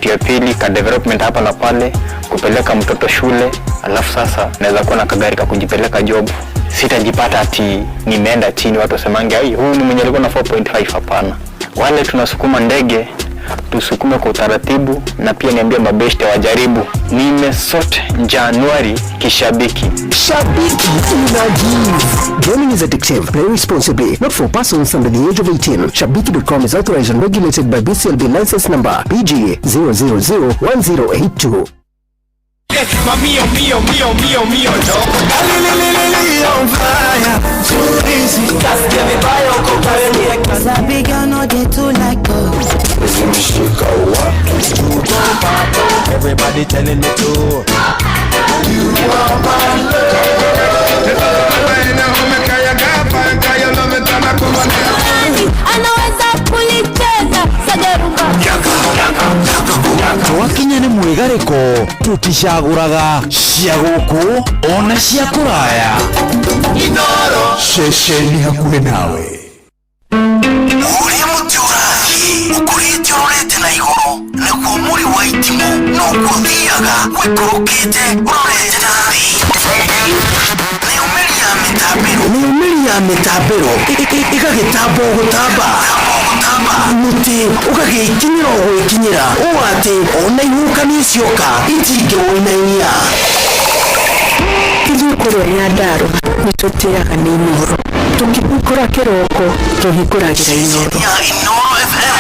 Kitu ya pili, ka development hapa na pale, kupeleka mtoto shule, alafu sasa naweza kuwa na kagari ka kujipeleka job. Sitajipata ati nimeenda chini, watu wasemange, "Ai, huyu ni mwenye alikuwa na 4.5." Hapana, wale tunasukuma ndege tusukume kwa utaratibu, na pia niambie mabeshte wajaribu. Nimesort Januari kishabiki. Shabiki una give. Gaming is addictive. Play responsibly. Not for persons under the age of 18. Shabiki.com is authorized and regulated by BCLB license number PG 0001082. Mío, mío, mío, mío, mío, no. On fire, too easy. Sabi girl no dey too like us. Everybody telling me to. You are my love. Anaweza kulicheza sagarumba. Twakinya nĩ mwĩgarĩko, tũticagũraga cia gũkũ ona cia kũraya. Ceceni hakuhĩ nawe. Ũrĩa mũtĩ ũrathiĩ ũkũrĩte ũrorete na igũrũ, naguo mũri wa itimũ noguo ũthiaga wĩkũrũkĩte ũrorete na thĩ. Nayo mĩri ya mĩtambĩro, nayo mĩri ya mĩtambĩro ĩgagĩtamba o gũtamba, mũtĩ ũgagĩkinyĩra o gwĩkinyĩra, ũũ atĩ ona ihuhũkanio cioka itingĩwũinainia. Ithuĩ kũrĩa Nyandarũa nĩ tũtĩaga nĩ Inooro. Tũkĩhingũra kĩroko tũhingũragĩra Inooro. Ya Inooro FM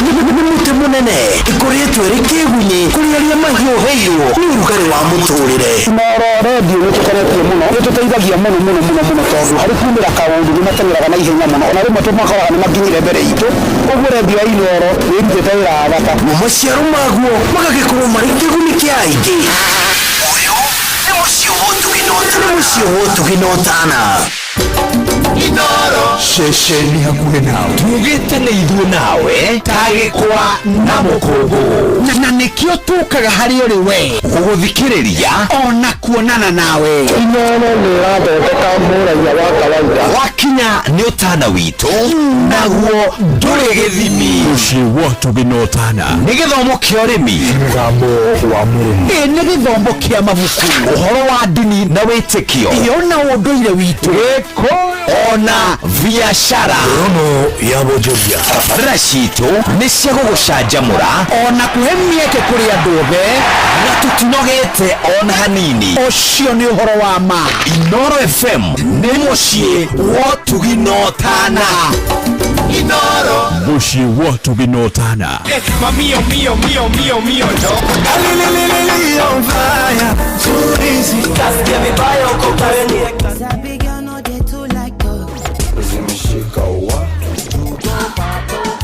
nĩ mũtĩ mũnene ĩkoretwo ĩrĩ kĩgunyĩ kũrĩ arĩa mahiũhĩirwo nĩ ũrugarĩ wa mũtũrĩre. Inooro redio nĩ tũkenetie mũno, nĩ tũteithagia mũno mũno mũno mũno, tondũ harĩ kumĩra kaũndũ nĩ mateng'eraga na ihenya mũno, ona rĩmwe tũmakoraga nĩ makinyire mbere itũ. Ũguo redio ya Inooro nĩ ĩrutĩte wĩra wa bata. Mo maciaro maguo magagĩkorwo marĩ kĩguni kĩa aingĩ. Ũyũ nĩ mũciĩ wa ũtugi na Nĩ mũciĩ wa ũtugi na ũtana. Ceceni hakuhĩ nawe. Tugĩte nĩ ithuĩ nawe ta gĩkwa na mũkũngũ, na nĩkĩo tũkaga harĩ ũrĩ we gũgũthikĩrĩria ona kuonana nawe. Inooro nĩ ĩrathondeka mũraia wa kawaida. Wakinya nĩ ũtana witũ, naguo ndũrĩ gĩthimi. Mũciĩ wa ũtugi na ũtana. Nĩ gĩthomo kĩa ũrĩmi. Mũgambo wa mũrĩmi. Ĩ nĩ gĩthomo kĩa mabuku, ũhoro wa ndini na wĩtĩkio, iyo na ũndũire witũ, ona biacara. Rono ya bonjoria. Tabarĩra citũ nĩ cia gũgũcanjamũra ona kũhe mĩeke kũrĩ andũ othe, na tũtinogete ona hanini. Ũcio nĩ ũhoro wa ma. Inooro FM nĩ mũciĩ wa ũtugi na ũtana. Mũciĩ wa ũtugi na ũtana. Mío, mío, mío, mío, mío, no. On fire, too easy. Sabi girl no dey too like us.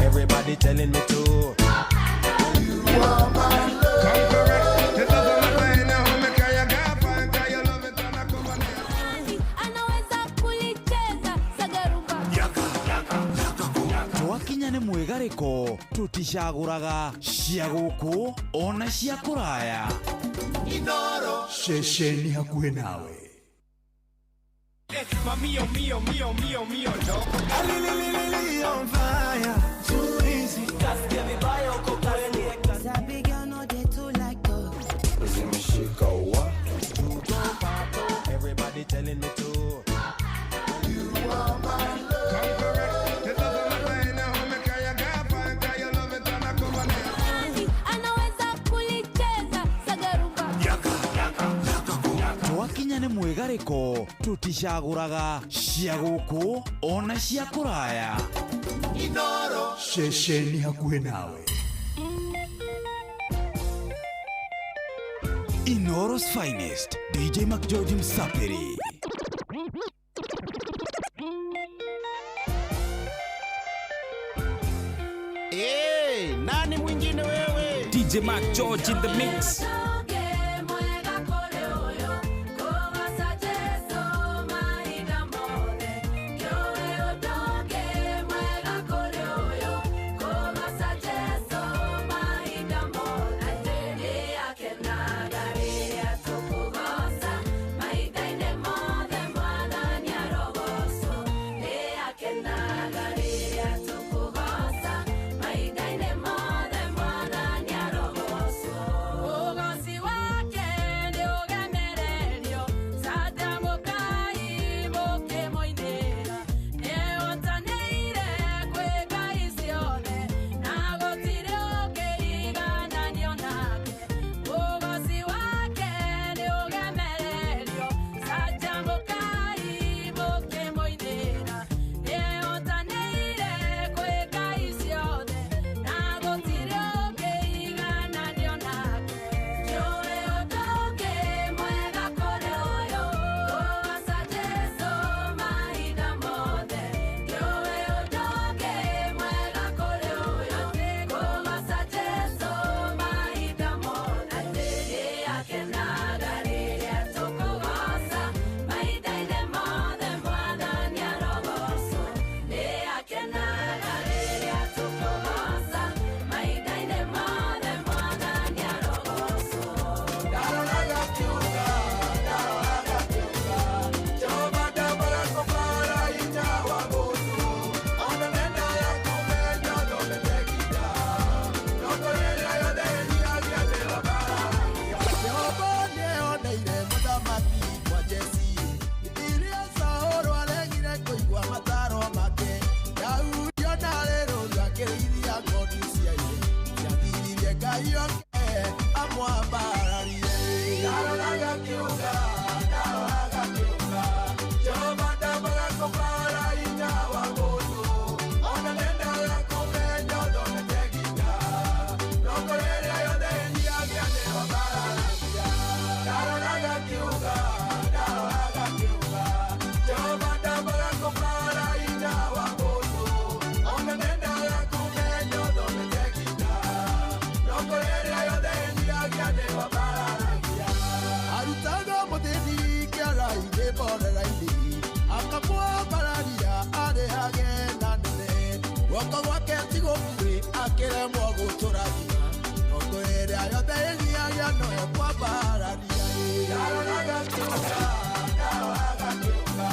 Everybody telling me to. You are my love. Anaweza kulicheza sagarumba. Twakinya nĩ mwĩgarĩko, tũticagũraga cia gũkũ ona cia kũraya. Ceceni hakuhĩ nawe. Mío, mío, mío, mío, mío, no. On fire, too easy. Sabi girl no dey too like us. Everybody telling me to. You are my love. Anaweza kulicheza sagarumba. Twakinya nĩ mwĩgarĩko, tũticagũraga cia gũkũ ona cia kũraya. Ceceni hakuhĩ nawe. Inooro's finest, DJ McGeorge Msapiri. Hey, nani mwingine wewe? DJ Mac George in the mix. Ngai oke amwambararie. Ndaroraga kiuga, ndaroraga kiuga, Jehova ndambaga kũbara hinya wa mũndũ, ona ndendaga kũmenya ũthomete nginya, rongo ĩrĩa yothe ĩnyihagia nĩyo mbararagia. Ndaroraga kiuga, ndaroraga kiuga, Jehova ndambaga kũbara hinya wa mũndũ, ona ndendaga kũmenya ũthomete nginya, rongo ĩrĩa yothe ĩnyihagia nĩyo mbararagia. Arutaga mũthĩni kĩara-inĩ borera-inĩ, akamwambararia arĩhage na nene, guoko gwake ti gũkuhĩ akĩremwo gũtũrathima, rongo ĩrĩa yothe ĩnyihagia noyo kwambararia. Ndaroraga kiuga, ndaroraga kiuga,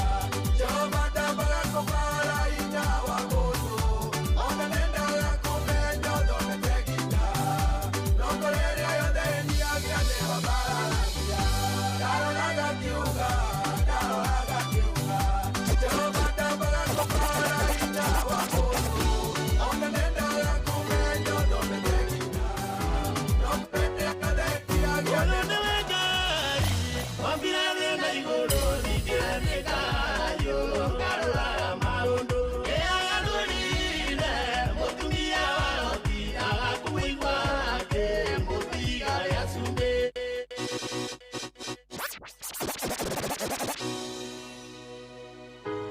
Jehova ndambaga kũbara hinya wa mũndũ, ona ndendaga kũmenya ũthomete nginya, rongo ĩrĩa yothe ĩnyihagia nĩyo mbararagia. Ndaroraga kiuga, ndaroraga kiuga, Jehova ndambaga kũbara hinya wa mũndũ, ona ndendaga kũmenya ũthomete nginya, rongo ĩrĩa yothe ĩnyihagia nĩyo.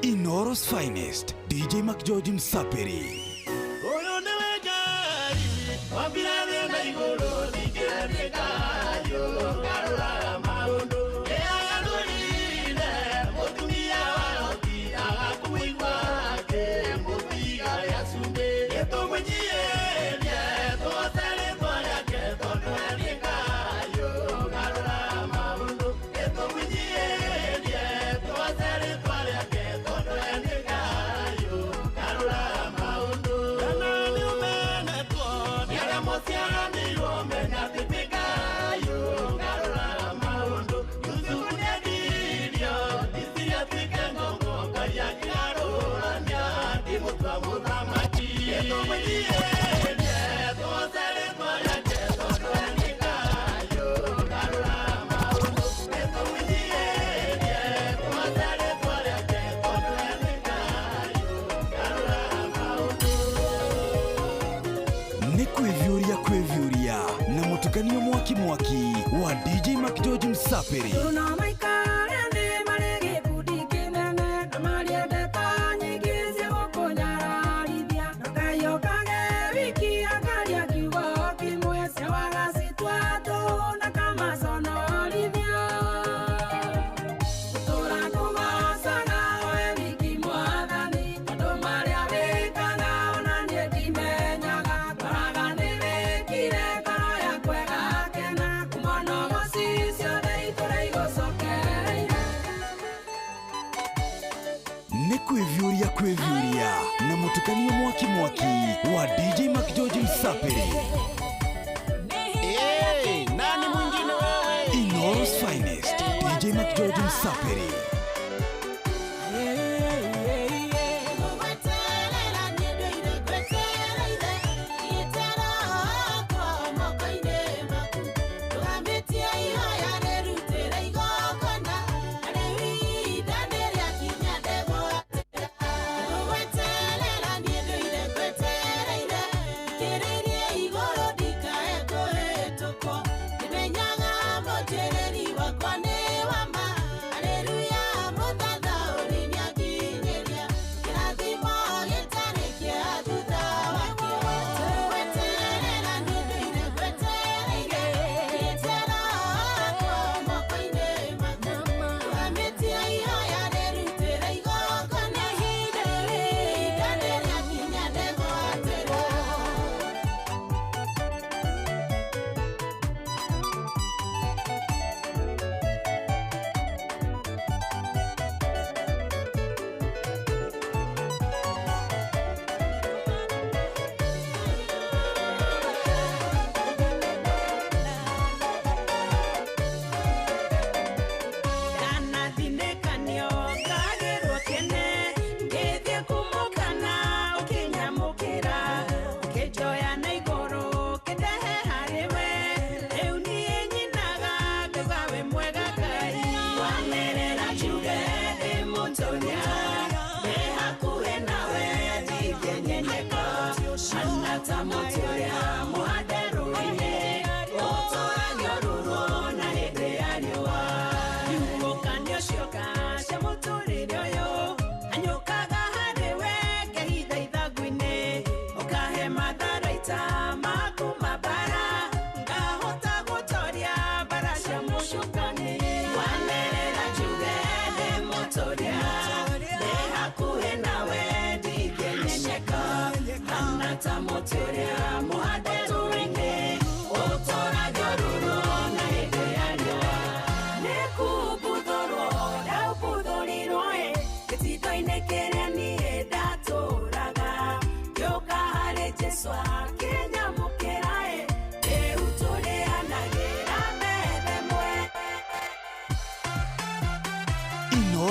Inoro's finest, DJ McGeorge Msapiri. Ũyũ nĩwe Ngai, wambire thĩ na igũrũ, ningĩ thayũ, ngarũraga maũndũ. Nĩagarũrire mũtumia wa Loti, agakua gwake, mũtiga rĩa cumbĩ. Nĩtũmũnyiihie, tũgoce rĩĩtwa rĩake, tondũ we nĩ Ngai, ngarũraga maũndũ. Nĩtũmũnyiihie, tũgoce rĩĩtwa rĩake, tondũ we nĩ Ngai, ngarũraga maũndũ. Kana nĩũmenetwo nĩ arĩa mũciaranĩirwo, menya atĩ kwĩ Ngai, ngarũraga maũndũ. Yusufu nĩendirio, Misiri atuĩke ngombo, Ngai akĩgarũrania, akĩmũtua mũthamaki. Nĩtũmũnyiihie, tũgoce rĩĩtwa rĩake, tondũ we nĩ Ngai, ngarũraga maũndũ. Nĩtũmũnyiihie, tũgoce rĩĩtwa rĩake, tondũ we nĩ Ngai, ngarũraga maũndũ. Nĩ kwĩviũria kwĩviũria na mũtukanio mwaki mwaki wa DJ McGeorge Msapiri. Tuna maikare thĩ marĩ gĩkundi kĩnene na mariendeta nyingĩ cia gũkũnyararithia na Ngai okage wiki akaria kiugo kĩmwe ciawaga citua tũhũ na kamaconorithia. Gũtũũra kũgocaga we wiki Mwathani tondũ marĩa wĩkaga ona niĩ ndimenyaga ngoraga nĩwĩkire ngoro yakwa ĩgakena kumona ũgoci ciothe itũra igũcokereire. Nĩ kwĩviũria kwĩviũria na mũtukanio mwaki mwaki wa DJ McGeorge Msapiri. Hey, nani mwingine wewe? Inoro's finest, DJ McGeorge Msapiri.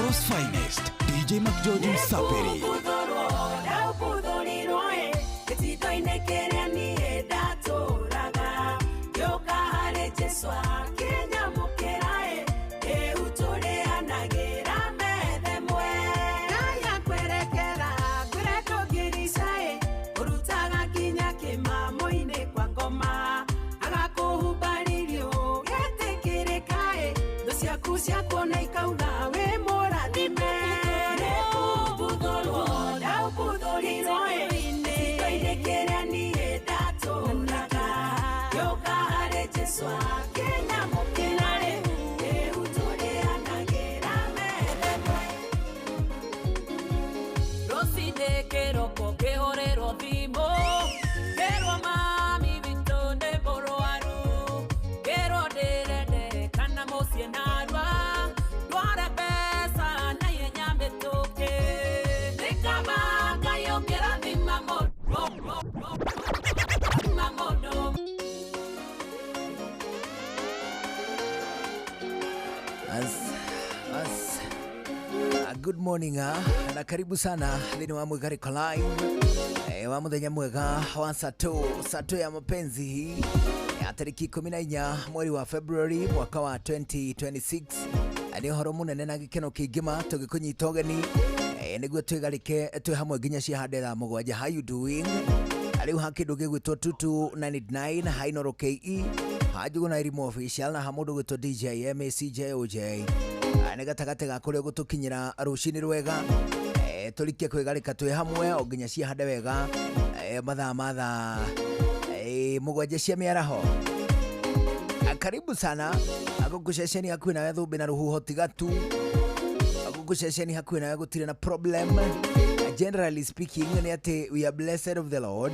Inooro's finest DJ McGeorge Msaperi. Good morning na karibu sana thini wa Mwigariko Live wa muthenya mwega wa sato ya mapenzi hii ya tariki 14 mweri wa February mwaka wa 2026. Ni uhoro munene na gikeno kingima tugikunyita ugeni niguo twigarike twi hamwe nginya cihande thaa mugwanja. How you doing? Riu ha kindu gigwitwo 2299 ha Inooro KE ha Njuguna Irimo official na ha mundu gwitwo DJ MACJOJ nĩ gatagatĩ ga kũrĩa gũtũkinyĩra rũcinĩ rwega tũrikie kwĩgarĩka twĩ hamwe o nginya ciahande wega mathaa ma thaa mũgwanja cia mĩaraho. Karibu sana gũkũ ceceni hakuhĩ nawe thũmbĩ na rũhuho tiga tu gũkũ ceceni hakuhĩ nawe gũtirĩ na problem. Generally speaking nĩ atĩ we are blessed of the Lord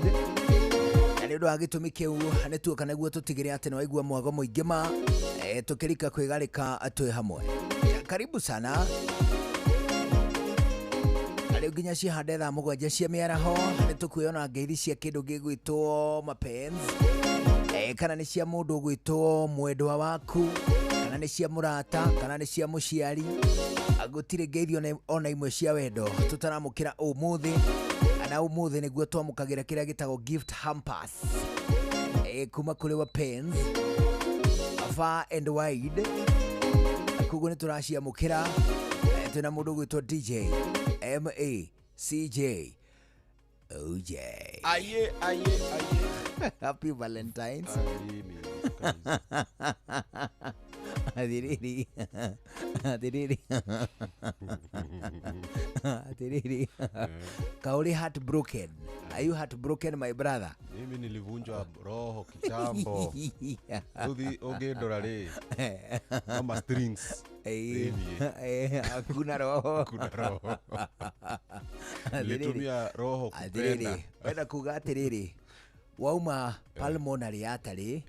na nĩ ũndũ wa gĩtũmi kĩu nĩ tuoka nĩguo tũtigĩre atĩ nĩ waigua mwago mũingĩ ma tũkĩrika kwĩgarĩka twĩ hamwe. Karibu sana rĩu nginya cihande thaa mũgwanja cia mĩaraho nĩ tũkuona ngeithi cia kĩndũ gĩgwĩtwo mapenzi kana nĩ cia mũndũ ũgwĩtwo mwendwa waku kana nĩ cia mũrata kana nĩ cia mũciari. Gũtirĩ ngeithi ona imwe cia wendo tũtaramũkĩra ũmũthĩ na ũmũthĩ nĩguo twamũkagĩra kĩrĩa gĩtagwo gift hampers kuma kũrĩ Wapenzi far and wide. Koguo nĩ tũraciamũkĩra twĩna mũndũ ũgwĩtwo DJ MACJ OJ. Aye, aye, aye. Happy Valentine's. Adiriri. Adiriri. Adiriri. Kauli heartbroken. Are you heartbroken, my brother? Mimi nilivunjwa roho kitambo. Uthi ungindora ri. Kama strings. Hakuna roho. Hakuna roho. Nilitumia roho kupenda. Wenda kuga atiriri. Wauma pulmonary artery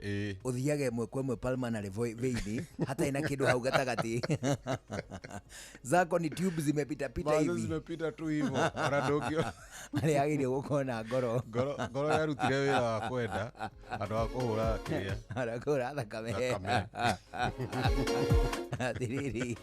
uthiage ĩmwe kwa ĩmwe pulmonary vein hata ina kindu hau gatagati zako ni tube zimepita pita hivi zimepita tu hivyo ona ndũngĩ arĩa agĩrĩire gũkorwo na ngoro ngoro yarutire wĩra wa kwenda andũ a kũhũra kĩrĩa andũ a kũhũra thakame atiriri.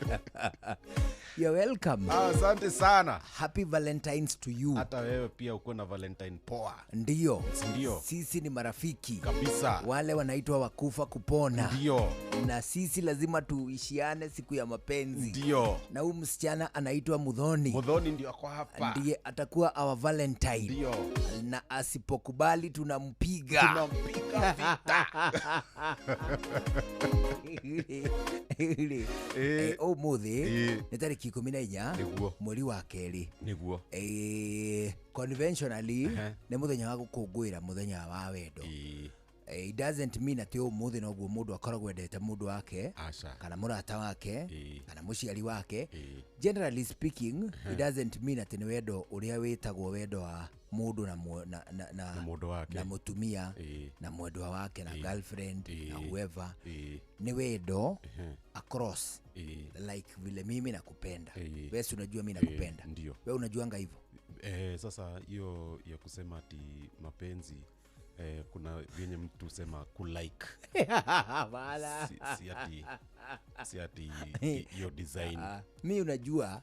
You're welcome. Asante sana. Happy Valentine's to you. Hata wewe pia uko na Valentine poa. Ndio. Ndio. Sisi ni marafiki. Kabisa. Wale wanaitwa wakufa kupona. Ndio. Na sisi lazima tuishiane siku ya mapenzi. Ndio. Na huyu msichana anaitwa Muthoni. Muthoni ndio ako hapa. Ndiye atakuwa our Valentine. Ndio. Na asipokubali tunampiga. Tunampiga vita. Umuthi nĩ tarĩki 14 mweri wa kerĩ. Nĩguo. Conventionally nĩ mũthenya wa gũkũngũĩra mũthenya wa wendo. It doesn't mean atĩ ũmũthĩ noguo mũndũ akoragwo endete mũndũ wake kana mũrata wake kana mũciari wake. Generally speaking, it doesn't mean atĩ nĩ wendo ũrĩa wĩtagwo wendo wa mũndũ na mũndũ wake na mũtumia na mwendwa wake na girlfriend na whoever. Ni wendo across like vile mimi nakupenda. Wewe si unajua mimi nakupenda. Wewe unajuanga hivyo. Sasa hiyo ya kusema ati mapenzi Kuna vyenye mtu sema kulike. Wala. Si ati hiyo design. Ah, mi unajua,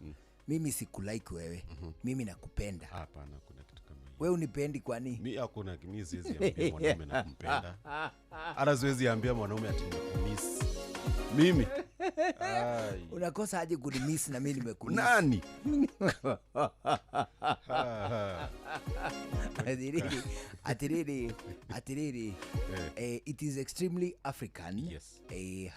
mimi sikulike wewe, mimi nakupenda. Hapana, kuna kitu kama hiyo. We unipendi kwani? Mi hakuna, mi siwezi ambia mwanaume nakumpenda, hata siwezi ambia mwanaume ati nakumiss mimi. Ai. Unakosa aje kunimiss na mi nimekumiss? Nani? Atiriri, atiriri, atiriri, it is extremely African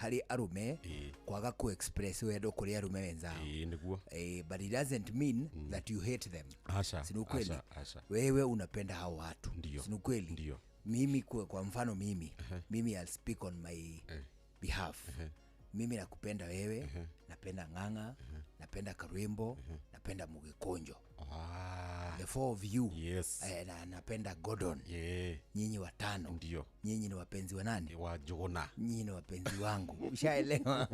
harĩ arume kwaga ku express wendo kũrĩ arume wenzao. Ĩĩ, nĩguo. But it doesn't mean that you hate them. Aca. Si ni ukweli? Aca, aca. Wewe unapenda hao watu. Ndio. Si ni ukweli? Ndio. Mimi kwa mfano mimi I'll speak on my behalf. Mimi nakupenda wewe, napenda Ng'ang'a, napenda Karwimbo, napenda Mugikonjo. The four of you. Na napenda Gordon. Nyinyi watano. Ndio. Nyinyi ni wapenzi wa nani? Wa Jona. Nyinyi ni wapenzi wangu. Ushaelewa?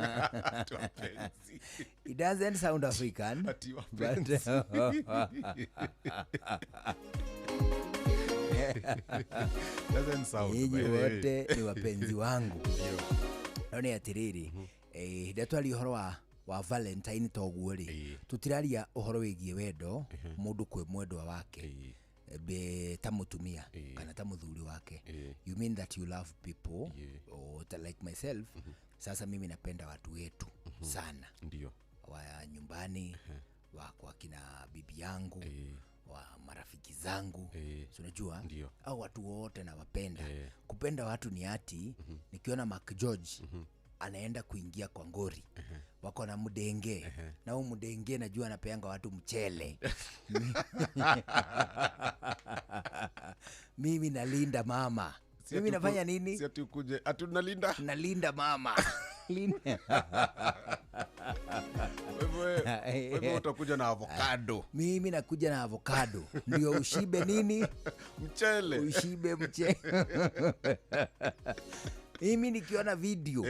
Ati wapenzi. It doesn't sound African. Ati but wapenzi. Doesn't sound, Nyinyi by the way. wote ni wapenzi wangu. No nĩ atĩrĩrĩ, hĩndĩ ĩrĩa twaria ũhoro wa Valentine toguo rĩ, tũtiraria ũhoro wĩgiĩ wendo mũndũ kwĩ mwendwa wake, be ta mũtumia kana ta mũthuri wake. You mean that you love people or like myself. Sasa mimi napenda watu wetu sana. Wa nyumbani, wa kwa kina bibi yangu, wa marafiki zangu, si unajua? Au watu wote nawapenda. Kupenda watu ni ati nikiona Mark George anaenda kuingia kwa ngori, wako na mdenge, na huu mdenge najua anapeanga watu mchele, mimi nalinda mama. Si Mimi ati nafanya nini? Si ati ukuje ati unalinda? Nalinda mama. Linda. Wewe utakuja na avocado. Mimi nakuja na avocado ndio ushibe nini? Mchele. Ushibe mchele. Mimi nikiona video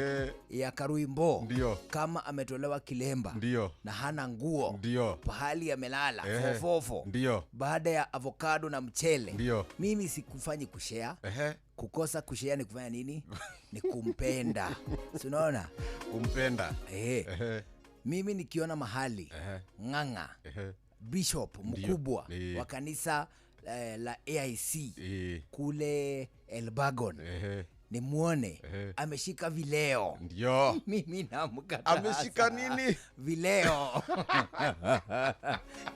ya Karuimbo kama ametolewa kilemba na hana nguo, pahali amelala fofofo, baada ya avocado na mchele, mimi sikufanyi kushare. Kukosa kushare ni kufanya nini? Ni kumpenda. Si unaona? Kumpenda. Mimi nikiona mahali Ng'ang'a, bishop mkubwa wa kanisa la AIC kule Elbagon, nimuone ameshika vileo, mimi namkataza. Ameshika nini? Vileo.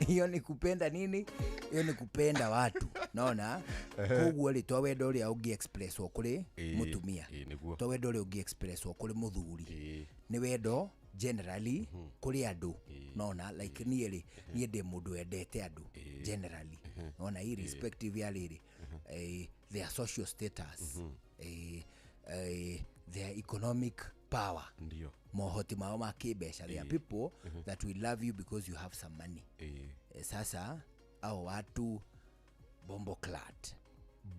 Hiyo ni kupenda nini? Hiyo ni kupenda watu. Naona koguo rĩ, to wendo ũrĩa ũngĩ expresswo kũrĩ mũtumia, Nĩguo. to wendo ũrĩa ũngĩ expresswo kũrĩ mũthuri, nĩ wendo generally kũrĩ andũ. Nona like niĩ rĩ, niĩ ndĩ mũndũ wendete andũ generally, nona irrespective ya rĩrĩ, their social status, their economic power, mohoti mao ma kĩmbeca. There are people that will love you because you have some money. Sasa au watu bombo clat.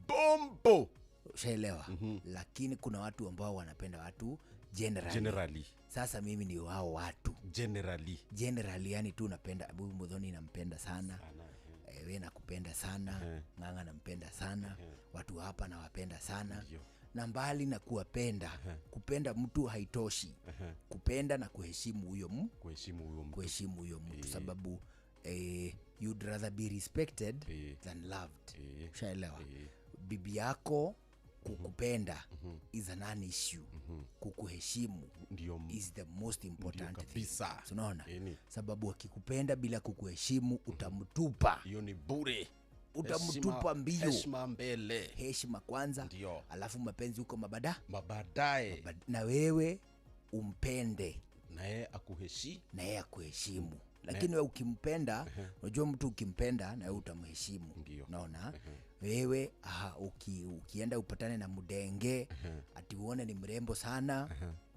Bombo. Ushaelewa? Lakini kuna watu ambao wanapenda watu generally. Generally. Sasa mimi ni wao watu Generally. Generally, yani tu napenda huyu Muthoni, nampenda sana, we nakupenda sana, Ng'ang'a nampenda sana, watu hapa nawapenda sana. Na mbali na kuwapenda, kupenda mtu haitoshi, kupenda na kuheshimu huyo Kuheshimu huyo mtu. Kuheshimu huyo mtu, sababu you'd rather be respected than loved. Ushaelewa? Bibi yako kukupenda is an an issue, kukuheshimu is the most important thing. Kabisa. Si unaona? Sababu akikupenda bila kukuheshimu, utamtupa. Hiyo ni bure. Utamtupa mbio. Heshima mbele. Heshima kwanza. Alafu mapenzi huko mabada Mabaadaye. Na wewe umpende na yeye akuheshi na yeye akuheshimu. Lakini wewe ukimpenda, unajua mtu ukimpenda na wewe utamheshimu. Naona wewe aha, ukienda upatane na mdenge ati uone ni mrembo sana,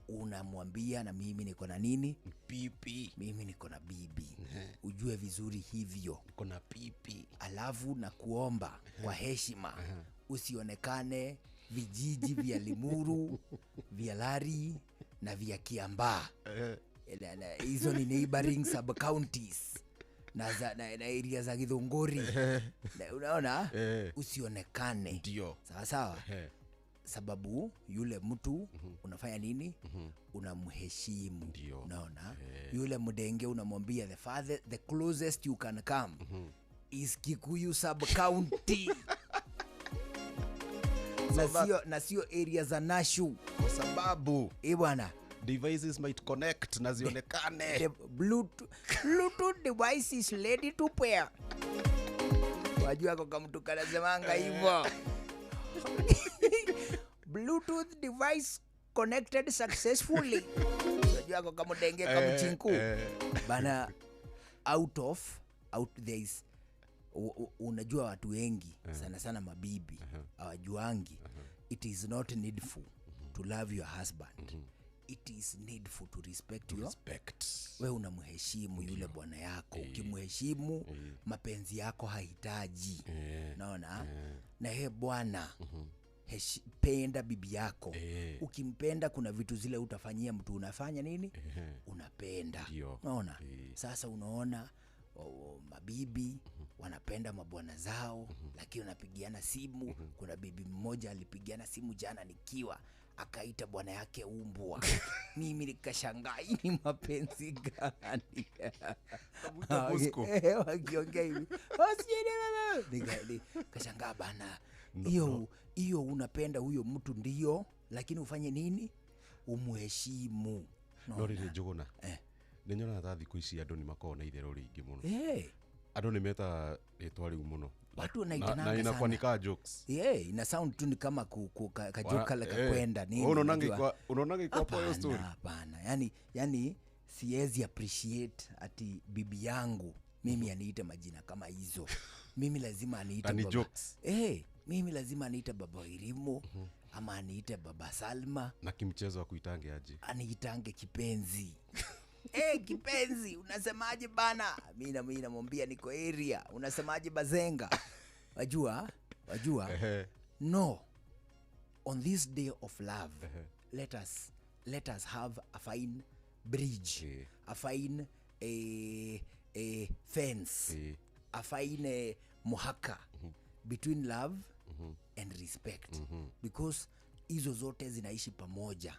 unamwambia na mimi niko na nini? Pipi. Mimi niko na bibi. Ujue vizuri hivyo. Niko na pipi. Alafu na kuomba kwa heshima usionekane vijiji vya Limuru, vya Lari na vya Kiambaa. Hizo ni neighboring sub counties. Na area za Githunguri. Unaona? Usionekane. Ndio. Sawa sawa. Sababu yule mtu unafanya nini? Unamheshimu. Unaona? Yule mdenge unamwambia the father, the closest you can come is Kikuyu sub county. Na sio area za Nashu. Kwa sababu bwana, devices might connect na zionekane. The Bluetooth device is ready to pair. Wajua kwa mtu kanasemanga hivyo. Bluetooth device connected successfully. Wajua kwa mdenge kama chinku. Bana, out there is unajua watu wengi sana sana mabibi hawajuangi. It is not needful to love your husband. It is needful to respect your respect. Wewe unamheshimu yule bwana yako. Ukimheshimu mapenzi yako hahitaji. Unaona? Na yeye bwana penda bibi yako. Ukimpenda kuna vitu zile utafanyia mtu unafanya nini? Unapenda. Unaona? Sasa unaona mabibi wanapenda mabwana zao, lakini wanapigiana simu. Kuna bibi mmoja alipigiana simu jana nikiwa, akaita bwana yake umbwa. Mimi nikashangaa, hii ni mapenzi gani? Wakiongea hivi. Nikashangaa bana. Hiyo unapenda huyo mtu ndio, lakini ufanye nini? Umuheshimu. No rĩrĩ Njũgũna. Nĩnyonaga ta thikũ ici andũ nĩmakoragwo na itherũ rĩingĩ mũno. Andũ nĩmetaga rĩtwa rĩu mũno. Watu wanaitananga Na inakuwa sana. ni kaa jokes. Ina sound tu ni kama kajoka la kakwenda nini. Unaonanga iko hapo hiyo story? Hapana. Yani siwezi appreciate ati bibi yangu mimi aniite majina kama hizo. Mimi lazima aniite baba. Jokes. Mimi lazima aniite baba Irimo ama aniite baba Salma. Na kimchezo wa kuitange aje? Aniitange kipenzi. Kipenzi, unasemaje bana? Mimi namwambia niko area. Unasemaje bazenga? Wajua? No. On this day of love, let us have a fine bridge, a fine a fence, a fine muhaka between love and respect. Because hizo zote zinaishi pamoja.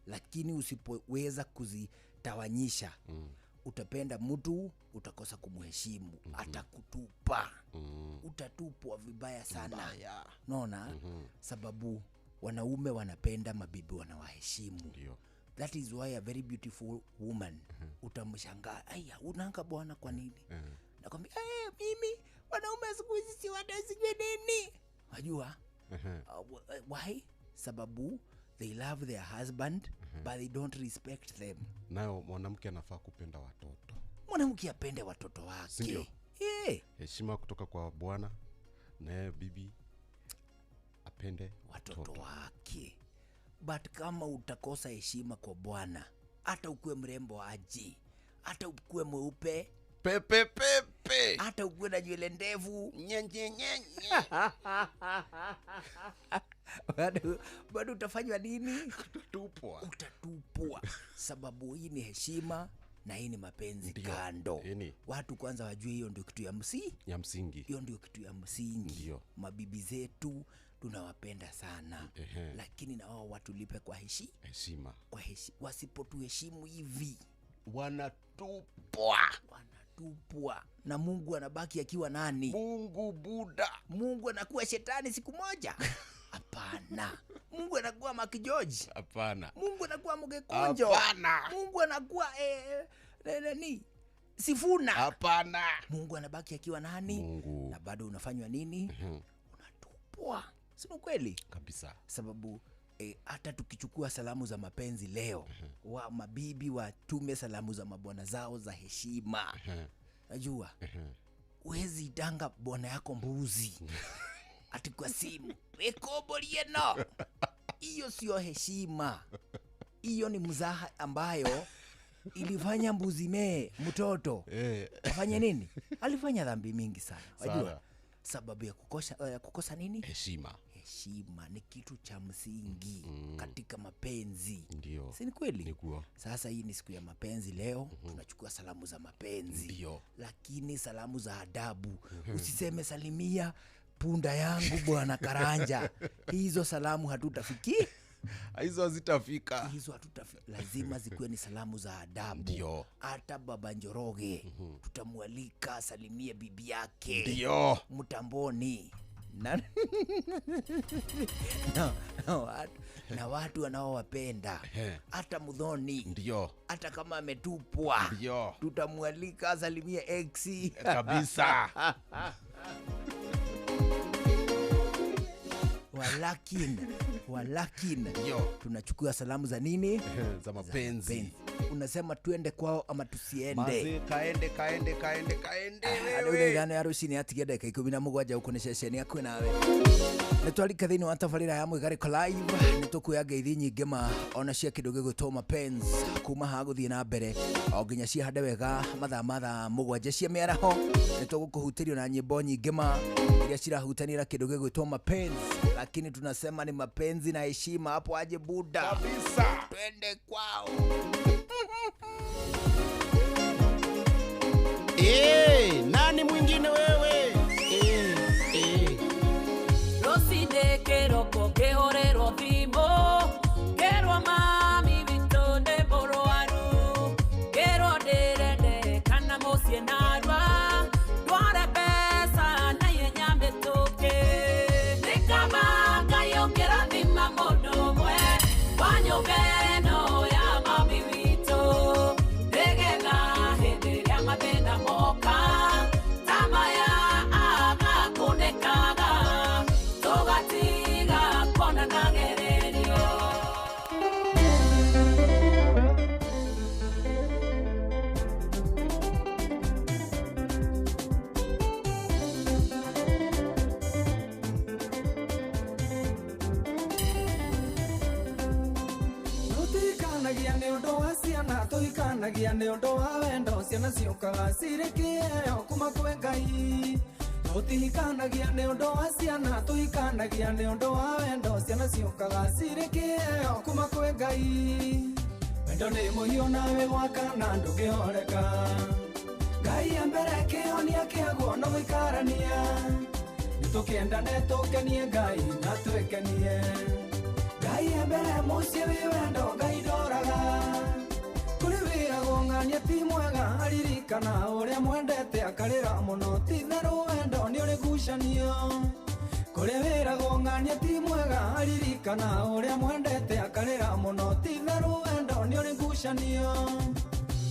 Lakini usipoweza kuzitawanyisha, utapenda mtu, utakosa kumheshimu, atakutupa. Utatupwa vibaya sana. Unaona? Sababu wanaume wanapenda mabibi wanawaheshimu. That is why a very beautiful woman utamshangaa, aya unanga bwana kwa nini? Nakwambia mimi wanaume siku hizi si sijui nini. Unajua? Why? Sababu they love their husband, but they don't respect them. Nayo mwanamke anafaa kupenda watoto. Mwanamke apende watoto wake. Sindio? Heshima kutoka kwa bwana na bibi apende watoto wake. But kama utakosa heshima kwa bwana, hata ukuwe mrembo aje, hata ukuwe mweupe pepe pepe, hata ukuwe na nywele ndefu nyenye nyenye, bado utafanywa nini? Utatupwa. Utatupwa. Sababu hii ni heshima na hii ni mapenzi. Ndiyo. Kando. Ini. Watu kwanza wajue hiyo ndio kitu ya msingi. Ya msingi. Hiyo ndio kitu ya msingi. Ndiyo. Mabibi zetu tunawapenda sana. Ehe. Lakini na wao watulipe kwa heshima. Kwa wasipotuheshimu hivi wanatupwa. Wanatupwa. Na Mungu anabaki akiwa nani? Mungu Buddha. Mungu anakuwa shetani siku moja? Hapana. Mungu anakuwa Makijoji? Hapana. Mungu anakuwa Mgekunjo? Hapana. Mungu anakuwa nani? Sifuna? Hapana. Mungu anabaki akiwa nani? Mungu. Na bado unafanywa nini? Unatupwa. Si kweli? Kabisa. Sababu hata tukichukua salamu za mapenzi leo, wa mabibi watume salamu za mabwana zao za heshima. Najua huwezi itanga bwana yako mbuzi ati kwa simu wekobolieno. Hiyo sio heshima. Hiyo ni mzaha ambayo ilifanya mbuzi mee mtoto afanye nini? Alifanya dhambi mingi sana. Wajua sababu ya kukosa nini? Heshima. Heshima ni kitu cha msingi katika mapenzi. Ndio. Si ni kweli? Nikuwa. Sasa hii ni siku ya mapenzi leo. Tunachukua salamu za mapenzi. Ndio. Lakini salamu za adabu. Usiseme salimia punda yangu bwana Karanja. Hizo salamu hatutafiki. Hizo hazitafika. Hizo hatutafika. Lazima zikuwe ni salamu za adabu. Ndio. Hata baba Njoroge tutamwalika asalimie bibi yake. Ndio. Mtamboni. Na, na watu wanaowapenda. Hata Muthoni. Ndio. Hata kama ametupwa. Ndio. Tutamwalika asalimie ex. Kabisa. Walakin tunachukua salamu za nini? Za mapenzi. Unasema tuende kwao ama tusiende? Maze, kaende kaende kaende kaende wewe. Ithano ya rucini atigia ndagĩka 17 gũkũ nĩ ceceni yaku nawe. Nĩ twarika thĩinĩ wa tabarĩra ya Mwĩgarĩko Live, nĩ tũkuoya ngeithi nyingĩ ma ona cia kĩndũ gĩgwĩtwo mapenzi kuma haha gũthiĩ na mbere o nginya ciahande wega mathaa ma thaa 7 cia mĩaraho. Nĩ tũgũkũhutĩrio na nyĩmbo nyingĩ ma iria cirahutanĩra kĩndũ gĩgwĩtwo mapenzi, lakini tunasema ni mapenzi na heshima. Hapo aje buda kabisa, twende kwao. Nani mwingine wewe? Rosine keroko kehorerwo thimo kerwo mami witũ nĩ mũrwaru kerwo ndĩrende kana mũciĩ narua ndware mbeca na ihenya mĩtũkĩ nĩ kaba Ngai ũngĩrathima mũndũ ũmwe wa nyũmba ĩno ya mami witũ nĩgetha hĩndĩ ĩrĩa mathĩna moka ta maya agakunĩkaga tũgatiga kuonana gererio. Tũtirikanagia nĩ ũndũ wa ciana, tũhikanagia nĩ ũndũ wa wendo, ciana ciũkaga cirĩ kĩheo kuma kwĩ Ngai. Tũtihikanagia nĩ ũndũ wa ciana, tũhikanagia nĩ ũndũ wa wendo, ciana ciũkaga cirĩ kĩheo kuma kwĩ Ngai. Wendo nĩ mũhiũ nawe gwakana ndũngĩhoreka. Ngai e mbere kĩhonia kĩaguo no gũikarania. Nĩtũkĩendane tũkenie Ngai na twĩkenie. Ngai e mbere mũciĩ wĩ wendo Ngai ndoraga. Kũrĩ wĩragwo ng'ania ti mwega aririkana ũrĩa mwendete akarĩra mũno ti itherũ wendo nĩ ũrĩ ngucanio. Kũrĩ wĩragwo ng'ania ti mwega aririkana ũrĩa mwendete akarĩra mũno ti itherũ wendo nĩ ũrĩ ngucanio.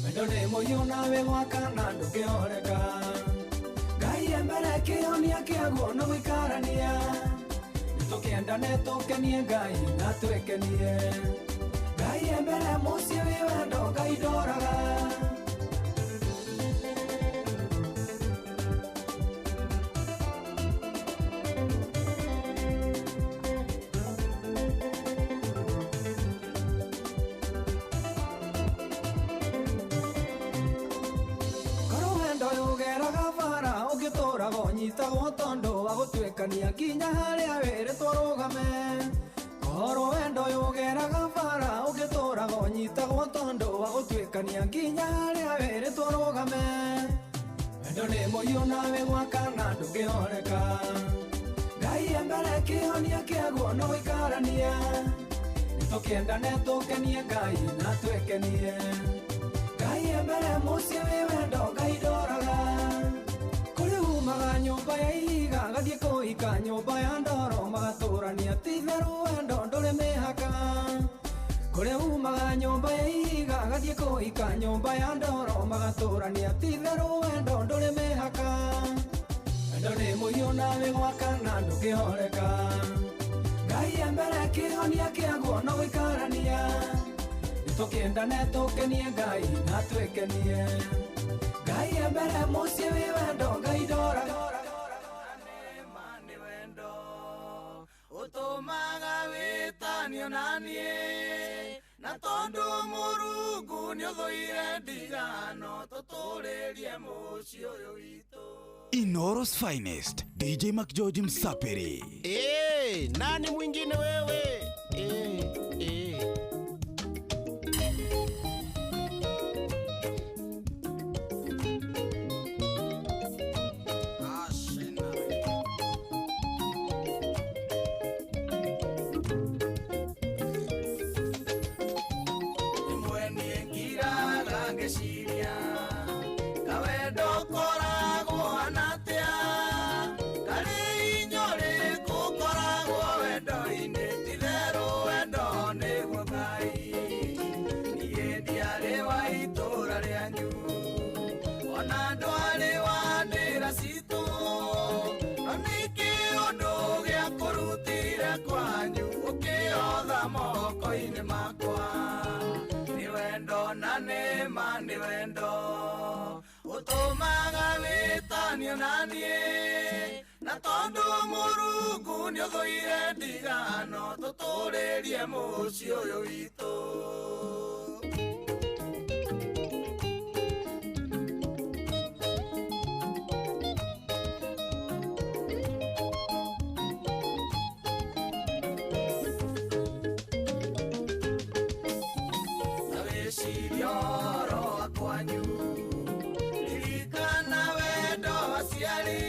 Wendo nĩ mũhiũ nawe gwakana ndũngĩhoreka. Ngai e mbere kĩhonia kĩaguo no gũikarania. Tũkĩendane tũkenie Ngai na twĩkenie. Ngai e mbere mũciĩ wĩ wendo Ngai ndoraga. Korwo wendo ũgeraga bara ũngĩtũraga ũnyitagwo tondũ wa gũtuĩkania nginya harĩa wĩrĩtwo rũgame. Korwo wendo ũgeraga bara ũngĩtũraga ũnyitagwo tondũ wa gũtuĩkania nginya harĩa wĩrĩtwo rũgame. Wendo nĩ mũhiũ nawe gwakana ndũngĩhoreka. Ngai e mbere kĩhonia kĩaguo no gũikarania. Nĩtũkĩendane tũkenie Ngai na twĩkenie. Ngai e mbere mũciĩ wĩ wendo Ngai ndoraga. Kũrĩ umaga nyũmba ya ihiga gathiĩ kũhika nyũmba ya ndoro magatũrania ti itherũ wendo ndũrĩ mĩhaka. Kũrĩ umaga nyũmba ya ihiga gathiĩ kũhika nyũmba ya ndoro magatũrania ti itherũ wendo ndũrĩ mĩhaka. Wendo nĩ mũhiũ nawe gwakana ndũngĩhoreka. Ngai e mbere kĩhonia kĩaguo no gũikarania. Nĩtũkĩendane tũkenie Ngai na twĩkenie. Ngai e mbere mũciĩ wĩ wendo Ngai ndoraga. Ũtũmaga wĩtanio na niĩ na tondũ Mũrungu nĩũthũire ndigano tũtũrĩrie mũciĩ ũyũ witũ. Inooro's finest, DJ McGeorge Msapiri. Hey, nani mwingine wewe? Hey, hey. Na tondu Mũrungu nĩũthũire ndigano tũtũrĩrie mũciĩ ũyũ witũ. Ta wĩcirie ũhoro wa kwanyu, ririkana wendo wa aciari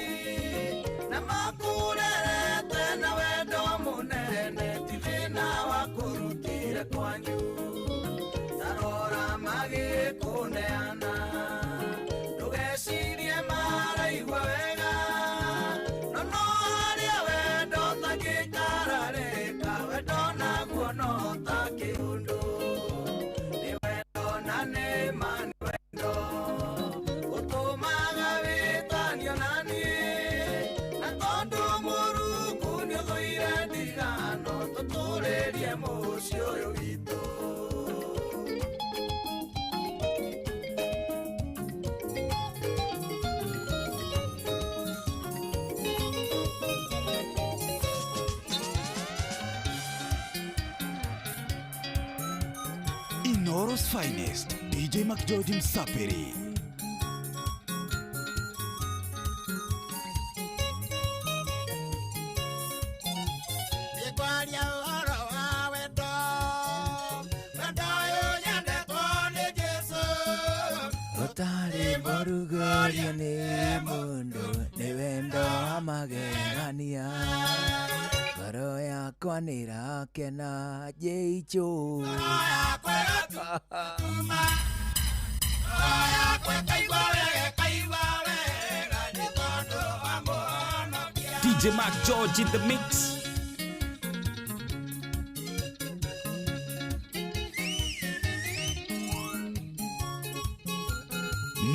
na makurerete na wendo munene, ti thĩna wa kũrutire kwanyu. Ta rora magĩkũneana, ndũgecirie maraigua wega, no no harĩa wendo ũtangĩkararĩka, wendo naguo no ta kĩũndũ. Nĩ wendo na nĩ ma nĩ wendo ũtũmaga wĩtanio na niĩ, na tondũ Mũrungu nĩũthũire ndigano tũtũrĩrie mũciĩ ũyũ witũ. Inooro's finest, DJ McGeorge Msapiri. Kwaria ũhoro wa wendo, wendo ũyũ nyendetwo nĩ Jesũ. Ũtarĩ mũrugũrio nĩ mũndũ, nĩ wendo wa magegania. Ngoro yakwa nĩĩrakena Jesũ. DJ Mark George in the mix.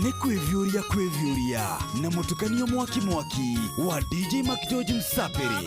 Nĩ kwĩviũria kwĩviũria na mũtukanio mwaki mwaki wa DJ McGeorge Msapiri.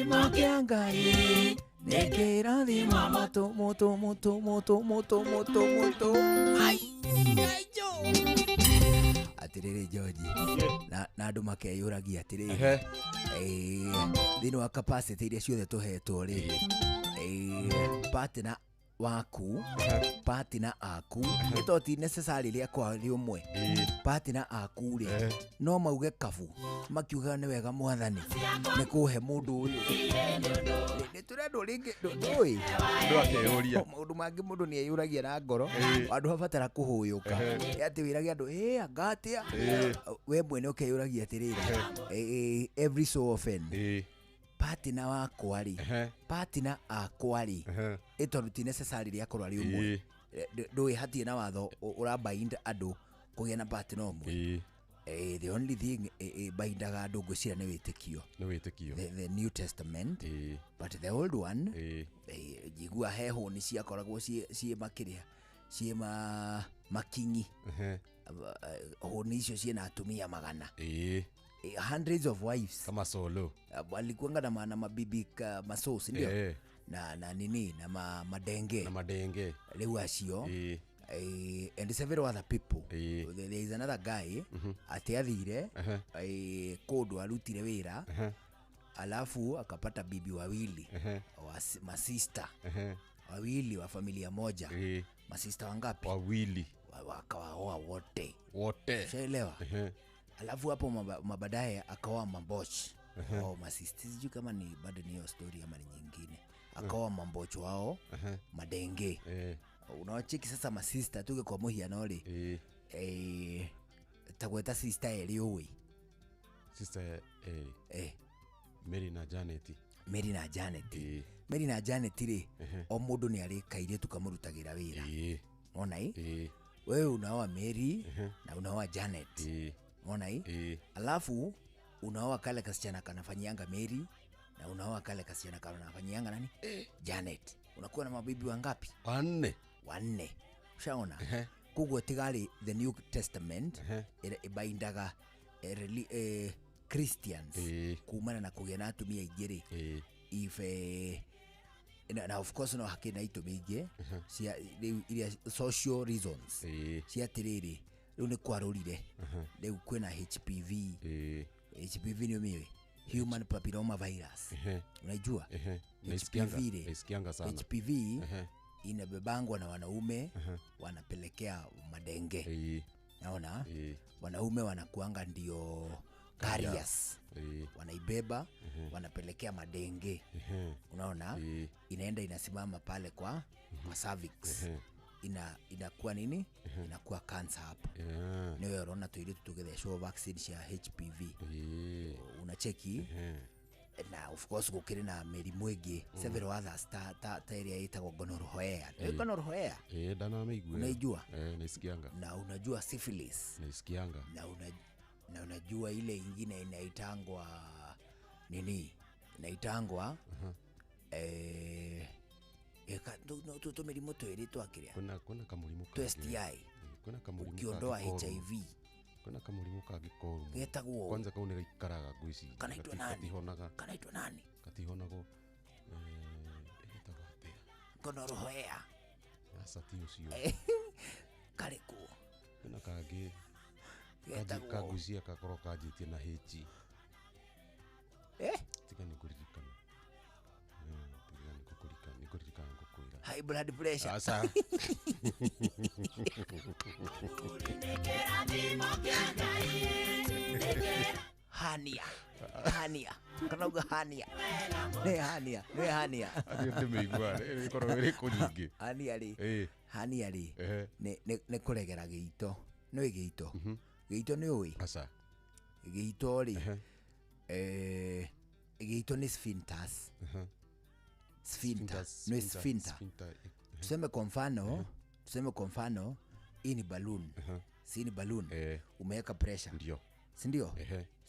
Kĩrathimo kĩa Ngai nĩ kĩrathimo moto moto moto moto moto moto moto. Ai atiriri George, na andũ makeyũragia atiriri, thĩinĩ wa capacity iria ciothe tũhetwo rĩ, partner waku, partner aku, nĩ to ti necessarily akwa rĩ ũmwe, partner aku rĩ no mauge kabu makiuga nĩ wega mwathani nĩ kũhe mũndũ ũyũ. Nĩ tũrendwo rĩngĩ ndũĩ Andũ akeyũria. Maũndũ mangĩ mũndũ nĩ eyũragia na ngoro, andũ habatara kũhũyũka atĩ wĩrage andũ anga atĩa, we mwene ũkeyũragia atĩrĩrĩ, every so often partner wakwa rĩ, partner akwa rĩ, ĩ tondũ ti necessarily akorwo arĩ ũmwe, ndũĩ hatirĩ na watho ũrabind andũ kũgĩa na partner ũmwe. The only thing bindaga andũ ngwĩciria nĩ wĩtĩkio, nĩ wĩtĩkio, the New Testament, but the old one njigua he hũni ciakoragwo ciĩ makĩria ciĩ makinyi, hũni icio ciĩna atumia magana, hundreds of wives kama solo walikuanga na mabibi masosi ndio na nini na madenge, na madenge rĩu acio, and several other people. There is another guy ati athire kũndũ arutire wĩra, alafu akapata bibi wawili, masista wawili wa familia moja. Masista wangapi? Wawili. Wakawaoa wote wote, ushaelewa? Alafu hapo mabadaye akaoa mamboch wao masisti, sijui kama ni bado ni hiyo story ama ni nyingine, akaoa mamboch wao madenge. Unawacheki sasa masista tuge kwa muhiano ri, tagweta sister eri uwi sister Mary na Janet, Mary na Janet, Mary na Janet ri o mundu ni ari kairitu kamurutagira wira, ona i wewe unaoa Mary na unaoa Janet, ona i alafu unaoa kale kasichana kanafanyianga Mary na unaoa kale kasichana kanafanyianga nani, Janet. Unakuwa na mabibi wangapi? Wanne. Wanne. Ushaona? Koguo tigari the New Testament ibaindaga Christians kumana na kugĩa na atumia aingĩ rĩ, if na of course no hakĩ na itũmi ingĩ cia iria social reasons cia atĩrĩrĩ, rĩu nĩ kwarũrire, rĩu kwĩna HPV. HPV nĩ ũmĩũĩ? Human papilloma virus. Unaijua? HPV rĩ, HPV inabebangwa na wanaume, wanapelekea madenge. Naona? Wanaume wanakuanga ndio carriers. Wanaibeba, wanapelekea madenge. Unaona? Inaenda inasimama pale kwa cervix. Inakuwa nini? Inakuwa cancer hapo. Niwe unaona tuiritu tugethecwo vaccine cia HPV. Unacheki? Na of course gukiri na mĩrimũ ĩngĩ several others ta ĩrĩa ĩtagwo gonorrhea. Gonorrhea? Ndanamĩigua. Unaijua? Naisikianga. Na unajua syphilis? Naisikianga. Na unajua ile ingine inaitangwa nini? Inaitangwa tũmĩrimũ twĩrĩ twakĩrĩa. Kuna kamũrimũ kangĩ. STI. Kuna kamũrimũ ukiondoa HIV. Kuna kamũrimũ kangĩ koru. Getagwo. Kwanza kau nĩ gaikaraga ngwĩciria. Kanaitwa nani? Katihonaga. Kanaitwa nani? Katihonagwo. Getagwo atĩa? Gonorrhea. Aca ti ũcio. Karĩkũ? Kuna kangĩ. Getagwo. Kangwĩciria gakorwo kanjĩtie na H. Tiga nĩ ngũririkana. High blood pressure. Asa. Hania. Hania. Kanauga hania. Ne hania. Ne hania. Adio ndĩmĩigua ĩkorwo ĩrĩ kũ nyingĩ. Hania rĩ. Hania rĩ. Nĩ kũregera gĩito. Nĩ gĩito. Gĩito nĩ ũĩ? Aca. Gĩito rĩ. Gĩito nĩ sphincters. Sphincter. No sphincter. Tuseme kwa mfano, tuseme kwa mfano hii ni balloon. Si ni balloon. Umeweka pressure. Ndio. Si ndio?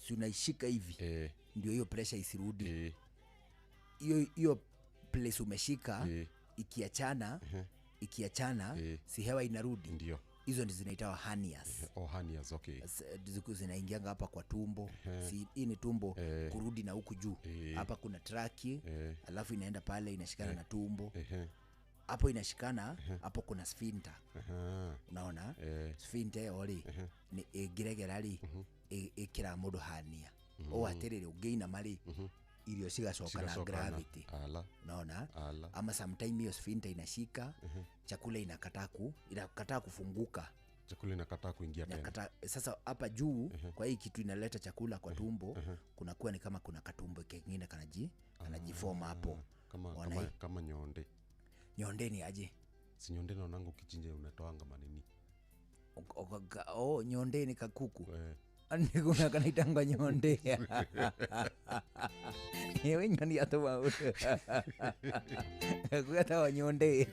Si unaishika hivi. Ndio hiyo pressure isirudi. Hiyo place umeshika ikiachana, ikiachana si hewa inarudi. Ndio. Hizo ndi zinaitawa hernias. Oh, hernias, okay. Zinaingianga hapa kwa tumbo. Si hii ni tumbo kurudi na huku juu. Hapa kuna traki, alafu inaenda pale inashikana na tumbo. Hapo inashikana, hapo kuna sphincter. Unaona? Sphincter ĩyo rĩ, nĩ ĩngĩregera rĩ, ĩkĩraga mũndũ hernia. Ũũ atĩrĩrĩ, ũngĩinama rĩ, irio cigacoka na gravity. Ala. Unaona? Ala. Ama sometime hiyo sphincter inashika, chakula inakataa kufunguka. Chakula inakataa kuingia tena. Inakataa. Sasa hapa juu kwa hii kitu inaleta chakula kwa tumbo, kunakuwa ni kama kuna katumbo kengine kanajiform hapo. Kama nyonde. Nyonde ni aje? Si nyonde naonanga ukichinja unatoanga manini. Oh, nyonde ni kakuku. Kuna kanaitangwa nyonde. Ewe nyoni atoa. Kugatawa nyonde.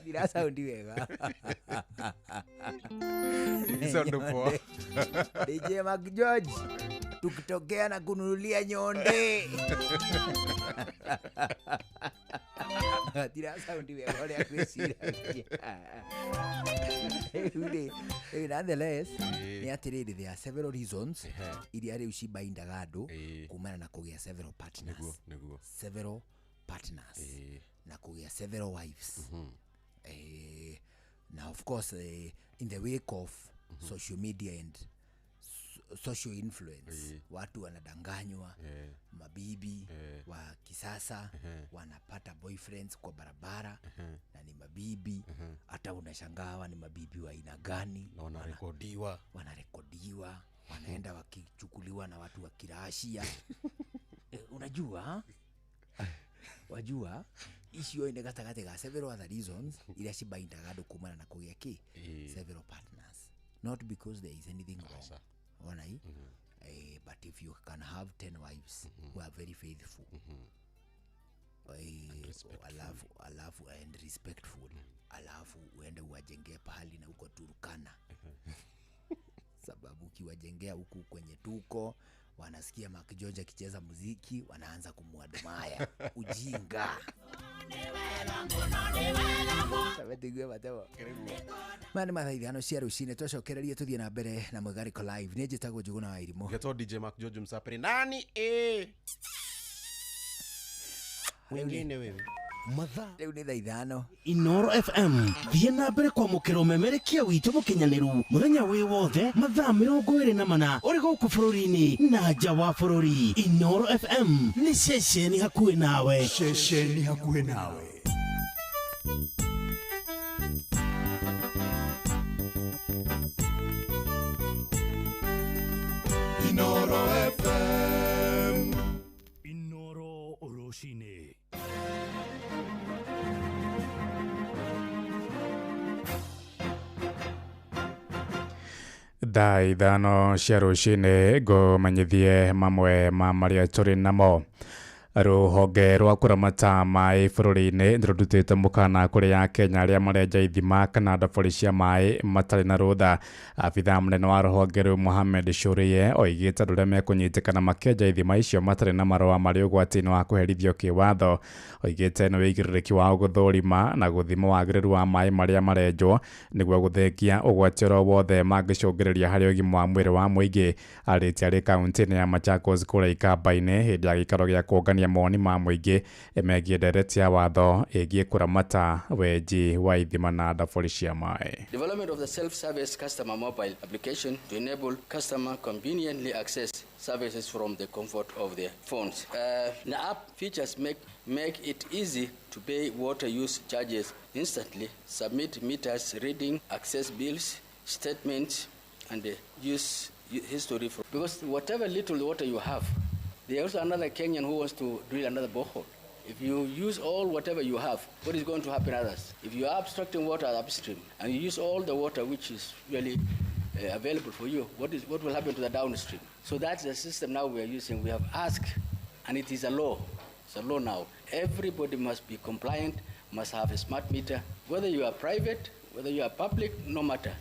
Dira saundi wega. Sound poa. DJ Mark George tukitokea na kununulia nyonde. Dira saundi wega ore akwicira. Nonetheless, ni atiriri, there are several reasons iria riu cibaindaga andu kumana na kugia several partners. Niguo. Several partners. Na kugia several wives. Na of course, in the wake of social media and social influence, watu wanadanganywa, mabibi wa kisasa wanapata boyfriends kwa barabara na ni mabibi, hata unashangaa hawa ni mabibi wa aina gani, na wanarekodiwa, wanarekodiwa, wanaenda wakichukuliwa na watu wa Kirashia. Unajua, wajua icio ine gatagati ga several other reasons iria cibaindaga andu kumana na kugia ki several partners, not because there is anything wrong. Ona hii? But if you can have 10 wives who are very faithful, alafu and respectful, alafu uende uwajengee pahali na huko Turkana. Sababu ukiwajengea huku kwenye tuko, wanasikia Mark George akicheza muziki, wanaanza kumuadmire. Ujinga. Mani mathaa 5 cia rũcinĩ twacokereria tũthiĩ na mbere na Mũgarĩko Live. Nĩ njĩtagwo Njũgũna wa Irimũ. Ngetwo DJ Mark George Msapiri. Nani wengine wewe. Mathaa rĩu nĩ thaa 5. Inoro FM thiĩ na mbere kwamũkĩra ũmemerekia witũ mũkinyanĩru mũthenya wĩ wothe mathaa 24 ũrĩ gũkũ bũrũri-inĩ na nja wa bũrũri. Inoro FM nĩ ceceni hakuhĩ nawe. Ceceni hakuhĩ nawe. Inoro FM. Inoro rũcinĩ. Thaa 5 cia rũcinĩ ngũmenyithie mamwe ma marĩa tũrĩ namo. Rũhonge rwa kũramata maĩ bũrũri-inĩ nĩrũrutĩte mũkana kũrĩ Akenya arĩa marenja ithima kana ndobori cia maĩ matarĩ na rũtha. Abithaa mũnene wa rũhonge rũu Mohamed Shurie oigĩte andũ arĩa mekũnyitĩkana makĩenja ithima icio matarĩ na marũa marĩ ũgwati-inĩ wa kũherithio kĩwatho. Oigĩte nĩ wĩigĩrĩrĩki wao gũthũrima na gũthima wagĩrĩru wa maĩ marĩa marenjwo nĩguo gũthengia ũgwati oro wothe mangĩcũngĩrĩria harĩ ũgima wa mwĩrĩ wa mũingĩ. Arĩtie arĩ kaunti-inĩ ya Machakos kũrĩa Ikamba-inĩ hĩndĩ ya gĩikaro gĩa kũngania mawoni ma mũingĩ megiĩ ndereti ya watho ĩgiĩ kũramata wenji wa ithima na ndobori cia maĩ. Development of the self-service customer mobile application to enable customer conveniently access services from the comfort of their phones. The app features make it easy to pay water use charges instantly, submit meters reading, access bills, statements, and the use history. Because whatever little water you have, there is also another Kenyan who wants to drill another borehole. If you use all whatever you have, what is going to happen to others? If you are abstracting water upstream and you use all the water which is really available for you, what will happen to the downstream? So that's the system now we are using. We have asked, and it is a law. It's a law now. Everybody must be compliant, must have a smart meter, whether you are private, whether you are public, no matter.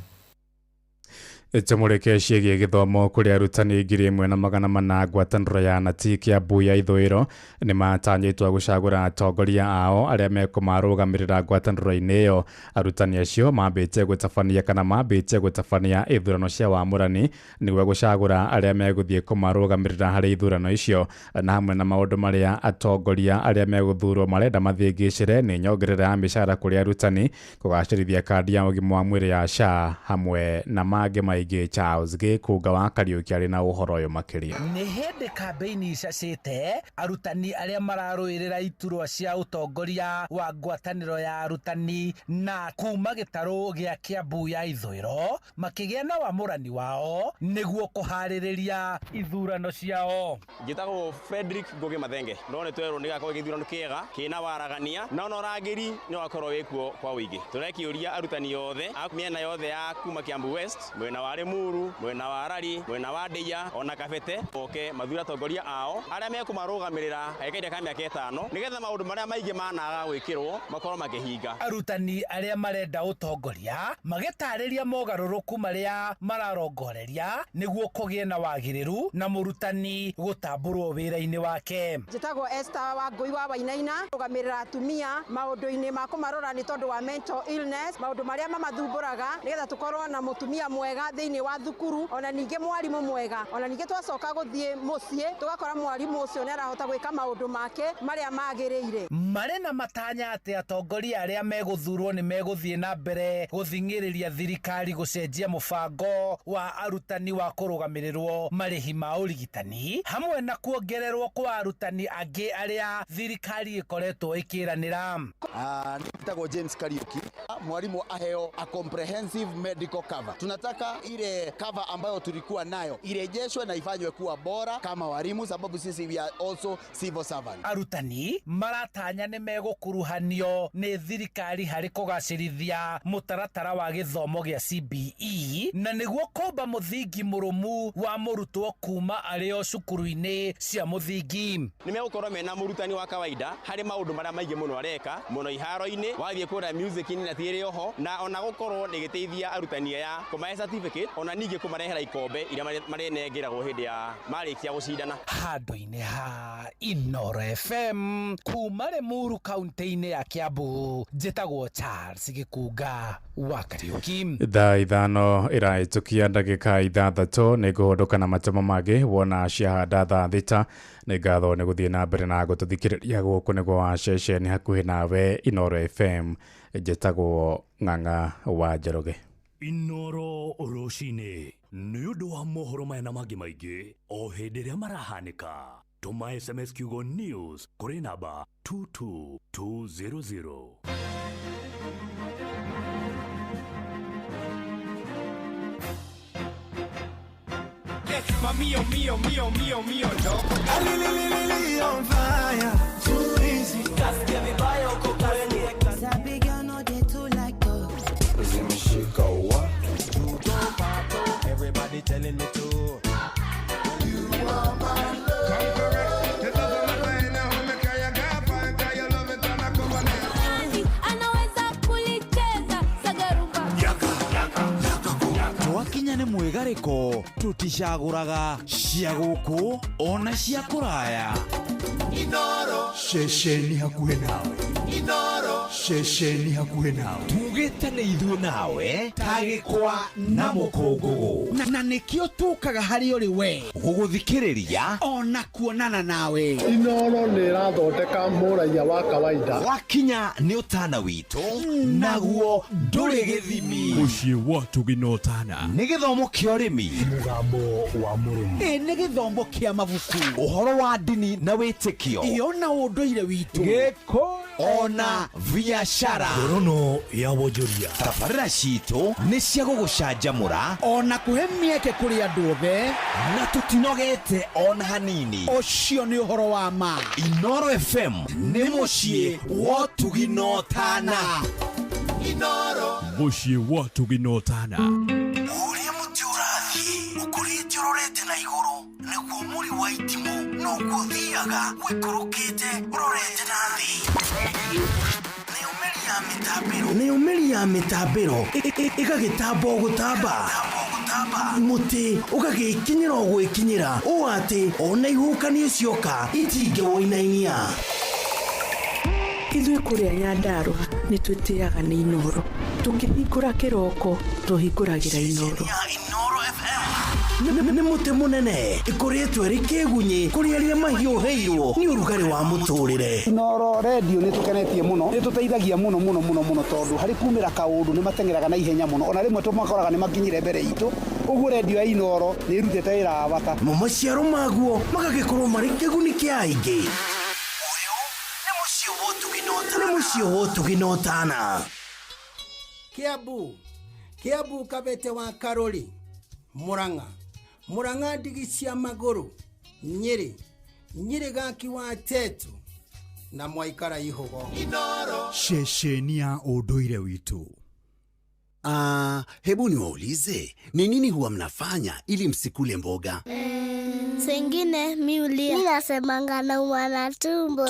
Tũmũrĩke ciĩgiĩ gĩthomo kũrĩ arutani 1400 ngwatanĩro ya nati Kiambu ya ithũĩro nĩ matanyĩtwo gũcagũra atongoria ao arĩa mekũmarũgamĩrĩra ngwatanĩro-inĩ ĩyo. Arutani acio mambĩtie gũtabania kana mambĩtie gũtabania ithurano cia wamũrani nĩguo gũcagũra arĩa megũthiĩ kũmarũgamĩrĩra harĩ ithurano icio, na hamwe na maũndũ marĩa atongoria arĩa megũthurwo marenda mathiĩ nĩ nyongerera ya mĩcara kũrĩ arutani, kũgacĩrithia kandi ya ũgima wa mwĩrĩ ya SHA hamwe na mangĩ maingĩ. Charles Gĩkũnga wa Kariũki arĩ na ũhoro ũyũ makĩria. Nĩ hĩndĩ kambĩini icacĩte arutani arĩa mararũĩrĩra iturwa cia ũtongoria wa ngwatanĩro ya arutani na kuma gĩtarũ gĩa Kiambu ya ithũĩro makĩgĩa na wamũrani wao nĩguo kũharĩrĩria ithurano ciao. Njĩtagwo Frederick Ngugi Mathenge. No nĩ twerwo nĩ gakorwo gĩthurano kĩega kĩna waragania na ona ũrangĩri nĩ wakorwo wĩkuo kwa ũingĩ. Tũrekĩũria arutani othe a mĩena yothe ya kuma Kiambu West, mwena wa Limuru, mwena wa Arari, mwena wa Ndeia ona Kabete oke mathure atongoria ao arĩa mekũmarũgamĩrĩra kahinda ka mĩaka 5 nĩgetha maũndũ marĩa maingĩ managa gwĩkĩrwo makorwo makĩhinga. Arutani arĩa marenda ũtongoria magĩtarĩria mogarũrũku marĩa mararongoreria nĩguo kũgĩe na wagĩrĩru na mũrutani gũtambũrwo wĩra-inĩ wake. Njĩtagwo Esther Wangũi wa Wainaina, rũgamĩrĩra atumia maũndũ-inĩ ma kũmarora nĩ tondũ wa mental illness, maũndũ marĩa mamathumbũraga nĩgetha tũkorwo na mũtumia mwega thĩinĩ wa thukuru ona ningĩ mwarimu mwega, ona ningĩ twacoka gũthiĩ mũciĩ tũgakora mwarimu ũcio nĩ arahota gwĩka maũndũ make marĩa magĩrĩire. Marĩ na matanya atĩ atongoria arĩa megũthurwo nĩ megũthiĩ na mbere gũthing'ĩrĩria thirikari gũcenjia mũbango wa arutani wa kũrũgamĩrĩrwo marĩhi ma ũrigitani hamwe na kuongererwo kwa arutani angĩ arĩa thirikari ĩkoretwo ĩkĩranĩra. Nitagwo James Kariuki. Mwalimu aheo a comprehensive medical cover. Tunataka ile cover ambayo tulikuwa nayo irejeshwe na ifanywe kuwa bora kama walimu, sababu sisi we are also civil servants. Arutani maratanya nĩ megũkuruhanio nĩ thirikari harĩ kũgacĩrithia mũtaratara wa gĩthomo gĩa CBE na nĩguo kũmba mũthingi mũrũmu wa mũrutwo kuma arĩ o cukuru-inĩ cia mũthingi. Nĩ megũkorwo mena mũrutani wa kawaida harĩ maũndũ marĩa maingĩ mũno areka mũno iharo-inĩ, wathiĩ kũrĩa music-inĩ na tirĩ oho, na ona gũkorwo nĩ gĩteithia arutani aya kũmahe certificate ona ningĩ kũmarehera ikombe iria marenengeragwo hĩndĩ ya marĩkia gũcindana. Handũ-inĩ ha Inoro FM kuma Limuru kaunti-inĩ ya Kiambu, njĩtagwo Charles Gĩkũnga wa Kariũki. Thaa 5 ĩrahĩtũkia ndagĩka 6 nĩ ngũhũndũka na matemo mangĩ wona ciahanda thaa 6. Nĩ ngatho nĩ gũthiĩ na mbere na gũtũthikĩrĩria gũkũ nĩguo wa ceceni hakuhĩ nawe Inoro FM. Njĩtagwo Ng'ang'a wa Njoroge. Inoro rũcinĩ nĩ ũndũ wa mohoro maya na mangĩ maingĩ o hĩndĩ ĩrĩa marahanĩka. Tũma SMS kiugo news kũrĩ namba 22200. Mio, mio, mio, mio, mio, on fire. Too easy. Kasikia vibaya uko kwenye. Sabi girl no dey too like talk. Zimeshika wa. Everybody telling me to. You are my love. Come correct. The love of my life now me kaya gapa kaya love it and I come on. Anaweza kulicheza sagarumba. Yaka yaka yaka. Twakinya nĩ mwĩgarĩko tũticagũraga cia gũkũ ona cia kũraya. Inoro ceceni hakuhĩ nawe. Inoro ceceni hakuhĩ nawe. Tugĩte nĩ ithuĩ nawe ta gĩkwa na mũkũngũgũ na nĩkĩo tũkaga harĩ ũrĩ we gũgũthikĩrĩria ona kuonana nawe. Inoro nĩ ĩrathondeka mũraiya wa kawaida. Wakinya nĩ ũtana witũ naguo ndũrĩ gĩthimi. Mũciĩ wa tũgina ũtana nĩ gĩthomo kĩa ũrĩmi, mũgambo wa mũrĩmi, nĩ gĩthomo kĩa mabuku, ũhoro wa ndini na wĩtĩkio, iyo na ũndũire witũ, gĩkũyũ ona biashara, ngorono ya wonjoria. Tabarĩra citũ nĩ cia gũgũcanjamũra ona kũhe mĩeke kũrĩ andũ othe, na tũtinogete ona hanini. Ũcio nĩ ũhoro wa ma. Inoro FM nĩ mũciĩ wa ũtugi na ũtana. Inoro mũciĩ wa ũtugi na ũtana. Ũrĩa mũtĩ ũrathiĩ ũkũrĩte ũrorete na igũrũ nĩguo mũri wa itimũ noguo ũthiaga ũikũrũkĩte ũrorete na thĩ. Nayo mĩri Nayo mĩri ya mĩtambĩro ĩgagĩtamba o gũtamba, mũtĩ ũgagĩkinyĩra o gwĩkinyĩra ũũ atĩ ona ihuhũkanio cioka itingĩwũinainia. Ithuĩ kũrĩa Nyandarũa nĩ twĩtĩaga nĩ Inoro. Tũkĩhingũra kĩroko tũhingũragĩra Inoro. Nĩ mũtĩ mũnene ĩkoretwo ĩrĩ kĩgunyĩ kũrĩ arĩa mahiũhĩirwo nĩ ũrugarĩ wa mũtũrĩre. Inoro redio nĩ tũkenetie mũno, nĩ tũteithagia mũno mũno mũno mũno, tondũ harĩ kumĩra kaũndũ nĩ mateng'eraga na ihenya mũno, ona rĩmwe tũmakoraga nĩ makinyire mbere itũ. Ũguo redio ya Inoro nĩ ĩrutĩte wĩra wa bata. Mo maciaro maguo magagĩkorwo marĩ kĩguni kĩa aingĩ. Nĩ mũciĩ wa ũtugi na ũtana. Kiambu, Kiambu, Kabete wa Karori, Murang'a, Murang'a, ndigi cia magũrũ, Nyĩrĩ, Nyĩrĩ, gaki wa Tetu na mwaikara ihũgo. Ceceni ya ũndũire witũ. Ah, hebu niwaulize, ni nini huwa mnafanya ili msikule mboga? Sengine mi ulia. Mi nasemanga naumwa na tumbo.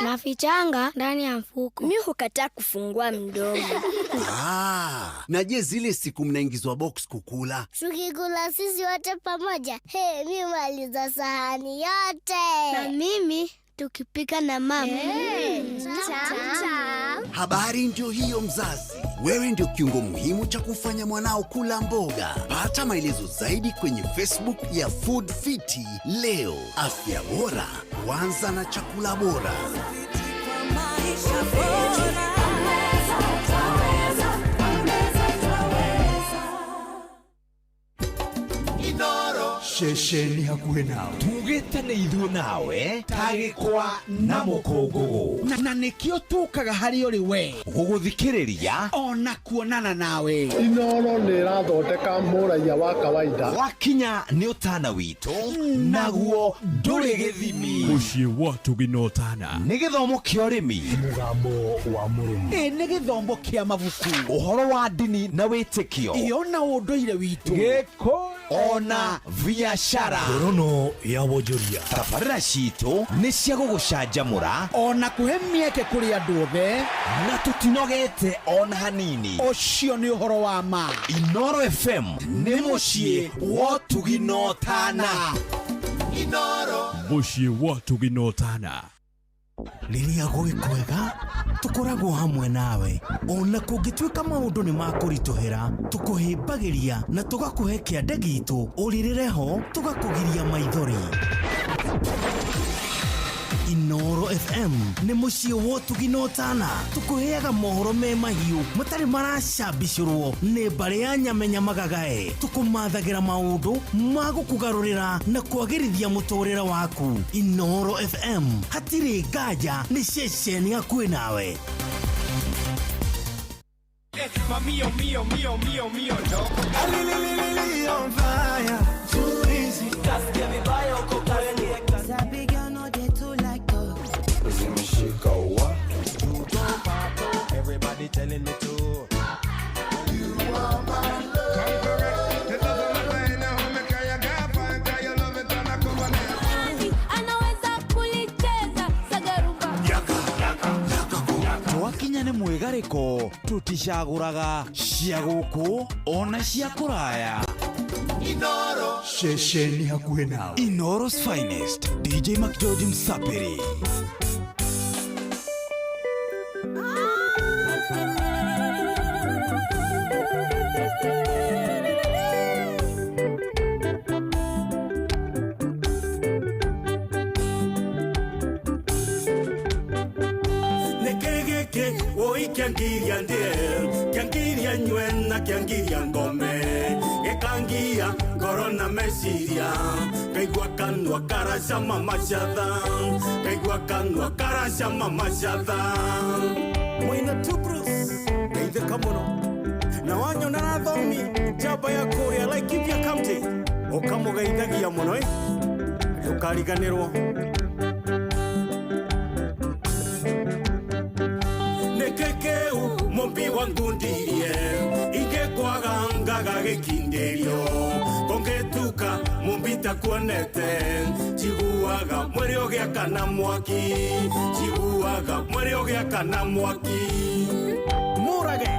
Nafichanga ndani ya mfuko. Mi hukataa kufungua mdomo. Ah, na je, zile siku mnaingizwa box kukula? Tukikula sisi wote pamoja, hey, mi maliza sahani yote. Na mimi tukipika na mama. Hey, tamu. Habari ndio hiyo mzazi. Wewe ndio kiungo muhimu cha kufanya mwanao kula mboga. Pata maelezo zaidi kwenye Facebook ya Food Fiti leo. Afya bora huanza na chakula bora. Ceceni hakuhĩ nawe. Tugĩte nĩ ithuĩ nawe tagĩkwa na mũkũngũgũ, na nĩkĩo tũkaga harĩ ũrĩ we gũgũthikĩrĩria ona kuonana nawe. Inoro nĩ ĩrathondeka mũraiya wa kawaida. Wakinya nĩ ũtana witũ, naguo ndũrĩ gĩthimi. Mũciĩ wa ũtugi na ũtana. Nĩ gĩthomo kĩa ũrĩmi. Mũgambo wa mũrĩmi. Ĩ nĩ gĩthomo kĩa mabuku. Ũhoro wa ndini na wĩtĩkio. Ĩ ona ũndũire witũ. Gĩkũyũ ona biashara. Ngorono ya wonjoria. Tabarĩra citũ nĩ cia gũgũcanjamũra ona kũhe mĩeke kũrĩ andũ othe, na tũtinogete ona hanini. Ũcio nĩ ũhoro wa ma. Inoro FM nĩ mũciĩ wa ũtugi na ũtana. Mũciĩ wa ũtugi na ũtana. Rĩrĩa gwĩ kwega tũkoragwo hamwe nawe, ona kũngĩtuĩka maũndũ nĩ makũritũhĩra, tũkũhĩmbagĩria na tũgakũhe kĩande gitũ ũrĩrĩre ho, tũgakũgiria maithori. Inoro FM nĩ mũciĩ wa ũtugi na ũtana. Tũkũheaga mohoro me mahiũ matarĩ maracambicũrwo nĩ mbarĩ ya nyamenya magagae. Tũkũmathagĩra maũndũ ma gũkũgarũrĩra na kwagĩrithia mũtũrĩre waku. Inoro FM hatirĩ nganja, nĩ ceceni hakuhĩ nawe. Mio, mio, mio, mio, mio, no. On fire, too easy. Kasikia vibaya uko kwenye. Sabi girl no dey too like talk. Zimeshika wa. Everybody telling me to. You are my love. The love of my life, now me kaya gafa, kaya love it and I come on. Anaweza kulicheza sagarumba. Twakinya nĩ mwĩgarĩko, tũticagũraga cia gũkũ ona cia kũraya. Ceceni hakuhĩ nawe. Inoro's finest, DJ McGeorge Msapiri. Nĩkĩ gĩkĩ woi kĩangiria ndĩe, kĩangiria nyue na kĩangiria ngome, gĩkangia ngoro na meciria, ngaigua kanua karacama macatha, ngaigua kanua karacama macatha. Mwina Tubrus ngeithĩka mũno na wanyona na thomi njamba ya kũrĩa Laikipia County ũkamũgeithagia mũno ĩ, ndũkariganĩrwo. Nĩkĩkĩu mũmbi wa ngundirie ingĩkwaga ngaga gĩkindĩrio kũngĩtuka mũmbi ta Itakuonete njiguaga mwĩrĩ ũgĩakana mwaki, njiguaga mwĩrĩ ũgĩakana mwaki. Mũrage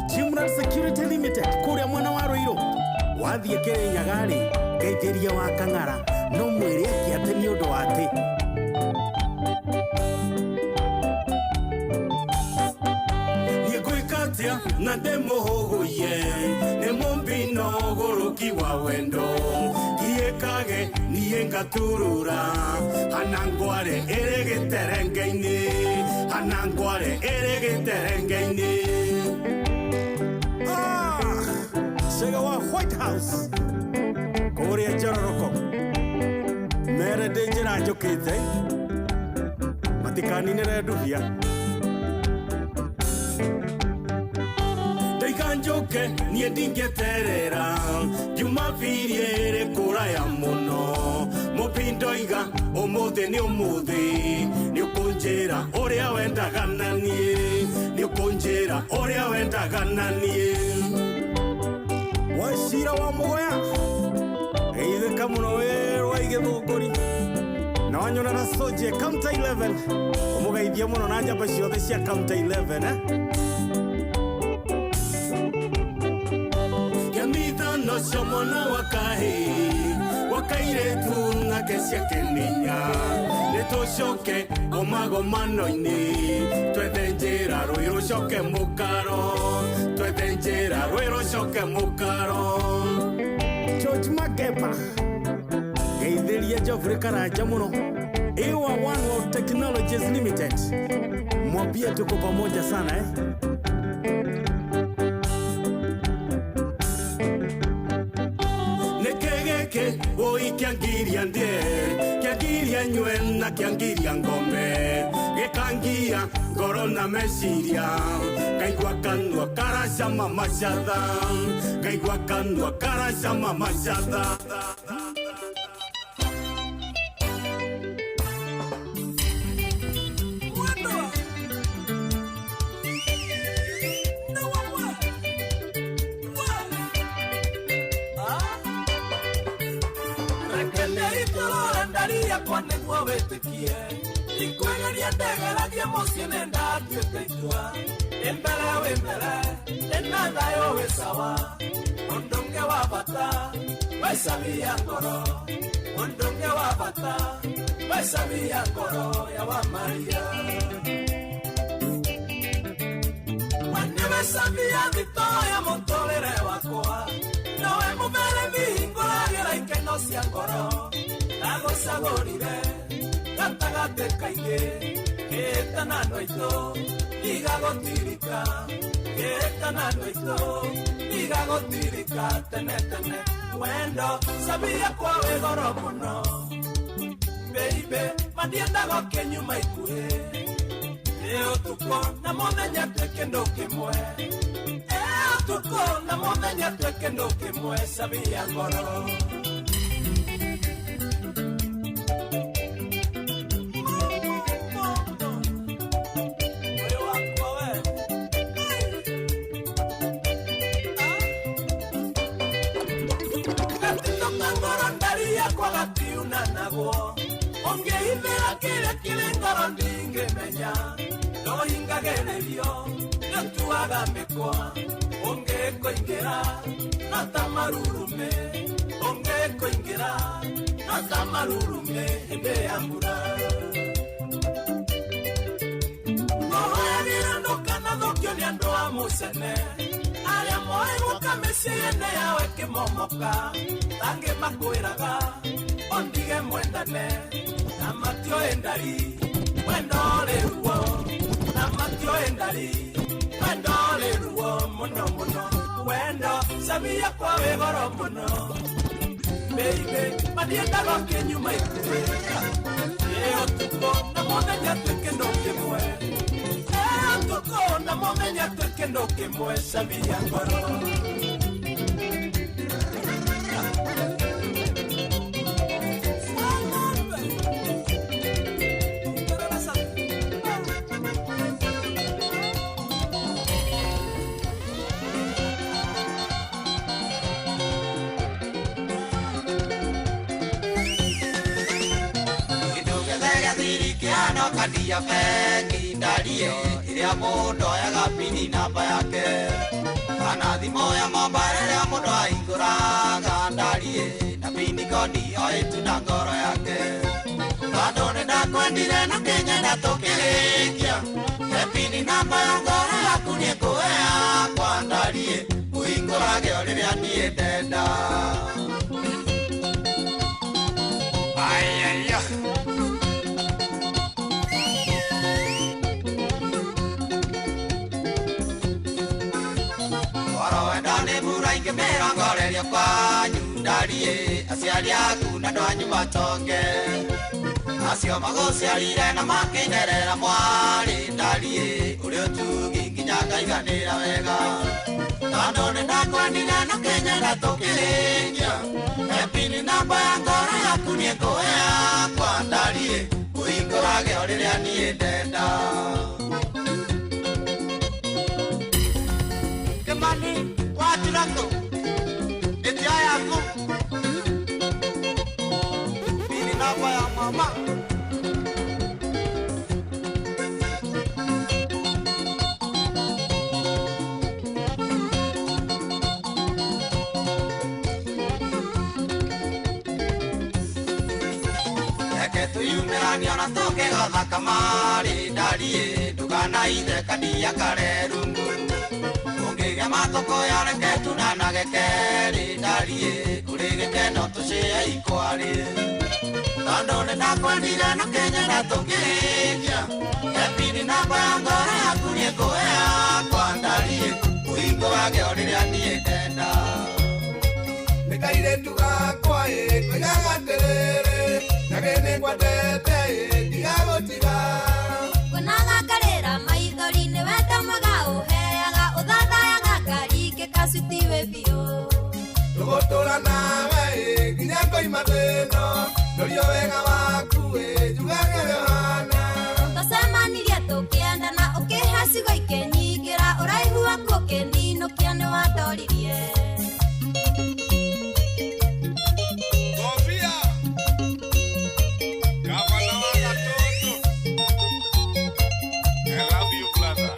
Jimrad Security Limited kũrĩa mwena wa Ruiru wathiĩ Kĩrĩnyaga-rĩ ngeithĩria wa Kang'ara no mwĩre eke atĩ nĩ ũndũ wa atĩ niĩ ngwĩka atĩa na ndĩmũhũgũiye nĩ mũmbino ũgũrũki wa wendo giĩkage niĩ ngaturura hana ngware ĩrĩ gĩterenge-inĩ, hana ngware ĩrĩ gĩterenge-inĩ. Cega wa White House kũrĩa Njororoko mere ndĩ njĩra njũkĩte matikaninĩre ndubia Ndaiga njoke niĩ ndingĩeterera Jumapili ĩrĩ kũraya mũno mũpindoiga ũmũthĩ nĩ ũmũthĩ nĩ ũkũnjĩra ũrĩa wendaga na niĩ, nĩ ũkũnjĩra ũrĩa wendaga na niĩ. Wacira wa Mũgoya geithĩka mũno wĩ rwa Igĩthũngũri na wanyona na Soje County 11 ũmũgeithie mũno na njamba ciothe cia County 11 eh? Kĩamithano cio mwana wa kahĩĩ wa kairĩtu nake ciakeninya nĩ tũcoke gomagomano-inĩ twethe njĩra rũĩ rũcoke mũkaro, twethe njĩra rũĩ rũcoke mũkaro. George Magepa geithĩria Geoffrey Karanja mũno Iwa One World Technologies Limited mwambie tuko pamoja sana eh? Nĩkĩ woi kĩangiria ndĩe kĩangiria nyue na kĩangiria ngome gĩkangia ngoro na meciria ngaigua kanua karacama macatha, ngaigua kanua karacama macatha. Yakwa nĩguo wĩtĩkie ndikwegeria ndegeragie mũciĩ nĩ ndatuĩte itua ndĩ mbere wĩ mbere ndĩna thayũ wĩ sawa ũndũ ũngĩ wa bata wecamia ngoro ũndũ ũngĩ wa bata wecamia ngoro ya wa Maria we nĩwe camia thito ya mũtũrĩre wakwa nowe mũberethi hingũragĩra ikeno cia ngoro ndagũcagũrire gatagatĩ kaingĩ kĩĩtana andũ aitũ ndigagũtirika kĩĩtana andũ aitũ ndigagũtirika tene tene wendo cabia kwa wĩ goro mũno baby mandiendaga ũkĩnyuma ikuhĩ ĩ ũtukũ na mũthenya twĩ kĩndũ kĩmwe ĩ ũtukũ na mũthenya twĩ kĩndũ kĩmwe cabia ngoro. Ũngĩhithĩra kĩrĩa kĩrĩ ngoro ndingĩmenya ndohingagĩrĩrio nĩũtuaga mĩkwa ũngĩkũingĩra no ta marurume ũngĩkũingĩra no ta marurume hĩndĩ ya mbura ngũhoyagĩra ndũkanathũkio nĩ andũ a mũcene arĩa moĩ gũka mĩciĩ yene yao ĩkĩmomoka tangĩ makwĩraga ondige mwendane na matioĩ ndari wendo ũrĩ ruo na matioĩ ndari wendo ũrĩ ruo mũno mũno wendo cabia kwa wĩ goro mũno baby mandiendaga ũkĩnyuma ikuhĩ ĩ ũtukũ na mũthenya twĩ kĩndũ kĩmwe ĩ ũtukũ na mũthenya twĩ kĩndũ kĩmwe cabia ngoro. mũno kandi ya bengi ndarie ĩrĩa mũndũ oyaga pini namba yake kana thimũ ya mobile ĩrĩa mũndũ ahingũraga ndarie na pini kodi o ĩtunda ngoro yake tondũ nĩ ndakwendire na kĩnyenda tũkĩrĩkia he pini namba ya ngoro yaku nĩ ngũhe yakwa ndarie ũhingũrage o rĩrĩa niĩ ndenda. Ayaya. Oro wendo nĩ mbura ingĩmĩrongoreria kwanyu ndarie aciari aku na andũ anyu matonge acio magũciarire na makĩnyerera mwarĩ ndarie ũrĩ ũtugi nginya ngaiganĩra wega tondũ nĩ ndakwendire na kĩnyenda tũkĩrĩkia he pini namba ya ngoro yaku nĩ ngũhe yakwa ndarie ũhingũrage o rĩrĩa niĩ ndenda. Kimani watirango ĩtia yaku pini namba ya mama. Reke tuyumĩranie ona tũkĩgotha kamarĩ ndarie ndũkanaithe kandi ya karerungu ũngĩgĩa matũkũya reke tunanage kerĩ ndarie kũrĩ gĩkeno tũcĩe ikwarĩ tondũ nĩ ndakwendire na kĩnyenda tũkĩrĩkia he pini namba ya ngoro yaku nĩ ngũhe yakwa ndarie ũhingũrage o rĩrĩa niĩ ndenda. Nĩ kairĩtu gakwa ĩ koigaga atĩrĩrĩ nage nĩ ngwendete ĩ ndigagũtiga. Nguonaga ngarĩra maithori nĩ wendo mwega ũheaga ũthathayaga ngaringĩka cutiwe biũ. Tũgũtũra nawe ĩ nginya ngoima thĩno ndorio wega waku ĩ njugage ũrĩa ũhana. Twacemanirie tũkĩendana ũkĩhe ciugo ikĩnyingĩra ũraihu waku ũkĩninũkia nĩ wandoririe. Kobia gavana wa Gatoto, I love you brother.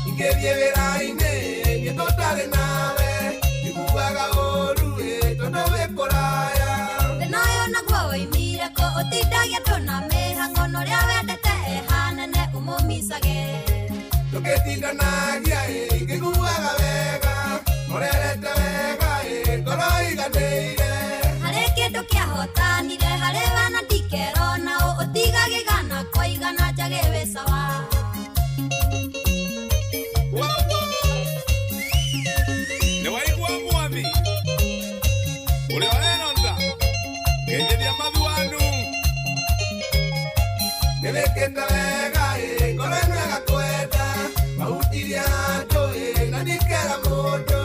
Ingĩthiĩ wĩra-inĩ niĩ tũtarĩ nawe njiguaga ũũru ĩ tondũ wĩ kũraya. Thĩna ũyũ naguo woimire kũ ũtindagia andũ na mĩhang'o na ũrĩa wendete e hanene ũmũmicage. Tũgĩtindanagia ĩ ngĩiguaga wega mũrerete wega ĩ ngoro iganĩire. Harĩ kĩndũ kĩahotanire harĩ we na ndikerona ũ ũtigagĩgana kwa igana njage wĩ sawa. Nĩ waigua mwathi ũrĩa ũreronda ngeithĩria mathi wanyu. Nĩ wĩkĩte wega ĩ ngoro ĩno ĩgakwenda mahutirie andũ ĩ na ndikera mũndũ.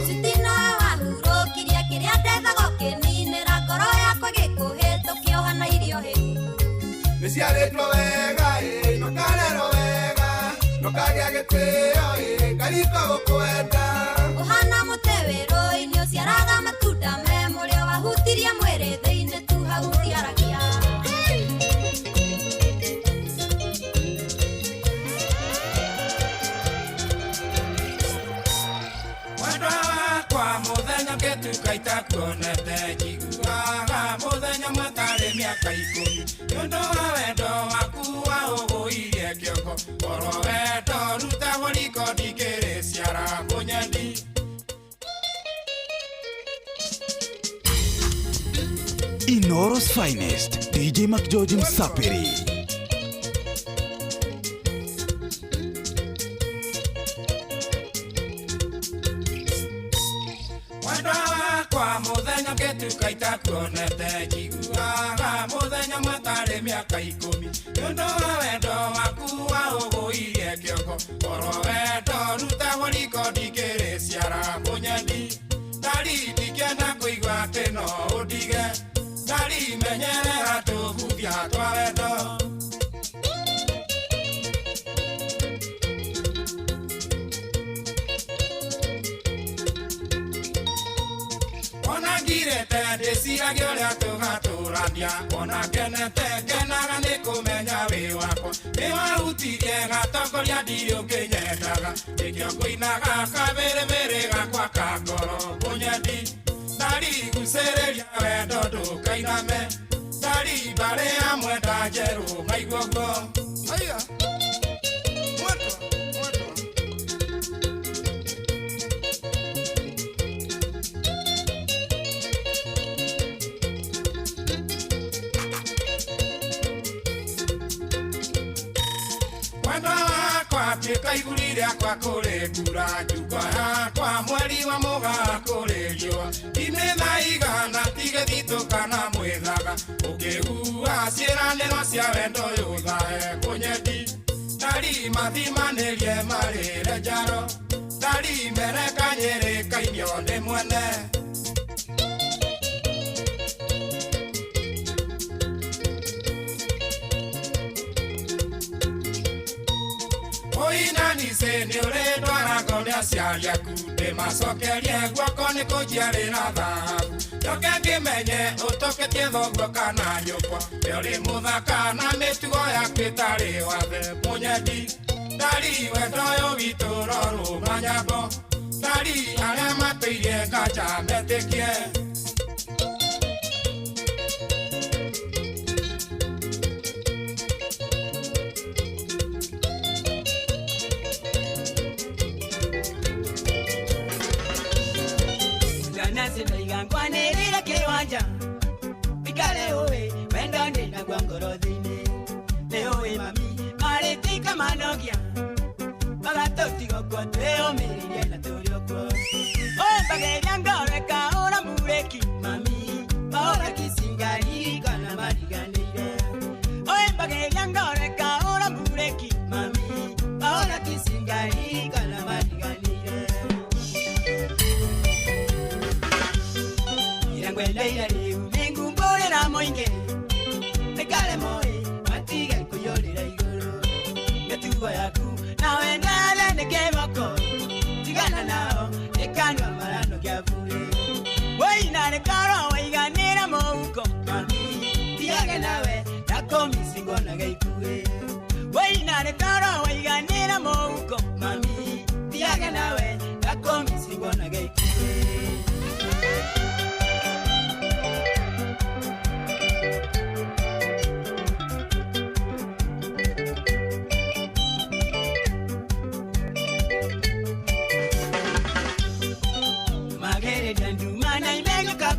Cutino wahurũkirie kĩrĩa ndethaga ũkĩninĩra ngoro yakwa gĩkũhĩtũkia ũhana irio hĩu. Nĩ ciarĩtwo wega ĩ nũkarerwo wega nũkagĩa gĩtĩo ĩ ngariko gũkwenda. Ũhana mũtĩ wĩ rũĩ-inĩ ũciaraga matunda me mũrĩo wahutirie mwĩrĩ thĩinĩ tu hau ndiaragia. Mwendwa wakwa mũthenya ngĩtuka itakuonete njiguaga mũthenya matarĩ mĩaka ikũmi nĩ ũndũ wa wendo waku waũgũirie kĩongo oro wendo rutagwo riko ndingĩrĩ ciara kũnyendi. Inoro's finest, DJ McGeorge Msapiri. Mwendwa wakwa mũthenya ngĩtuka itakuonete njiguaga mũthenya matarĩ mĩaka ikũmi nĩ ũndũ wa wendo waku waũgũirie kĩongo oro wendo rutagwo riko ndingĩrĩ ciara kũnyendi ndari ndingĩenda kũigua atĩ no ũndige ndari menyerera tũbuthia twa wendo. Ona ngirĩte ndĩciragia ũrĩa tũgatũrania ona ngenete ngenaga yakwa nĩwahutirie gatongoria ndirĩ ũngĩnyendaga nĩkĩo ngũinaga kabĩrĩbĩrĩ gakwa ka ngoro ngũnyendi ndarigucĩrĩria wendo ndũkainame ndari mbarĩ ya mwenda njerũ maigua ũguo. Aya. Mwendwa wakwa tuĩka iguri rĩakwa kũrĩ mbura njukwa yakwa mweri wa mũgaa kũrĩ riũa imĩtha igana tigĩthitũ kana mwĩthaga ũkĩgua ciĩranĩro cia wendo yũthae kũnyendi ndari mathimanĩrie marĩre njaro ndari mbere kanyĩrĩ kainio nĩ mwene. Oinanise nĩ ũrĩndwarago nĩ aciari aku ndĩmacokerie guoko nĩ kũnjiarĩra thahabu njoke ngĩmenye ũtũkĩtie thoguo kana nyũkwa we ũrĩ mũthaka na mĩtugo yaku ĩtarĩ wathe mũnyendi ndari wendo ũyũ witũ rorũma nyambo ndari arĩa matũirie nganja metĩkie. Ngwanĩrĩra kĩwanja ikare ũĩ wendo ndĩ naguo ngoro thĩinĩ nĩ ũĩ mami marĩtika manogia magatũtiga ũguo twĩyũmĩrĩrie na tũrĩ ũguo ũmbagĩria ngoro ĩkahũra mburĩki mami mahũra kicingari kana mariganĩire ũmbagĩria ngoro ĩkahũra mburĩki mami mahũra kicingari kana mariganĩire. Ngwendeire rĩu nĩngumbũrĩra mũingĩ ndĩkare moĩ matige kũiyũrĩra igũrũ mĩtugo yaku nawe ndare nĩ kĩboko tigana nao nĩkanua maranogia burĩ wĩina nĩkorwo waiganĩra mũhuko mami tiage nawe ndakũmicingonaga ikuĩ wĩina nĩkorwo waiganĩra mũhuko mami tiage nawe ndakũmicingonaga ikuĩ.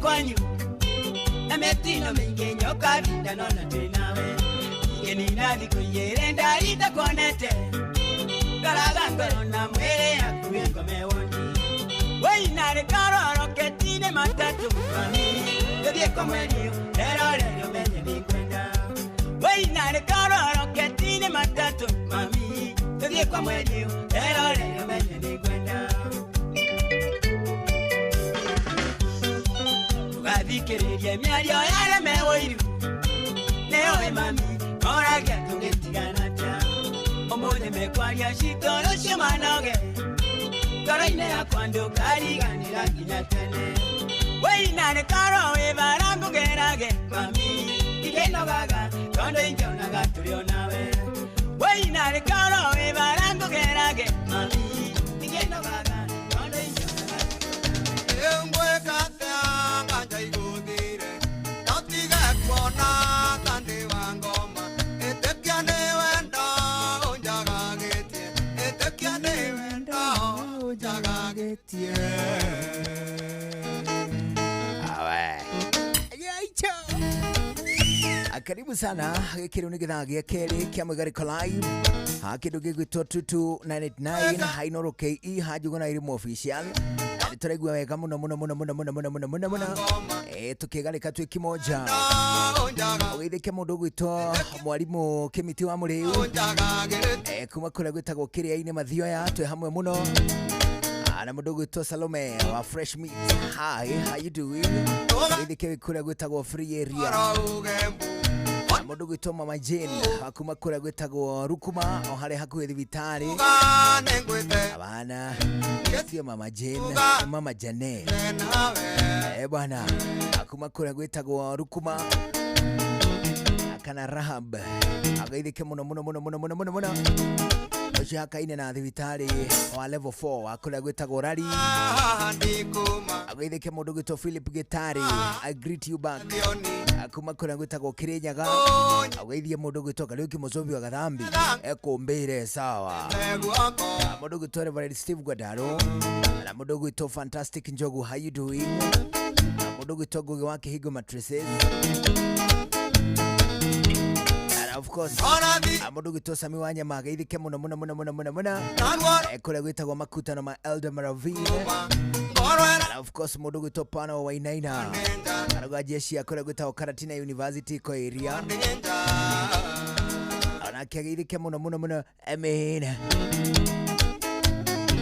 Kwanyu na metino mingi nyoka vinda nona twinawe nginina thikũ igĩrĩ ndarita kuonete ngaraga ngoro na mwĩrĩ yaku ngome wondi wĩina rĩkaroroketine matatũ mami tũthiĩ kwa mweri rero menye nĩngwenda wĩina rĩkaroroketine matatũ mami tũthiĩ kwa mweri rero menye nĩngwenda. Thikĩrĩrie mĩario yarĩa me ũiru nĩũĩ mami moragia tũngĩtigana atĩa ũmũthĩ mekwaria citũ rũciũ manoge ngoro-inĩ yakwa ndũkariganĩra nginya tene wĩina nĩkorwo wĩ bara ngũgerage mami ndingĩnogaga tondũ ingĩonaga tũrĩ o nawe wĩina nĩkorwo wĩ bara ngũgerage mami ndingĩnogaga tondũ ingĩonaga Ngwĩka atĩa nganja igũthire no kuona ta ndĩ wa ngoma ĩtĩkia nĩ wendo ũnjagagĩtie ĩtĩkia nĩ wendo ũnjagagĩtie. Karibu sana gĩkĩrĩ nĩ gĩthaa gĩa kerĩ kĩa Mũigarĩko Live ha kĩndũ gĩgwĩtwo 22989 ha Inooro KE ha Njuguna Irĩmũ official tũraigua wega mũno mũno mũno mũno mũno mũno mũno mũno mũno tũkĩgarĩka twĩ kimoja ũgeithĩke mũndũ ũgwĩtwo mwarimũ Kĩmiti wa Mũrĩu kuma kũrĩa gwĩtagwo Kĩrĩa-inĩ Mathioya twĩ hamwe mũno na mũndũ ũgwĩtwo Salome wa Fresh Meat. Hi, how you doing? Ũgeithĩke wĩ kũrĩa gwĩtagwo Free Area na mũndũ ũgwĩtwo Mama Jane wa kuma kũrĩa gwĩtagwo Rukuma o harĩa hakuhĩ thibitarĩ abana sio Mama Jane, Mama Jane bwana kuma kũrĩa gwĩtagwo Rukuma. Kana Rahab agaithike muno muno muno muno muno muno muno ucio hakaine na thibitari wa level 4 wa kuria gwitagwo Rari agaithike mundu gwitwo Philip Gitari I greet you back kuma kuria gwitagwo Kirinyaga agaithie mundu gwitwo Kariuki Mucobi wa Gathambi ekumbire sawa mundu gwitwo Reverend Steve Gwadaro na mundu gwitwo Fantastic Njogu how you doing mundu gwitwo Ngugi wa Kihingo Mattresses. Of course, mundu gwitwo Sami wa Nyama agaithike muno muno muno muno muno muno kuria gwitagwo Makutano ma Elder Maravine. Of course, mundu gwitwo Pano Wainaina arauga jeshi ya kuria gwitagwo Karatina University ko area onake agaithike muno muno muno amen.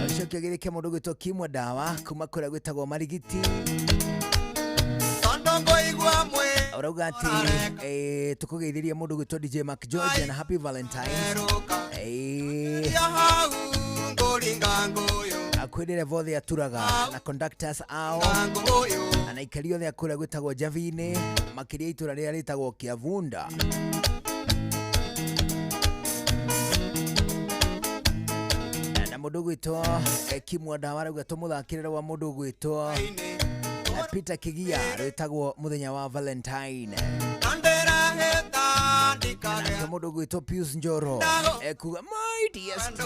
Ucio agaithike mundu gwitwo Kimwa Dawa kuma kuria gwitagwo Marigiti urauga ati tukugeithiria mundu gwitwo DJ Mark George na happy Valentine. Akwirire bothe aturaga na conductors ao na aikari othe akuria gwitagwo Javini makiria itura riria ritagwo Kiavunda. Na mundu gwitwo Kimwa Dawa arauga tumuthakirire wa mundu gwitwo Peter Kigia rwitagwo muthenya wa Valentine. Nake mundu gwitwo Pius Njoro ekuga my dearest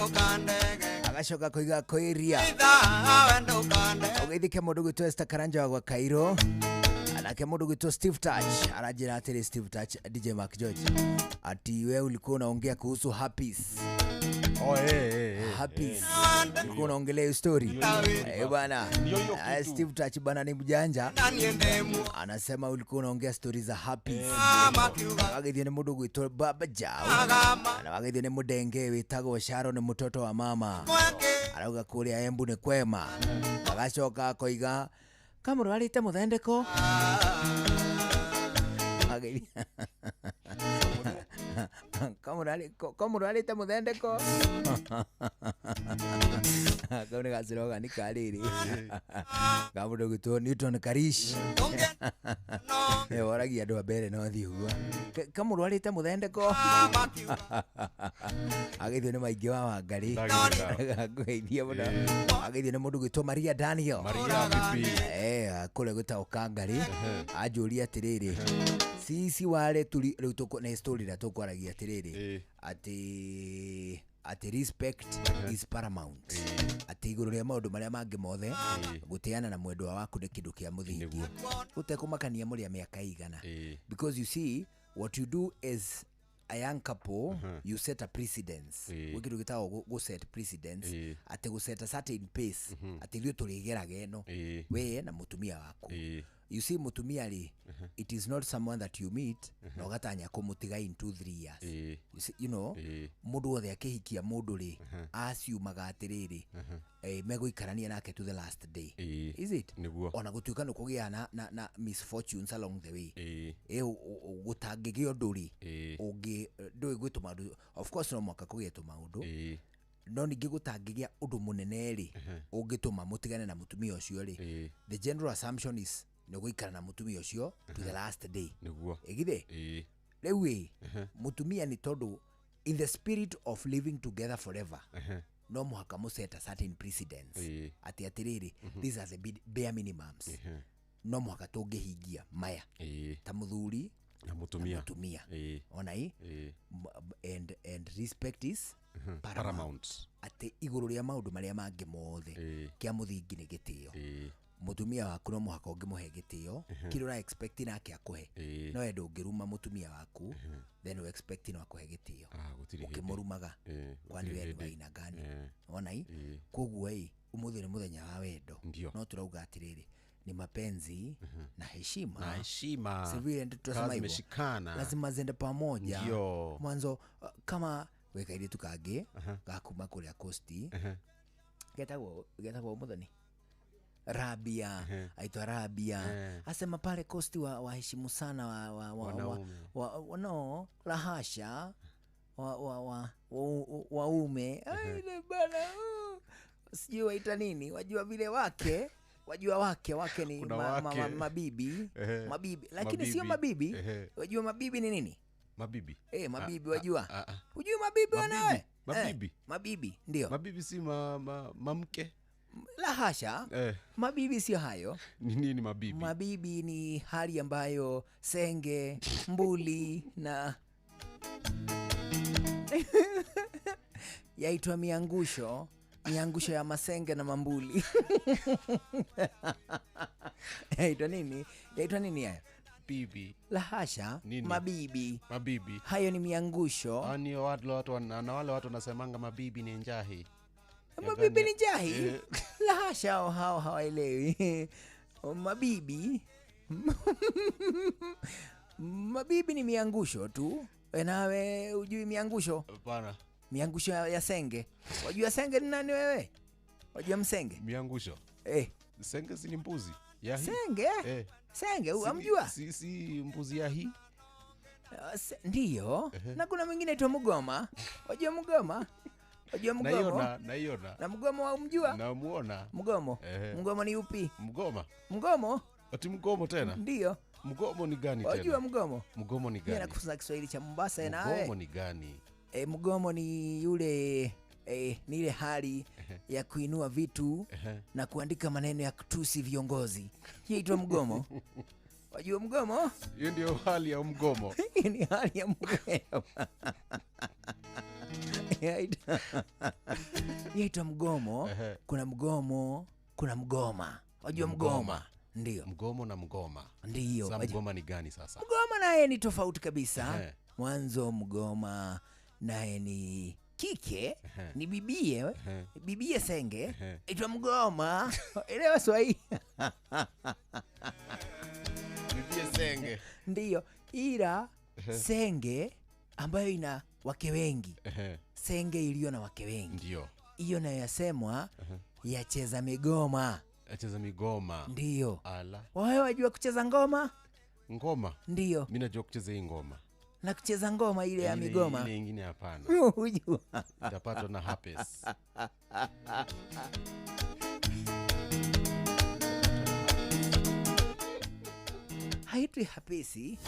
agacoka koiga koiria ugeithike mundu gwitwo Esther Karanja wa gwa Cairo. Nake mundu gwitwo Steve Touch aranjira atiri Steve Touch DJ Mark George ati we ulikuwa unaongea kuhusu happies. Oh, happies. Ulikuwa unaongelea hiyo story. Bana. Steve Touch bana ni mjanja. Anasema ulikuwa unaongea story za happies. Wagithio ni mundu gwitwo Baba Jao. Na wagithio ni mudenge witagwo Sharon mutoto wa mama. Arauga kuria Embu ni kwema. Agacoka akoiga kamurwarite muthendeko. Kamurwarite muthendeko. Kau nĩ gaciroga nĩ karĩrĩ ga mũndũ gwĩtwo Newton Karish woragia andũ a mbere no thiĩ ũguo kamũrwarĩte mũthendeko ageithio nĩ maingĩ wa Wangari ngũgeithie mũno ageithio nĩ mũndũ gwĩtwo Maria Daniel kũrĩa gwĩtagwo Kangari anjũria atĩrĩrĩ sisi wale tuli rĩu nĩ story ĩrĩa tũkwaragia atĩrĩrĩ atĩ respect is paramount atĩ igũrũ rĩa maũndũ marĩa mangĩ mothe gũteana na mwendwa waku nĩ kĩndũ kĩa mũthingi gũtekũmakania mũrĩ a mĩaka igana because you see what you do as a young couple you set a precedence gwĩ kĩndũ gĩtagwo gũ set precedence atĩ gũ set a certain pace atĩ ithuĩ tũrĩgeraga ĩno we na mũtumia waku. You see mutumia ri it is not someone that you meet na ugatanya kumutiga in 2-3 years. You see, you know mundu wothe akihikia mundu ri aciumaga atiriri meguikarania nake to the last day. Is it ona gutuika nukugia na misfortunes along the way gutangigia undu ri ungi ndui gwi tumaundu of course no mwaka kugia tumaundu no ningĩ gũtangĩgĩa ũndũ mũnene rĩ ũngĩtũma mũtigane na mũtumia ũcio rĩ the general assumption is nĩ gũikara na mũtumia ũcio to the last day nĩguo ĩgithĩ rĩu ĩ mũtumia nĩ tondũ in the spirit of living together forever no mũhaka mũset a certain precedence atĩ atĩrĩrĩ these are the bare minimums no mũhaka tũngĩhingia maya ta mũthuri na mũtumia ona ĩ and respect is paramount atĩ igũrũ rĩa maũndũ marĩa mangĩ mothe kĩa mũthingi nĩ gĩtĩo mũtumia waku no mũhaka ũngĩmũhe gĩtĩo kĩrĩa ũra expect nake akũhe no we ndũngĩruma mũtumia waku then we expect no akũhe gĩtĩo ũkĩmũrumaga kwani we nĩ wa aina gani ona ĩ koguo ĩ ũmũthĩ nĩ mũthenya wa wendo no tũrauga atĩrĩrĩ ni mapenzi na heshima. Na heshima. Si vile ndio tunasema hivyo. Lazima ziende pamoja. Mwanzo kama weka ile tukage gakuma kuria Costi getagwo muthoni Rabia aitwa Rabia asema pale Costi waheshimu sana wa no lahasha wa waume aile bana sijui waita nini wajua vile wake wajua wake ni mabibi mabibi lakini sio mabibi wajua mabibi ni nini Mabibi. Mabibi wajua. Hujui mabibi wanawe? Mabibi. Mabibi ndio. Mabibi si mamke? La hasha. Mabibi sio hayo. Ni nini mabibi? Mabibi ni hali ambayo senge, mbuli na yaitwa miangusho. Miangusho ya masenge na mambuli. Yaitwa nini? Yaitwa nini hayo? Bibi. La hasha. Nini? Mabibi. Mabibi. Hayo ni miangusho. Ni watu na wale watu wanasemanga mabibi ni njahi. Mabibi ni njahi? La hasha, hao hawaelewi. Mabibi. Mabibi ni miangusho tu. Nawe hujui miangusho? Hapana. Miangusho ya senge. Wajua senge ni nani wewe? Wajua msenge? Miangusho. Senge si ni mbuzi. Ya hii. Senge? Senge, unamjua? Si mbuzi ya hii. Ndiyo. Na kuna mwingine aitwa mgoma. Wajua mgoma? Wajua mgomo? Naiona. Na mgomo waumjua? Namuona. Mgomo. Mgomo ni upi? Mgoma. Mgomo? Ati mgomo tena? Ndiyo. Mgomo ni gani tena? Wajua mgomo? Mgomo ni gani? Mimi nakufunza Kiswahili cha Mombasa nawe. Mgomo ni gani? Mgomo ni yule ni ile hali ya kuinua vitu na kuandika maneno ya kutusi viongozi. Hiyo inaitwa mgomo. Wajua mgomo? Hiyo ndio hali ya mgomo. Hiyo ni hali ya mgomo. Yaitwa mgomo. Kuna mgomo, kuna mgoma. Wajua mgoma? Ndio. Mgomo na mgoma. Ndio. Sasa mgoma ni gani sasa? Mgoma naye ni tofauti kabisa. Mwanzo mgoma naye ni kike, ni bibie, bibie senge, itwa mgoma. Elewa Swahili. Bibie senge. Ndio, ila senge ambayo ina wake wengi. Senge iliyo na wake wengi. Ndio. Hiyo nayo yasemwa yacheza migoma. Yacheza migoma. Ndio. Ala. Wewe wajua kucheza ngoma? Ngoma? Ndio. Mimi najua kucheza hii ngoma. Na kucheza ngoma ile ya migoma. Ile nyingine hapana. Hujua. Itapatwa na herpes. Haitwi hapisi.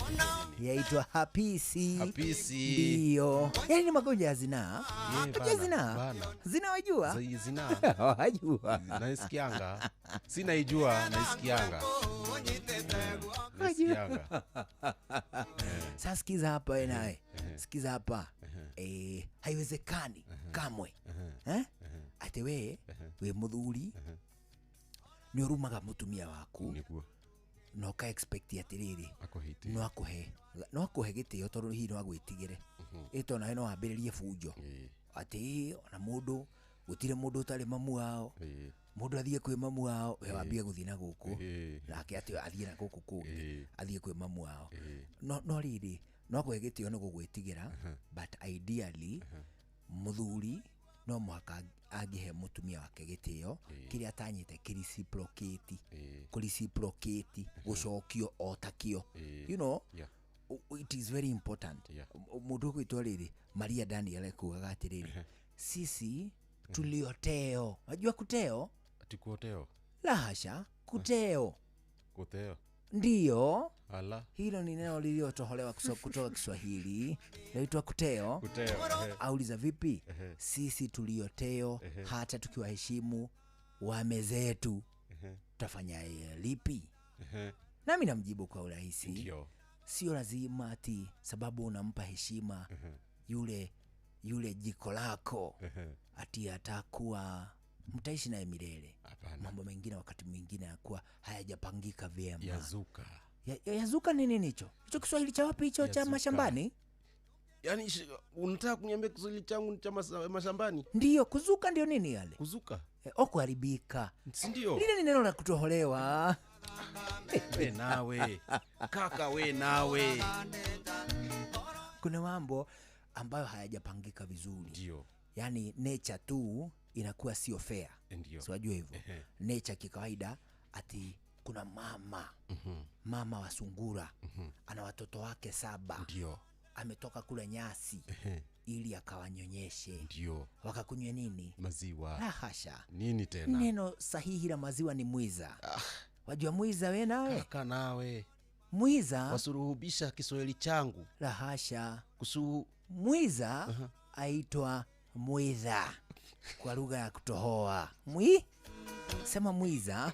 Yaitwa hapisi. Hapisi. Ndio. Yaani ni magonjwa ya zinaa. Magonjwa ya zinaa. Zinaa wajua? Zinaa. Wajua. Naisikianga. Sinaijua, naisikianga. Naisikianga. Sasa sikiza hapa wewe nawe. Sikiza hapa. Haiwezekani kamwe. Ate we muthuri ni urumaga mutumia waku. No ka expect atiriri no akuhe no akuhe gitio tondu hihi no agwitigire ito nawe no wambiririe bunjo ati ona mundu gutire mundu utari mamu wao mundu athie kwi mamu wao we wambie guthie na guku nake ati athie na guku kungi athie kwi mamu wao no riri no akuhe gitio no gugwitigira but ideally muthuri no muhaka angihe mutumia wake gitio kiria atanyite kireciprocate kureciprocate gucokio o takio you know. It is very important. Mundu gwitwo riri Maria Daniel ekugaga atiriri sisi tulioteo. Wajua kuteo? Ati kuoteo? La hasha, kuteo. Kuteo. Ndio. Ala. Hilo ni neno lililotoholewa kutoka Kiswahili. Linaitwa kuteo. Kuteo. Auliza vipi? Sisi tulioteo hata tukiwaheshimu wame zetu tutafanya lipi? Nami namjibu kwa urahisi. Ndio. Sio lazima ati sababu unampa heshima yule jiko lako ati atakuwa mtaishi naye milele. Mambo mengine wakati mwingine yanakuwa hayajapangika vyema. Yazuka. Yazuka ni nini hicho? Hicho Kiswahili cha wapi hicho cha mashambani? Yaani unataka kuniambia Kiswahili changu ni cha mashambani? Ndio, kuzuka ndio nini yale? Kuzuka. Kuharibika. Si ndio? Lile ni neno la kutoholewa. We nawe. Kaka we nawe. Kuna mambo ambayo hayajapangika vizuri. Ndio. Yaani nature tu inakuwa sio fair. Ndio. Si wajua hivyo. Nature kikawaida ati kuna mama. Mama wa sungura. Ana watoto wake 7. Ndio. Ametoka kula nyasi ili akawanyonyeshe. Ndio. Wakakunywe nini? Maziwa. La hasha. Nini tena? Neno sahihi la maziwa ni mwiza. Wajua mwiza we nawe? Kaka nawe. Mwiza Wasuruhubisha Kiswahili changu. La hasha. Kusuhu Mwiza aitwa mwitha kwa lugha ya kutohoa. Mwi sema mwiza.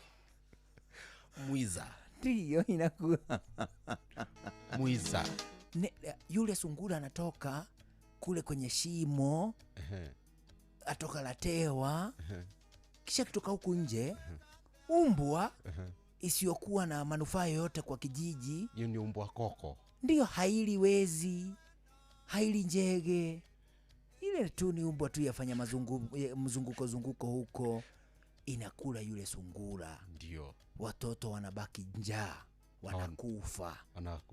Mwiza. Ndiyo inakuwa Mwiza. Ne, yule sungura anatoka kule kwenye shimo atoka latewa, kisha kitoka huku nje umbwa isiyokuwa na manufaa yoyote kwa kijiji, Hiyo ni umbwa koko. ndiyo haili wezi, haili njege, ile tu ni umbwa tu yafanya mzunguko zunguko huko, inakula yule sungura. Ndio. Watoto wanabaki njaa, wanakufa,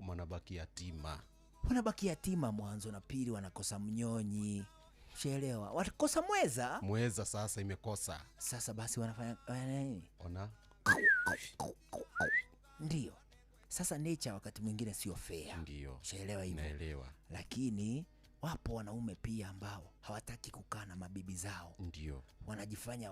Wanabaki yatima. Wanabaki yatima mwanzo, na pili wanakosa mnyonyi, ushaelewa, watakosa mweza. Mweza sasa imekosa. Sasa basi wanafanya nini? Ona. Ndio. Sasa nature wakati mwingine sio fair. Ndio. Ushaelewa hivyo? Naelewa. Lakini wapo wanaume pia ambao hawataki kukaa na mabibi zao. Ndio. Wanajifanya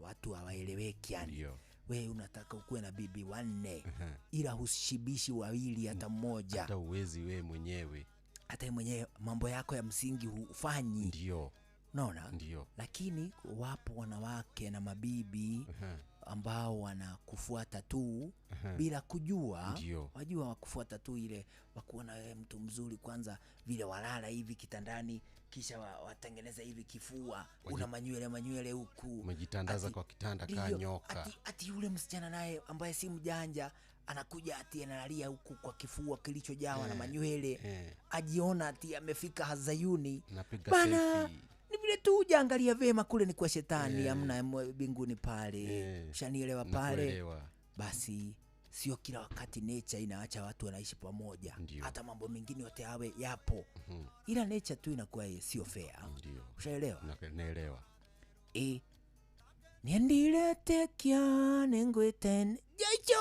watu hawaeleweki yani. Ndio. Wewe unataka ukuwe na bibi wanne ila hushibishi wawili hata mmoja. Hata uwezi wewe mwenyewe. Hata wewe mwenyewe mambo yako ya msingi hufanyi. Ndio. Unaona? Ndio. Lakini wapo wanawake na mabibi ambao wanakufuata tu bila kujua. Ndio. Wajua wakufuata tu ile wakuona wewe mtu mzuri kwanza, vile walala hivi kitandani kisha watengeneza hivi kifua, una manywele huku. Umejitandaza kwa kitanda kaa Ndio, nyoka. Ati yule msichana naye ambaye si mjanja anakuja ati analalia huku kwa kifua kilichojawa na manywele. Ajiona ati amefika Hazayuni. Napiga Bana, selfie. ni vile tu hujaangalia vema, kule ni kwa shetani, hamna mbinguni pale. Ushanielewa pale? Nakuelewa. Basi sio kila wakati nature inaacha watu wanaishi pamoja. Hata mambo mengine yote yawe yapo. Ila nature tu inakuwa sio fair. Ndio. Ushaelewa? Naelewa. Niendile tekia nengweten jacho.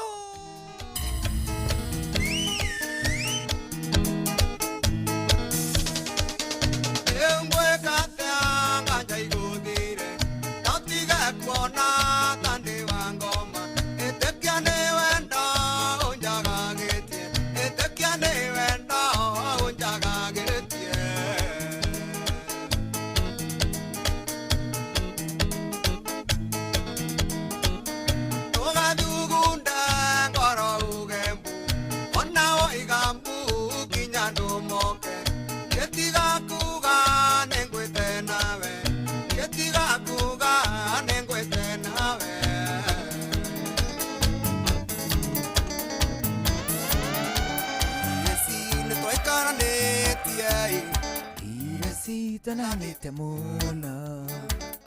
Twananĩte mũno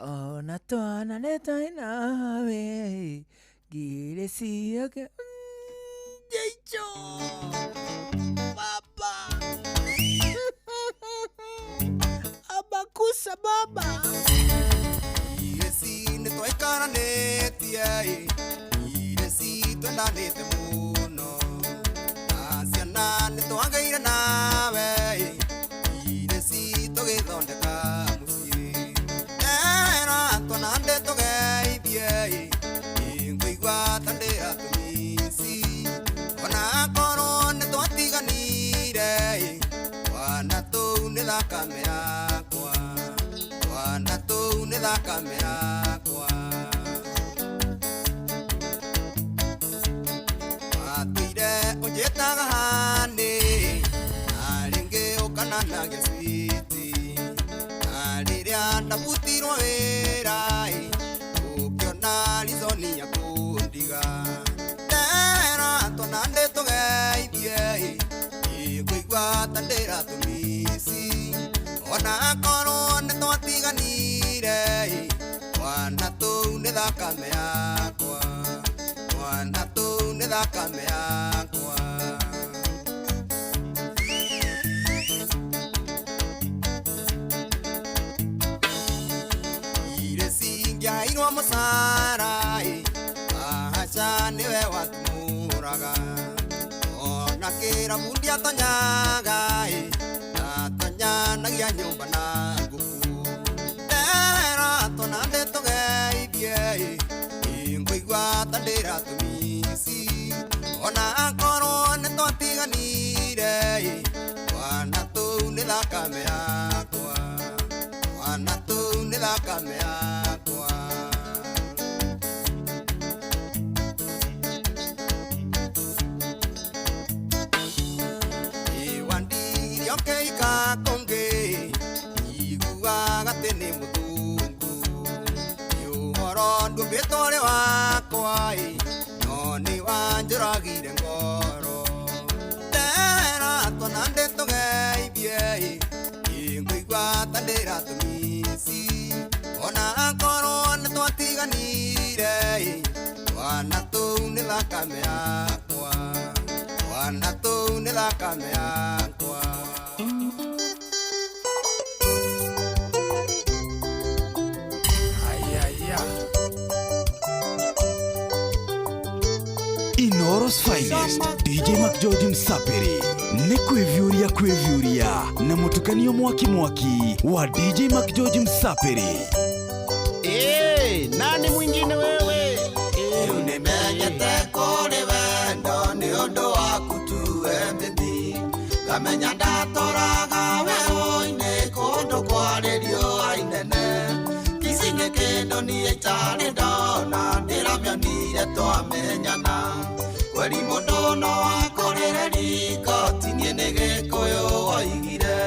ona twananĩte nawe ngirĩ ciake Jaicho baba abakusa baba Ireci nĩtwaikaranĩtie ireci twendanĩte mũno na ciana nĩtwagĩire nawe ireci tũgĩthondeka mũciĩ era twana ndĩtũgeithie ngũigua ta ndĩratũmici ona korwo nĩtwatiganire twana tũu nĩ thakame yakwa twana tũu nĩ thakame yakwa watũire ũnjĩtaga hanĩ na rĩngĩ ũkananagia switi na rĩrĩa ndabutirwo wĩra ũkĩona rizoni ya kũndiga ndera twana ndĩtũgeithie ngũigua ta ndĩratũmici ona korwo nĩtwatiganire twana tũu nĩ thakame yakwa twana tũu nĩ thakame yakwa ireci ingĩaheirwo mũcara ahaca nĩwe watumũraga ona kĩrabu ndiatonyaga natonyanagia nyũmba na ngũkũ ndera twana ndĩtũgeithie ngũigua ta ndĩratũmici ona korwo nĩ twatiganire twana tũu nĩ thakame yakwa twana tũu nĩ thakame yakwa Iwandirio keika kũngĩ iguaga atĩ nĩ mũthungu nĩ ũhoro ndumbĩtwo ũrĩ wakwa ĩ no nĩ wanjũragire ngoro ndehera twana ndĩtũgeithie ĩ ingũigua ta ndĩratũmici ona akorwo nĩ twatiganire ĩ twana tũu nĩ thakame yakwa twana tũu nĩ thakame yakwa. Inooro's finest DJ McGeorge Msapiri nĩ kwĩviũria kwĩviũria na mũtukanio mwaki mwaki wa DJ McGeorge Msapiri. Hey, nani mwingine wewe? Rĩu nĩmenyete kũrĩ wendo nĩ ũndũ waku tu we mbithi ngamenya ndatoraga werũ-inĩ kũndũ kwarĩ riũa inene kici nĩ kĩndũ niĩ itarĩ ndona ndĩramĩonire twamenyana kweri mũndũ no akũrĩre riko tinie nĩ gĩkũyũ oigire.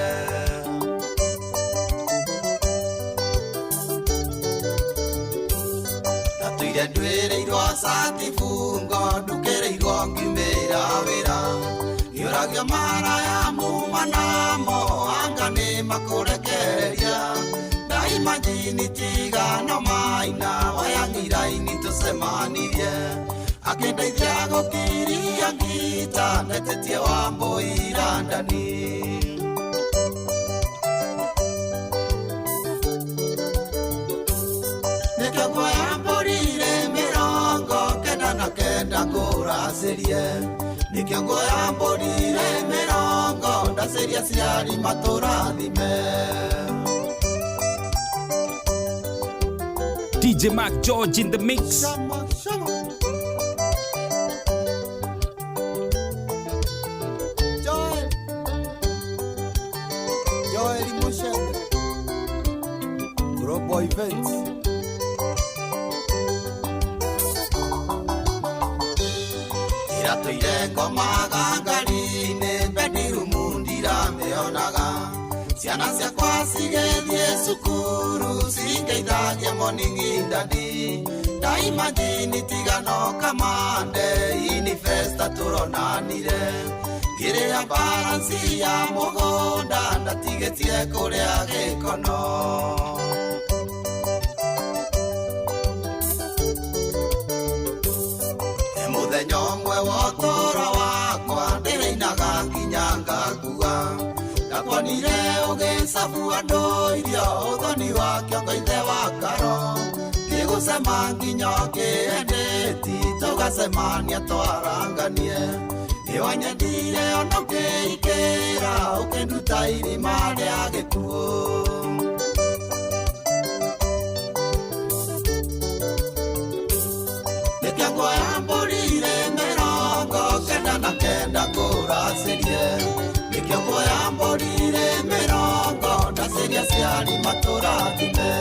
Ndatũire ndwĩrĩirwo cati bungo ndukĩrĩirwo ngiumĩra wĩra ngĩũragio maraya muma namo anga nĩ makũrekereria ndaimajini tigano maina wayang'iraini tũcemanirie akĩndeithia gũkiria ngita ndetĩtie wa mbũira ndani. Nĩkĩo nguoya mbũrire 99 ngũracĩrie nĩkĩo nguoya mbũrire mĩrongo ndacĩria ciari matũrathime. DJ Mark George in the mix. Shama, shama. Joel Joel Mushende Global Events. Iratũire ngomaga ngari-inĩ bedroom ndiramĩonaga ciana ciakwa cigĩthiĩ cukuru cingeithagia morning daddy ndaimajini tigano kamande inifesta tũronanire ngĩrĩha baransi ya mũgũnda ndatigĩtie kũrĩa gĩkono. Mũthenya ũmwe wa ũtũũro wakwa ndĩrĩinaga nginya ngakua ndakuonire ũgĩcabu andũ irio ũthoni wa kĩongo ithe wa karo ngĩgũcema nginya ũkĩendeti tũgacemania twaranganie nĩwanyendire ona ũkĩikĩra ũkĩnduta irima rĩa gĩkuũ. Nĩkĩo nguoya mbũrire 99 ngũracĩrie nĩkĩo nguoya mbũrire mĩrongo ndacĩria ciari matũrathime.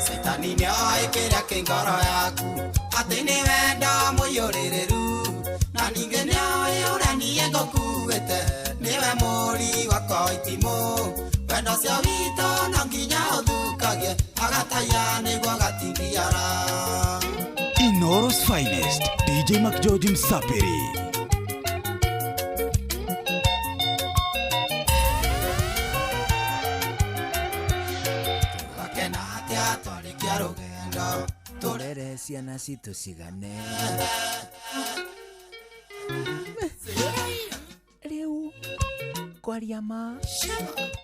Caitani nĩoĩ kĩrĩa kĩ ngoro yaku atĩ nĩ wendo mũiyũrĩrĩru na ningĩ nĩoĩ ũrĩa niĩ ngũkuĩte nĩwe mũri wakwa itimũ wendo ũcio witũ no nginya ũthukagie agataiya nĩguo agatindiara. Inooro's finest DJ McGeorge Msapiri. Tũgakena atĩa twarĩkia rũgendo tũrere ciana citũ cigane rĩu kwaria ma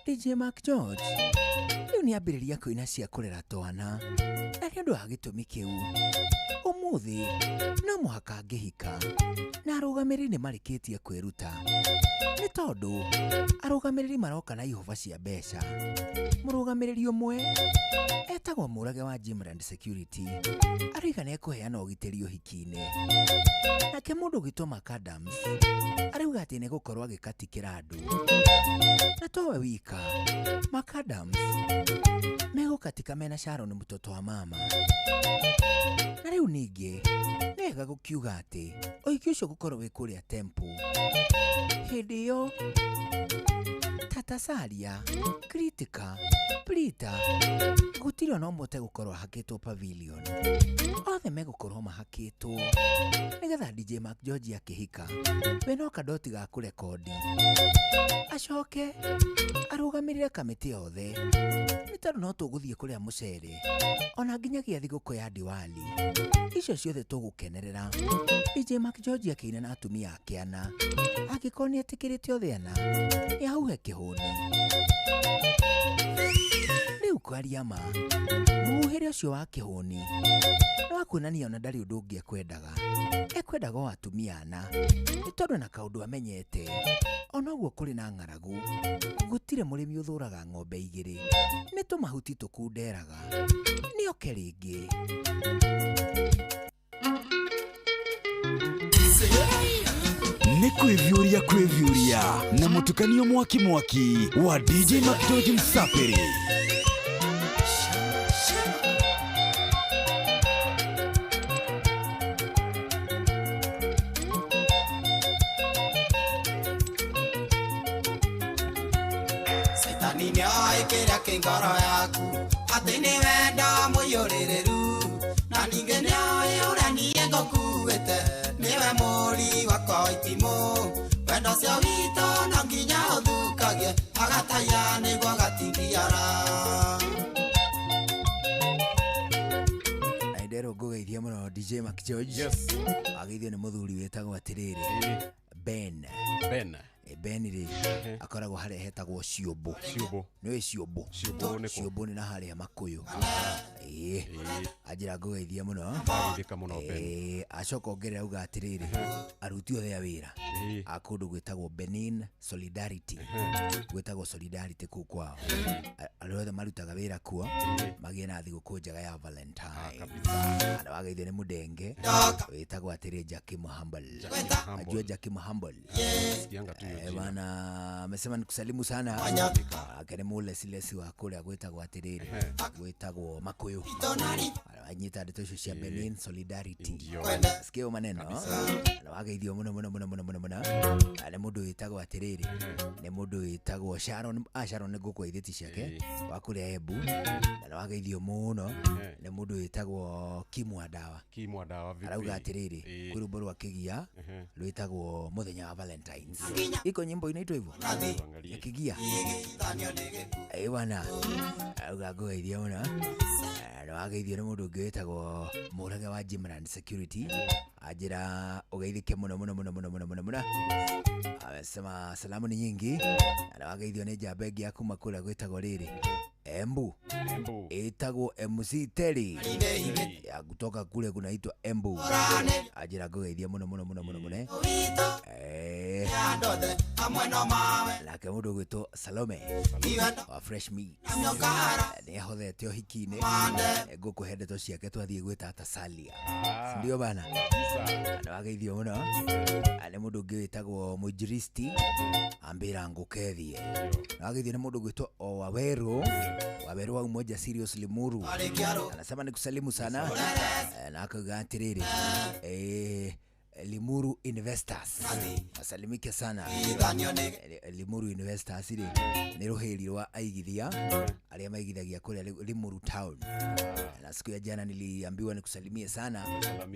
DJ Mark George rĩu nĩambĩrĩria kũina cia kũrera twana na nĩ ũndũ wa gĩtũmi kĩu ũmũthĩ no mũhaka ngĩhika na Arũgamĩrĩri nĩ marĩkĩtie kwĩruta nĩ tondũ arũgamĩrĩri maroka na ihũba cia mbeca. Mũrũgamĩrĩri ũmwe etagwo Mũrage wa Jimland Security arauga nĩ ekũheana ũgitĩri ũhiki-inĩ. Nake mũndũ ũgwĩtwo Mark Adams arauga atĩ nĩ egũkorwo agĩkatikĩra andũ. Na towe wika, Mark Adams megũkatika mena Sharon mtoto wa mama. Na rĩu ningĩ nĩ wega gũkiuga atĩ ũhiki ũcio gũkorwo wĩ kũrĩa Temple. Hĩndĩ ĩyo Tata Saria, Kritika, Prita gũtirĩ ona ũmwe ũtegũkorwo ahakĩtwo pavilion. Othe megũkorwo mahakĩtwo nĩgetha DJ Mark George akĩhika we no kadoti ga kũrekondi acoke arũgamĩrĩre kamĩtĩ yothe nĩ tondũ no tũgũthiĩ kũrĩa mũcere ona nginyagia thigũkũ ya Diwali icio ciothe tũgũkenerera. DJ Mark George akĩina na atumia ake ana angĩkorwo nĩ etĩkĩrĩte othe ana nĩ ahuhe kĩhũni. Rĩu kwaria ma mũhuhĩre ũcio wa kĩhũni nĩ wa kuonania ona ndarĩ ũndũ ũngĩ ekwendaga, ekwendaga o atumia ana nĩ tondũ na kaũndũ amenyete ona ũguo kũrĩ na ng'aragu gũtirĩ mũrĩmi ũthũraga ng'ombe igĩrĩ nĩ tũmahuti tũkunderaga nĩ oke rĩngĩ. Nĩ kwĩviũria kwĩviũria na mũtukanio mwaki mwaki wa DJ Mark George Msapiri. Caitani nĩoĩ kĩrĩa kĩ ngoro yaku atĩ nĩ wendo mũiyũrĩrĩru na ningĩ nĩoĩ ũrĩa niĩ ngũkuĩte nĩwe mũri wakwa itimũ wendo ũcio witũ no nginya ũthukagie agataiya nĩguo gatingiara. Na nderwo ngũgeithia mũno DJ Mark George. Yes. Ageithio nĩ mũthuri wĩtagwo atĩrĩrĩ Ben. Ben. Ben rĩ akoragwo harĩa hetagwo Ciũmbũ. Ciũmbũ. Nĩũĩ Ciũmbũ? Ciũmbũ nĩ kũ? Ciũmbũ nĩ na harĩa Makũyũ. Ĩĩ. Anjĩra ngũgeithia mũno. Ageithĩka mũno Ben. Ĩĩ, acoka ongerera auga atĩrĩrĩ aruti othe a wĩra a kũndũ gwĩtagwo Benin Solidarity gwĩtagwo Solidarity kũu kwao arĩa othe marutaga wĩra kuo magĩe na thigũkũ njega ya Valentine. Na wageithio nĩ mũndenge wĩtagwo atĩrĩ Jackie Muhambal. Ajua Jackie Muhambal. Sikianga tu hiyo jina. Bana amesema nikusalimu sana akene mulesilesi wa kũrĩa gwĩtagwo atĩrĩrĩ gwĩtagwo Makũyũ anyita ndeto icio cia Benin Solidarity. Sikia hayo maneno na wageithio mũno mũno mũno mũno mũno mũno. Nĩ mũndũ wĩtagwo atĩrĩrĩ nĩ mũndũ wĩtagwo Sharon Sharon nĩ ngũkũgeithĩtie ciake wa kũrĩa Embu na wageithio mũno nĩ mũndũ wĩtagwo Kimwa Dawa. Kimwa Dawa vipi? Arauga atĩrĩrĩ kwĩ rwĩmbo rwa Kĩgia rwĩtagwo mũthenya wa Valentines. Iko nyimbo inaitwa hivyo ya Kĩgia. Ĩ bwana arauga ngũgeithia mũno na wageithio nĩ mũndũ ũngĩ wĩtagwo Mũrage wa Jimland Security anjĩra ũgeithĩke mũno mũno mũno mũno mũno mũno mũno. Amesema salamu ni nyingi na wageithio nĩ njamba ĩngĩ ya kuma kũrĩa gwĩtagwo rĩrĩ Embu ĩtagwo MC Terry ya kutoka kule kunaitwa Embu anjĩra ngũgeithia mũno mũno mũno mũno mũno. Nake mũndũ ũgwĩtwo Salome wa Fresh Meat nĩ ahothete ũhiki-inĩ ngũkũhe ndeto ciake twathiĩ gwĩ tata Salia ndio bana na wageithio mũno nĩ mũndũ ũngĩ wĩtagwo Mũinjilisti ambĩra ngũkethie na wageithio nĩ mũndũ ũgwĩtwo o Waweru Waweru wa Umoja Serious Limuru anasema nikusalimu sana na akauga atĩrĩrĩ Limuru Investors wasalimike sana. Limuru Investors rĩ nĩ rũhĩri rwa aigithia arĩa maigithagia kũrĩa Limuru Town. Na siku ya jana niliambiwa nikusalimie sana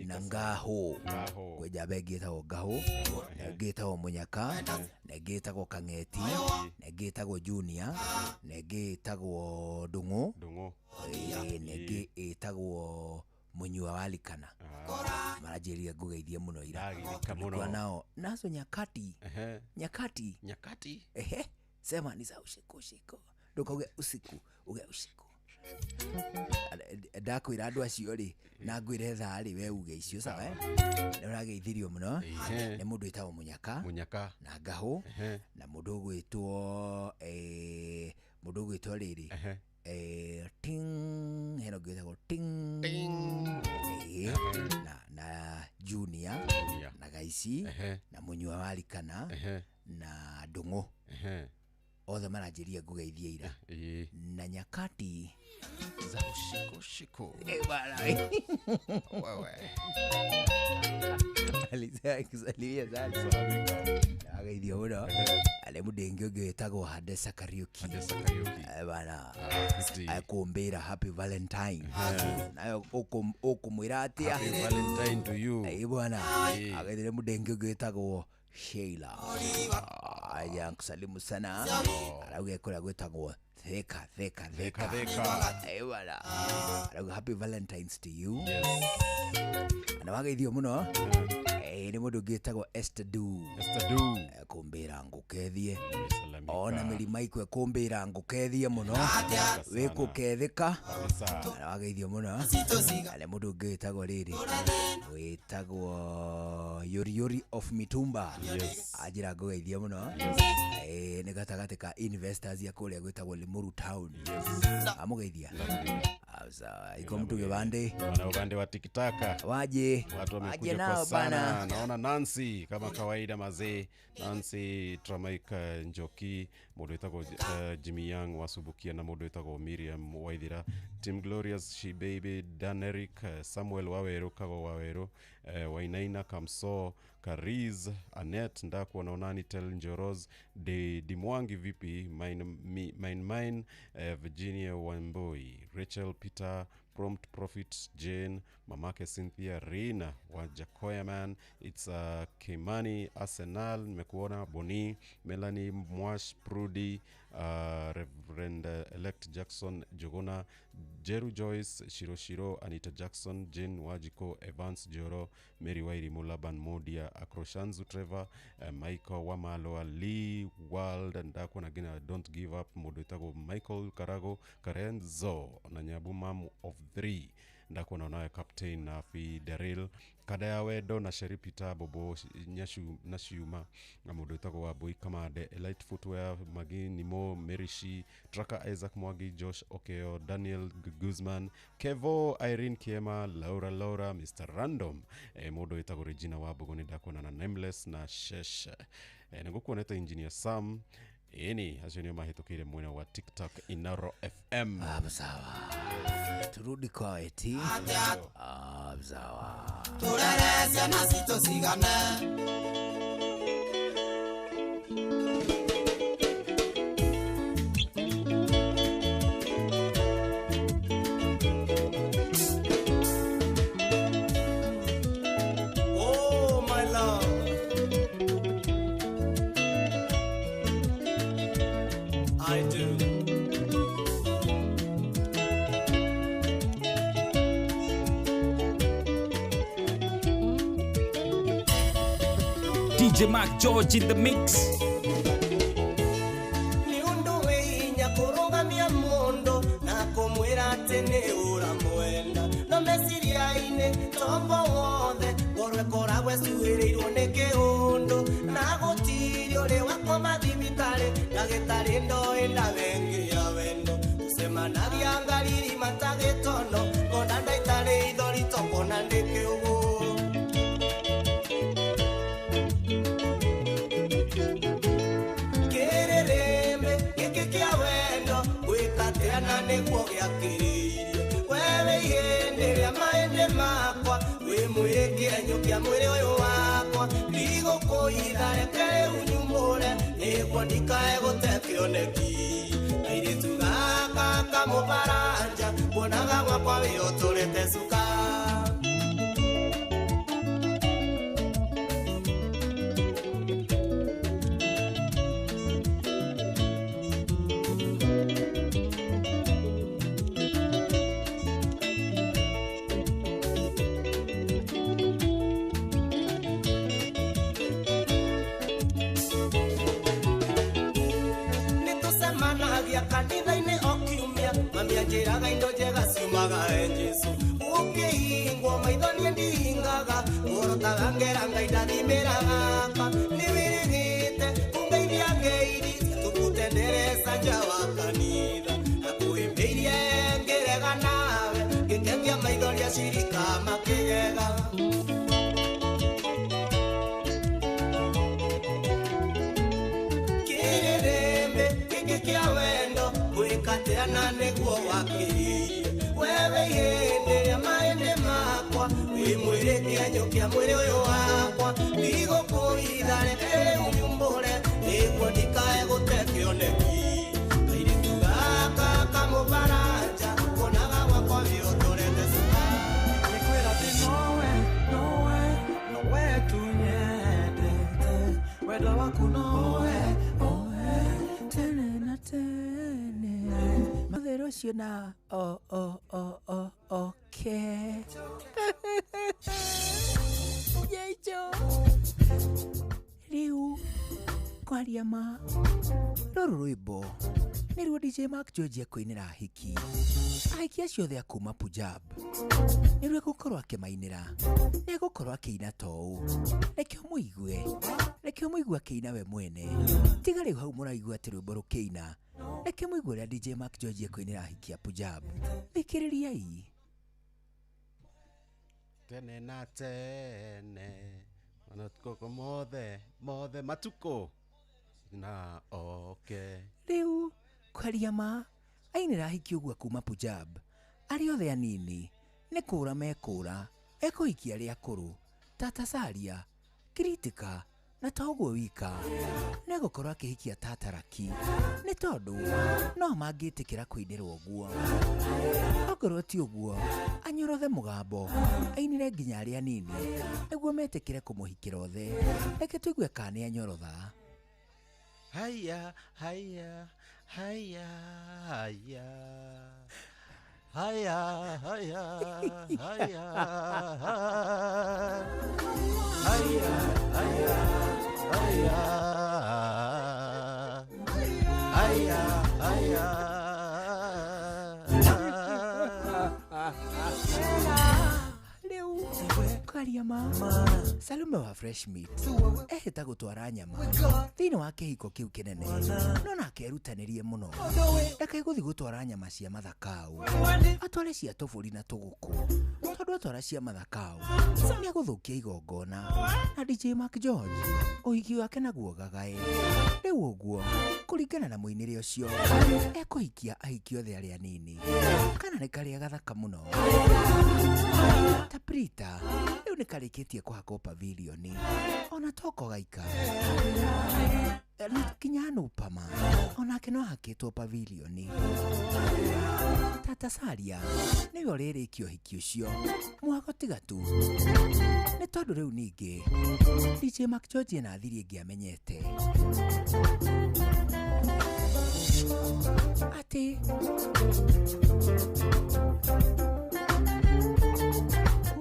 na Ngaho kwĩ njamba ĩngĩ ĩtagwo Ngaho na ĩngĩ ĩtagwo Mũnyaka na ĩngĩ ĩtagwo Kang'eti na ĩngĩ ĩtagwo Junior na ĩngĩ ĩtagwo Ndung'u na ĩngĩ ĩtagwo Mũnyua wa Likana. Maranjĩrire ngũgeithie mũno ira tulikuwa nao nazo nyakati nyakati nyakati ehe sema ni za usiku usiku ndukauge usiku uge usiku Ndakwĩra andũ acio rĩ na ngwĩre thaa rĩ we uge icio sawa eh? Nĩ ũrageithirio mũno nĩ mũndũ wĩtagwo Mũnyaka Mũnyaka na Ngahũ na mũndũ ũgwĩtwo mũndũ ũgwĩtwo rĩrĩ ting hena ũngĩ wĩtagwo ting na Junior na Gaici na Mũnyua wa Rikana na Ndũng'ũ othe maranjĩria ngũgeithie ira na nyakati za ushiko bana wewe alisalimia sana ageithio mũno arĩ mũndũ ũngĩ wĩtagwo Hadesa Kariuki bana akũmbĩra happy valentine nayo ũkũmwĩra atĩa Happy Valentine to you bwana ageithire mũndũ ũngĩ wĩtagwo Sheila aya nkusalimu sana arauga kũrĩa gwĩtagwo Theka Theka Theka Theka. Bwana arauga happy valentines to you yes na wageithio mũno nĩ mũndũ ũngĩ wĩtagwo Esther Du Esther Du kũmbĩra ngũkethie ona mĩrima ikwe kũmbĩra ngũkethie mũno wĩkũkethĩka na wageithio mũno na mũndũ ũngĩ wĩtagwo rĩrĩ wĩtagwo Yori Yori of Mitumba anjĩra ngũgeithie mũno nĩ gatagatĩ ka investors ya kũrĩa gwĩtagwo Limuru Town amũgeithia iko mtu gibande wana upande wa tikitaka waje watu wamekuja kwa sana. Naona Nancy kama kawaida mazee, Nancy Tramaika Njoki, mũndũ wĩtagwo Jimmy Young wasubukia na mũndũ wĩtagwo Miriam Waithira, Tim Glorious She Baby, Dan Eric, Samuel Waweru, Kago Waweru, Wainaina Kamso, Kariz, Annette Ndakuona, Onani Tel Njoros, De Dimwangi vipi, Mine Mine, Virginia Wamboi, Rachel Peter, Prompt Prophet Jane, mamake Cynthia Rina wa Jakoya Man, it's Kimani Arsenal, nimekuona Boni, Melanie Mwash, Prudy, Reverend Elect Jackson Jogona, Jeru Joyce, Shiroshiro, Anita Jackson, Jane Wajiko, Evans Joro, Mary Wairimu, Laban Modia, Akroshanzu Trevor, Michael Wamaloa, Lee World, ndakuona gina Don't Give Up, mũndũ wĩtagwo Michael Karago, Karenzo, na Nyabu Mam of 3 ndakuona nawe Captain na Fi Daril Kada ya Wendo na Sheri Peter Bobo Nyashu na Shiuma na mũndũ wĩtagwo Wambui Kamande, Elite Footwear, Magi Nimo, Merishi Traka, Isaac Mwagi, Josh Okeo, Daniel Guzman, Kevo, Irene Kiema, Laura Laura, Mr Random, mũndũ wĩtagwo Regina Wambugu nĩ ndakuona na Nameless na Shesh, nĩngũkuonete Engineer Sam ĩni acio nĩo mahĩtũkĩire mwena wa TikTok Inoro FM. Sawa, turudi kwa eti sawa turere ciana citũ cigane Oh my love, I do. DJ Mark George in the mix. Nĩ ũndũ wĩ hinya kũrũgamia mũndũ na kũmwĩra atĩ nĩ ũramwenda no meciria-inĩ tombo wothe ngoro ĩkoragwo ĩcuhĩrĩirwo nĩ kĩũndũ na gũtirĩ ũrĩ wakoma thibitarĩ ndagĩtarĩ ndoĩ ndawengia wendo tũcemanagia ngariri matagĩtono ngona ndaitarĩ ithori tokona ndĩ kĩũgũ nĩguo gĩakĩrĩirie wewe ihĩndĩ rĩa mahĩndĩ makwa wĩ mwĩrĩ kĩenyũ kĩa mwĩrĩ ũyũ wakwa ndigũkũitha reke rĩu nyumũre nĩguo ndikae gũte kĩoneki kairĩtu gaka kamũbaranja kuonaga gwakwa wĩ ũtũrĩte cuka. Kanitha-inĩ o kiumia mami anjĩraga Ngera ngai ndathimĩra gaka nĩwĩrĩgĩte kũngeithia ngeithi tũkutendereza nja wa kanitha na kũhĩmbĩirie ngĩrega nawe ngĩkengia maitho rĩa cirika makĩgega. Kĩrĩrĩmbĩ gĩkĩ kĩa wendo gwĩkatĩa na nĩguo wakĩrĩirie wewe ihĩndĩ rĩa mahĩndĩ makwa wĩ mwĩrĩ kĩenyũ kĩa mwĩrĩ ũyũ wakwa ndigũkũhitha reke rĩu nyumbũre nĩguo ndikae gũte kĩoneki kairĩtu gaka kamũbaranja kuonaga gwakwa wĩhotorete cukari. Nĩkwĩra atĩ nowe nowe nowe tu nyendete wendo waku nowe owe tene na tene mathero ũcio na o o o o oke Jecho rĩu kwaria ma rũrũ rwĩmbo nĩruo DJ Mark George ekũinĩra ahiki ahiki acio othe a kuma Punjab nĩruo egũkorwo akĩmainĩra nĩ egũkorwo akĩina ta ũũ reke ũmũigue akĩina we mwene tiga rĩu hau mũraigua atĩ rwĩmbo rũkĩina reke mũigue ũrĩa DJ Mark George ekũinĩra ahiki a Punjab thikĩrĩriai. Tene na tene matukũ mothe mothe matukũ na oke. Rĩu kwaria ma ainĩra ahiki ũguo kuma Punjab arĩa othe anini nĩ kũũra mekũũra ekũhikia arĩa akũrũ Tata Saria Kritika na to ũguo wika nĩ egũkorwo akĩhikia Tata Raki nĩ tondũ no mangĩtĩkĩra kũinĩrwo ũguo okorwo ti ũguo anyorothe mũgambo ainĩre nginya arĩa anini nĩguo metĩkĩre kũmũhikĩra othe reke tũigue kana nĩ anyorotha. Haya haya haya haya haya haya haya haya haya haya haya haya. Rĩu kwaria ma Salome wa Fresh Meat ehĩta gũtwara nyama thĩinĩ wa kĩhiko kĩu kĩnene no nake erutanĩrie mũno ndakegũthiĩ gũtwara nyama cia mathakau atware cia tũbũri na tũgũkũ tondũ atwara cia mathakau nĩ egũthũkia igongona na DJ Mark George ũhiki wake naguo gagae rĩu ũguo kũringana na mũinĩre ũcio ekũhikia ahiki othe arĩa anini kana nĩ karĩa gathaka mũno ta Prita rĩu nĩ karĩkĩtie kũhakwo pavilioni ona toko gaika na kinya Anupama onake no ahakĩtwo pavilioni Tata Saria nĩwe ũrĩrĩkia ũhiki ũcio mwago tiga tu nĩ tondũ rĩu ningĩ DJ Mark George ena thiri ĩngĩ amenyete atĩ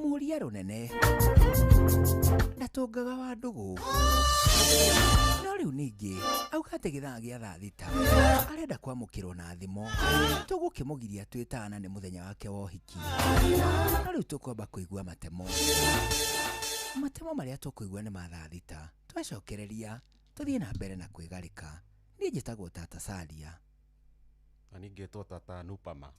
mũria rũnene ndatũngaga wa ndũgũ no rĩu ningĩ auga atĩ gĩthaa gĩa thaa thita arenda kwamũkĩrwo na thimũ tũgũkĩmũgiria twĩtana nĩ mũthenya wake wa ũhiki no rĩu tũkwamba kũigua matemo matemo marĩa tũkũigua nĩ ma thaa thita twacokereria tũthiĩ na mbere na kwĩgarĩka niĩ njĩtagwo Tata Saria na ningĩtwo Tata Anupama.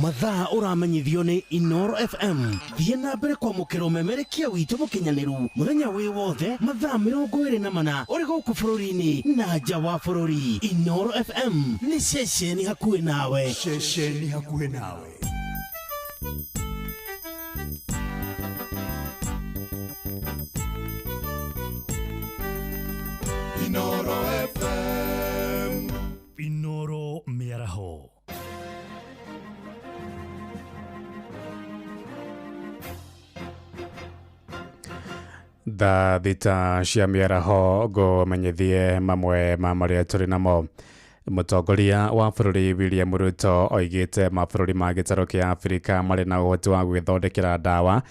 Mathaa ũramenyithio nĩ Inoro FM thiĩ na mbere kwamũkĩra ũmemerekia witũ mũkinyanĩru mũthenya wĩ wothe mathaa 24 ũrĩ gũkũ bũrũri-inĩ na nja wa bũrũri. Inoro FM nĩ ceceni hakuhĩ nawe, ceceni hakuhĩ nawe. Inoro FM. Inoro mĩaraho. Thaa thita cia mĩaraho ngũmenyithie mamwe ma marĩa tũrĩ namo. Mũtongoria wa bũrũri William Ruto oigĩte mabũrũri ma gĩtarũ kĩa Afrika marĩ na ũhoti wa gwĩthondekera ndawa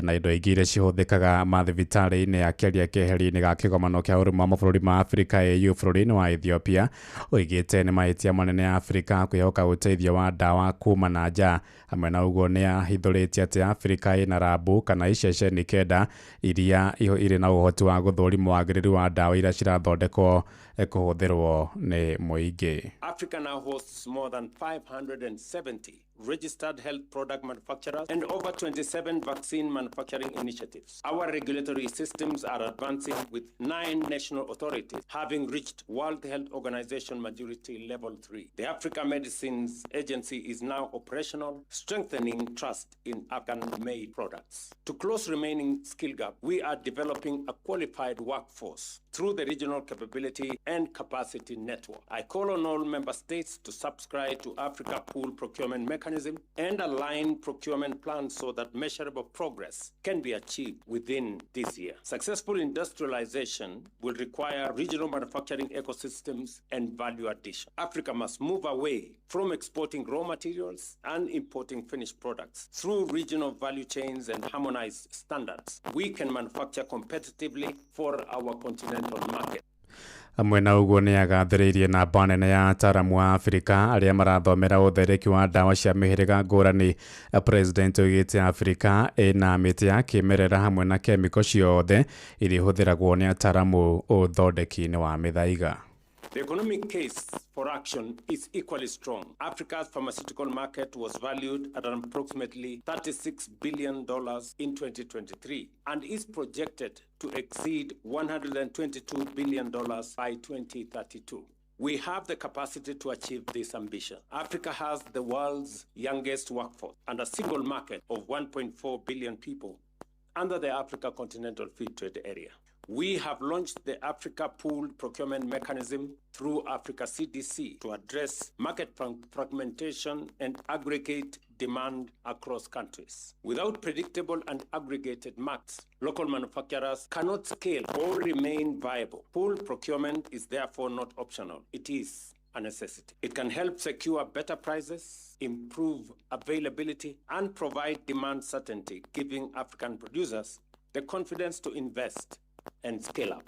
na indo ingĩ iria cihũthĩkaga mathibitarĩ-inĩ, akĩaria keheri-inĩ ga kĩgomano kĩa ũrũmwe wa mabũrũri ma Afrika AU bũrũri-inĩ wa Ethiopia. Oigĩte nĩ mahĩtia manene Afrika kwĩhoka ũteithio wa ndawa kuma na nja. Hamwe na ũguo nĩ ahithũrĩtie atĩ Afrika ĩna rabu kana iceceni 9 iria irĩ na ũhoti wa gũthũrima wagĩrĩru wa ndawa iria cirathondekwo kũhũthĩrwo nĩ mũingĩ. Africa now hosts more than 570 registered health product manufacturers and over 27 vaccine manufacturing initiatives. Our regulatory systems are advancing, with 9 national authorities having reached World Health Organization Majority Level 3. The Africa Medicines Agency is now operational, strengthening trust in African-made products. To close remaining skill gap, we are developing a qualified workforce through the Regional Capability and Capacity Network. I call on all member states to subscribe to Africa Pool Procurement Mechanism and align procurement plans so that measurable progress can be achieved within this year. Successful industrialization will require regional manufacturing ecosystems and value addition. Africa must move away from exporting raw materials and importing finished products. Through regional value chains and harmonized standards, we can manufacture competitively for our continental market. Hamwe na ũguo nĩ agathĩrĩirie namba nene ya ataaramu a Afrika arĩa marathomera ũthereki wa ndawa cia mĩhĩrĩga ngũrani. President oigĩte Afrika ĩna mĩtĩ ya kĩmerera hamwe na kemiko ciothe iria ihũthĩragwo nĩ ataaramu ũthondeki-inĩ wa mĩthaiga. The economic case for action is equally strong. Africa's pharmaceutical market was valued at approximately $36 billion in 2023 and is projected to exceed $122 billion by 2032. We have the capacity to achieve this ambition. Africa has the world's youngest workforce and a single market of 1.4 billion people under the Africa Continental Free Trade Area. We have launched the Africa Pooled Procurement Mechanism through Africa CDC to address market fragmentation and aggregate demand across countries. Without predictable and aggregated markets, local manufacturers cannot scale or remain viable. Pooled procurement is therefore not optional. It is a necessity. It can help secure better prices, improve availability, and provide demand certainty, giving African producers the confidence to invest and scale up.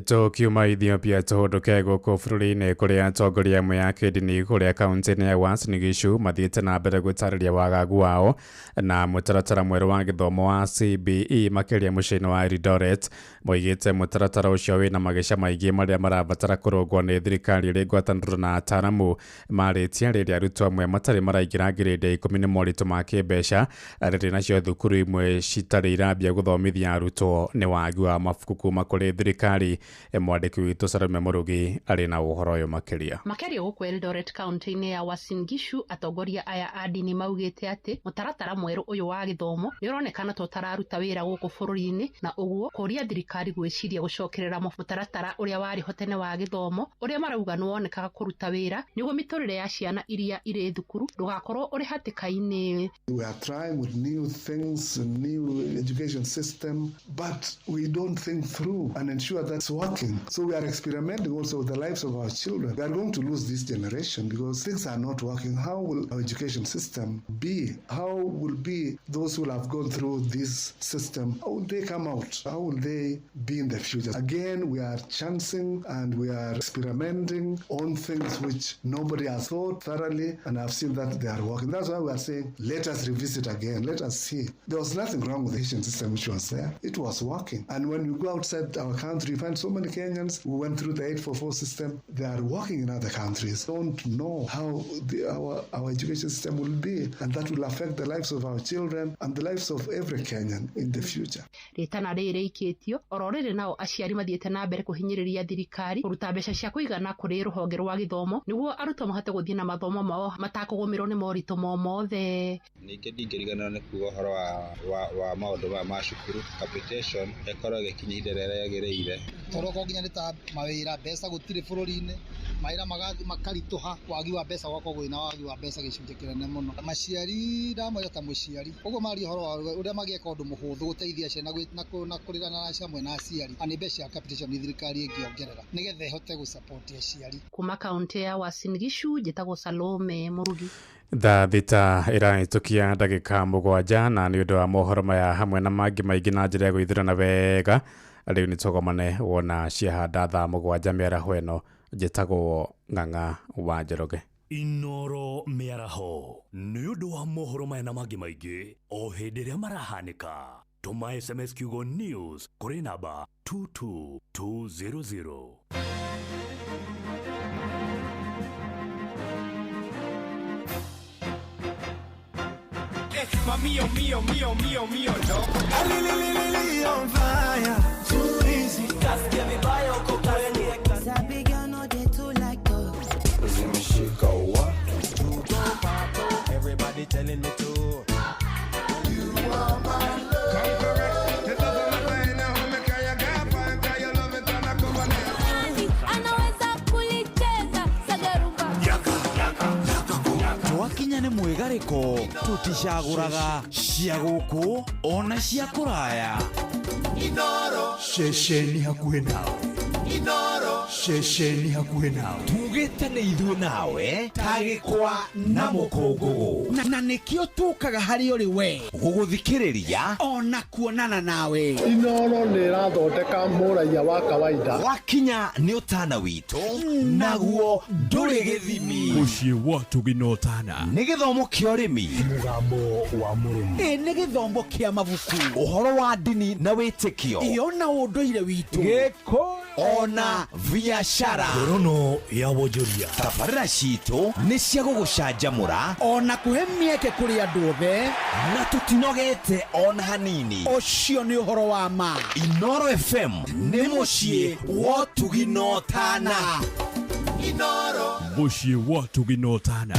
Tukiuma Ethiopia tũhũndũke gũkũ bũrũri-inĩ kũrĩa atongoria amwe a kĩndini kũrĩa kaunti-inĩ ya Uasin Gishu mathiĩte na mbere gũtarĩria wagagu wao na mũtaratara mwerũ wa gĩthomo wa CBE makĩria mũciĩ-inĩ wa Eldoret. Moigĩte mũtaratara ũcio wĩna mageca maingĩ marĩa marabatara kũrũngwo nĩ thirikari ĩrĩ ngwatanĩro na ataaramu. Marĩtie rĩrĩa arutwo amwe matarĩ maraingĩra ngirĩndi ya 10 nĩ moritũ ma kĩmbeca, rĩrĩ nacio thukuru imwe citarĩ irambia gũthomithia arutwo nĩ wagi wa mabuku kuma kũrĩ thirikari. Mwandĩki witũ Salome Mũrugi arĩ na ũhoro ũyũ makĩria. Makĩria gũkũ Eldoret kaunti-inĩ ya Uasin Gishu, atongoria aya a ndini maugĩte atĩ mũtaratara mwerũ ũyũ wa gĩthomo nĩ ũronekana ta ũtararuta wĩra gũkũ bũrũri-inĩ, na ũguo kũria thirikari gwĩciria gũcokerera mũtaratara ũrĩa warĩ ho tene wa gĩthomo ũrĩa marauga nĩ wonekaga kũruta wĩra nĩguo mĩtũrĩre ya ciana iria irĩ thukuru ndũgakorwo ũrĩ hatĩka-inĩ. We are trying with new things, new education system, but we don't think through and ensure that's working. So we are experimenting also with the lives of our children. We are going to lose this generation because things are not working. How will our education system be? How will be those who have gone through this system? How will they come out? How will they be in the future? Again, we are chancing and we are experimenting on things which nobody has thought thoroughly, and I've seen that they are working. That's why we are saying, let us revisit again. Let us see. There was nothing wrong with the Asian system which was there. It was working. And when you go outside our country, you find so many Kenyans who went through the 844 system. They are working in other countries. Don't know how our education system will be, and that will affect the lives of our children and the lives of every Kenyan in the future. Rĩtana rĩrĩ rĩikĩtio oro rĩrĩ nao aciari mathiĩte na mbere kũhinyĩrĩria thirikari kũruta mbeca cia kũigana kũrĩ rũhonge rwa gĩthomo nĩguo arutwo mahote gũthiĩ na mathomo mao matakũgũmĩrwo nĩ moritũ mo mothe. Ningĩ ndingĩriganĩrwo nĩ kuga ũhoro wa maũndũ maya ma cukuru, capitation ĩkorwo ĩgĩkinya ihinda rĩrĩa rĩagĩrĩire Tondũ okorwo nginya nĩ ta mawĩra, mbeca gũtirĩ bũrũri-inĩ, mawĩra makaritũha, wagi wa mbeca gũgakorwo kwĩna wagi wa mbeca gĩcunjĩ kĩnene mũno. Maciari ndamwĩra ta mũciari, ũguo maria ũhoro wa ũrĩa mangĩka ũndũ mũhũthũ gũteithia ciana na kũrĩra na hamwe na aciari, na nĩ mbeca cia capitation thirikari ĩngĩongerera nĩgetha ĩhote gũsupport aciari. Kuma kaunti ya Uasin Gishu njĩtagwo Salome Murugi. Thaa 6 ĩrahĩtũkia ndagĩka 7, na nĩ ũndũ wa mohoro maya hamwe na mangĩ maingĩ na njĩra ya gwĩthurana wega, rĩu nĩ tũgomane wona ciahanda thaa 7 mĩaraho ĩno. Njĩtagwo Ng'ang'a wa Njoroge. Inoro mĩaraho nĩ ũndũ wa mohoro maya na mangĩ maingĩ o hĩndĩ ĩrĩa marahanĩka. Tũma SMS kiugo news kũrĩ namba 22200. Mio, mio, mio, mio, mio, no. On fire, too easy. Kasikia vibaya uko kwenye. Sabi girl no dey too like talk. Zimeshika wa. Everybody telling me to. You are my love. Come correct. The love of my life now me kaya gapa kaya love it and I come on. Anaweza kulicheza sagarumba. Yaka yaka yaka. Twakinya nĩ mwĩgarĩko tũticagũraga cia gũkũ ona cia kũraya. Inoro ceceni hakuhĩ nawe. Inoro ceceni hakuhĩ nawe. Tugĩte nĩ ithuĩ nawe ta gĩkwa na mũkũngũgũ, na nĩkĩo tũkaga harĩ ũrĩ we gũgũthikĩrĩria ona kuonana nawe. Inoro nĩ ĩrathondeka mũraiya wa kawaida. Wakinya nĩ ũtana witũ naguo ndũrĩ gĩthimi. Mũciĩ wa tũginotana nĩ gĩthomo kĩa ũrĩmi, mũgambo wa mũrĩmi, nĩ gĩthomo kĩa mabuku, ũhoro wa ndini na wĩtĩkio, ĩyo na ũndũire witũ, gĩkũyũ ona biashara. Ngorono ya wonjoria. Tabarĩra citũ nĩ cia gũgũcanjamũra ona kũhe mĩeke kũrĩ andũ othe, na tũtinogete ona hanini. Ũcio nĩ ũhoro wa ma. Inoro FM nĩ mũciĩ wa ũtugi-na-ũtana. Inoro mũciĩ wa ũtugi-na-ũtana.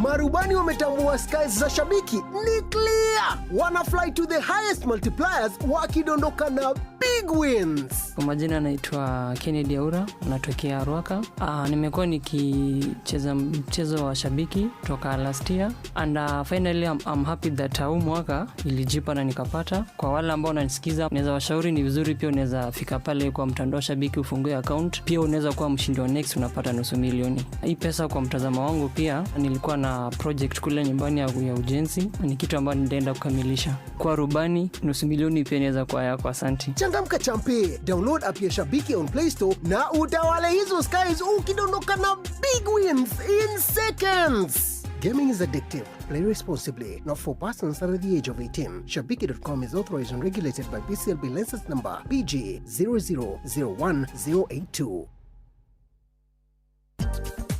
Marubani wametambua skies za shabiki ni clear, wana fly to the highest multipliers wakidondoka na big wins. Kwa majina naitwa Kennedy Aura, natokea Ruaka. Nimekuwa nikicheza mchezo wa shabiki toka last year and finally I'm happy that huu mwaka ilijipa na nikapata. Kwa wale ambao wananisikiza, naweza washauri ni vizuri pia unaweza fika pale kwa mtandao shabiki ufungue account, pia unaweza kuwa mshindi wa next unapata 500,000. Hii pesa kwa mtazamo wangu pia nilikuwa na project kule nyumbani ya ujenzi, ni kitu ambacho nitaenda kukamilisha. Kwa rubani 500,000 pia inaweza kuwa yako. Asante. Changamka champe, download app ya Shabiki on Play Store na utawale hizo skies ukidondoka na big wins in seconds. Gaming is addictive. Play responsibly. Not for persons under the age of 18. Shabiki.com is authorized and regulated by BCLB license number PG 0001082.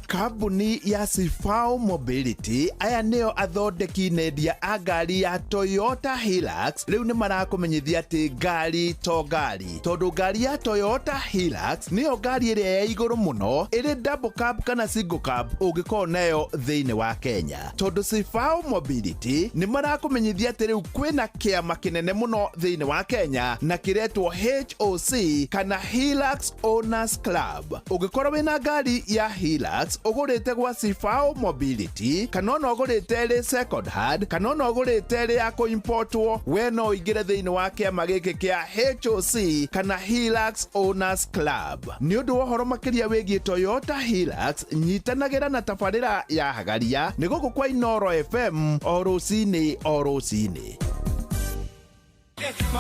Kambuni ya Sifao Mobility aya nĩo athondeki nendia a ngari ya Toyota Hilux rĩu nĩ marakũmenyithia atĩ ngari to ngari, tondũ ngari ya Toyota Hilux nĩyo ngari ĩrĩa ya igũrũ mũno ĩrĩ double cab kana single cab ũngĩkorwo nayo thĩinĩ wa Kenya. Tondũ Sifao Mobility nĩ marakũmenyithia atĩ rĩu kwĩna kĩama kĩnene mũno thĩinĩ wa Kenya na kĩretwo HOC kana Hilux Owners Club. Ũngĩkorwo wĩna ngari ya Hilux ũgũrĩte gwa Sifao Mobility kana ona ũgũrĩte ĩrĩ second hand kana ona ũgũrĩte ĩrĩ ya kũimportwo, we no ũingĩre thĩinĩ wa kĩama gĩkĩ kĩa HOC kana Hilux Owners Club. Nĩ ũndũ wa ũhoro makĩria wĩgiĩ Toyota Hilux, nyitanagĩra na tabarĩra ya Hagaria nĩ gũkũ kwa Inoro FM o rũcinĩ o rũcinĩ.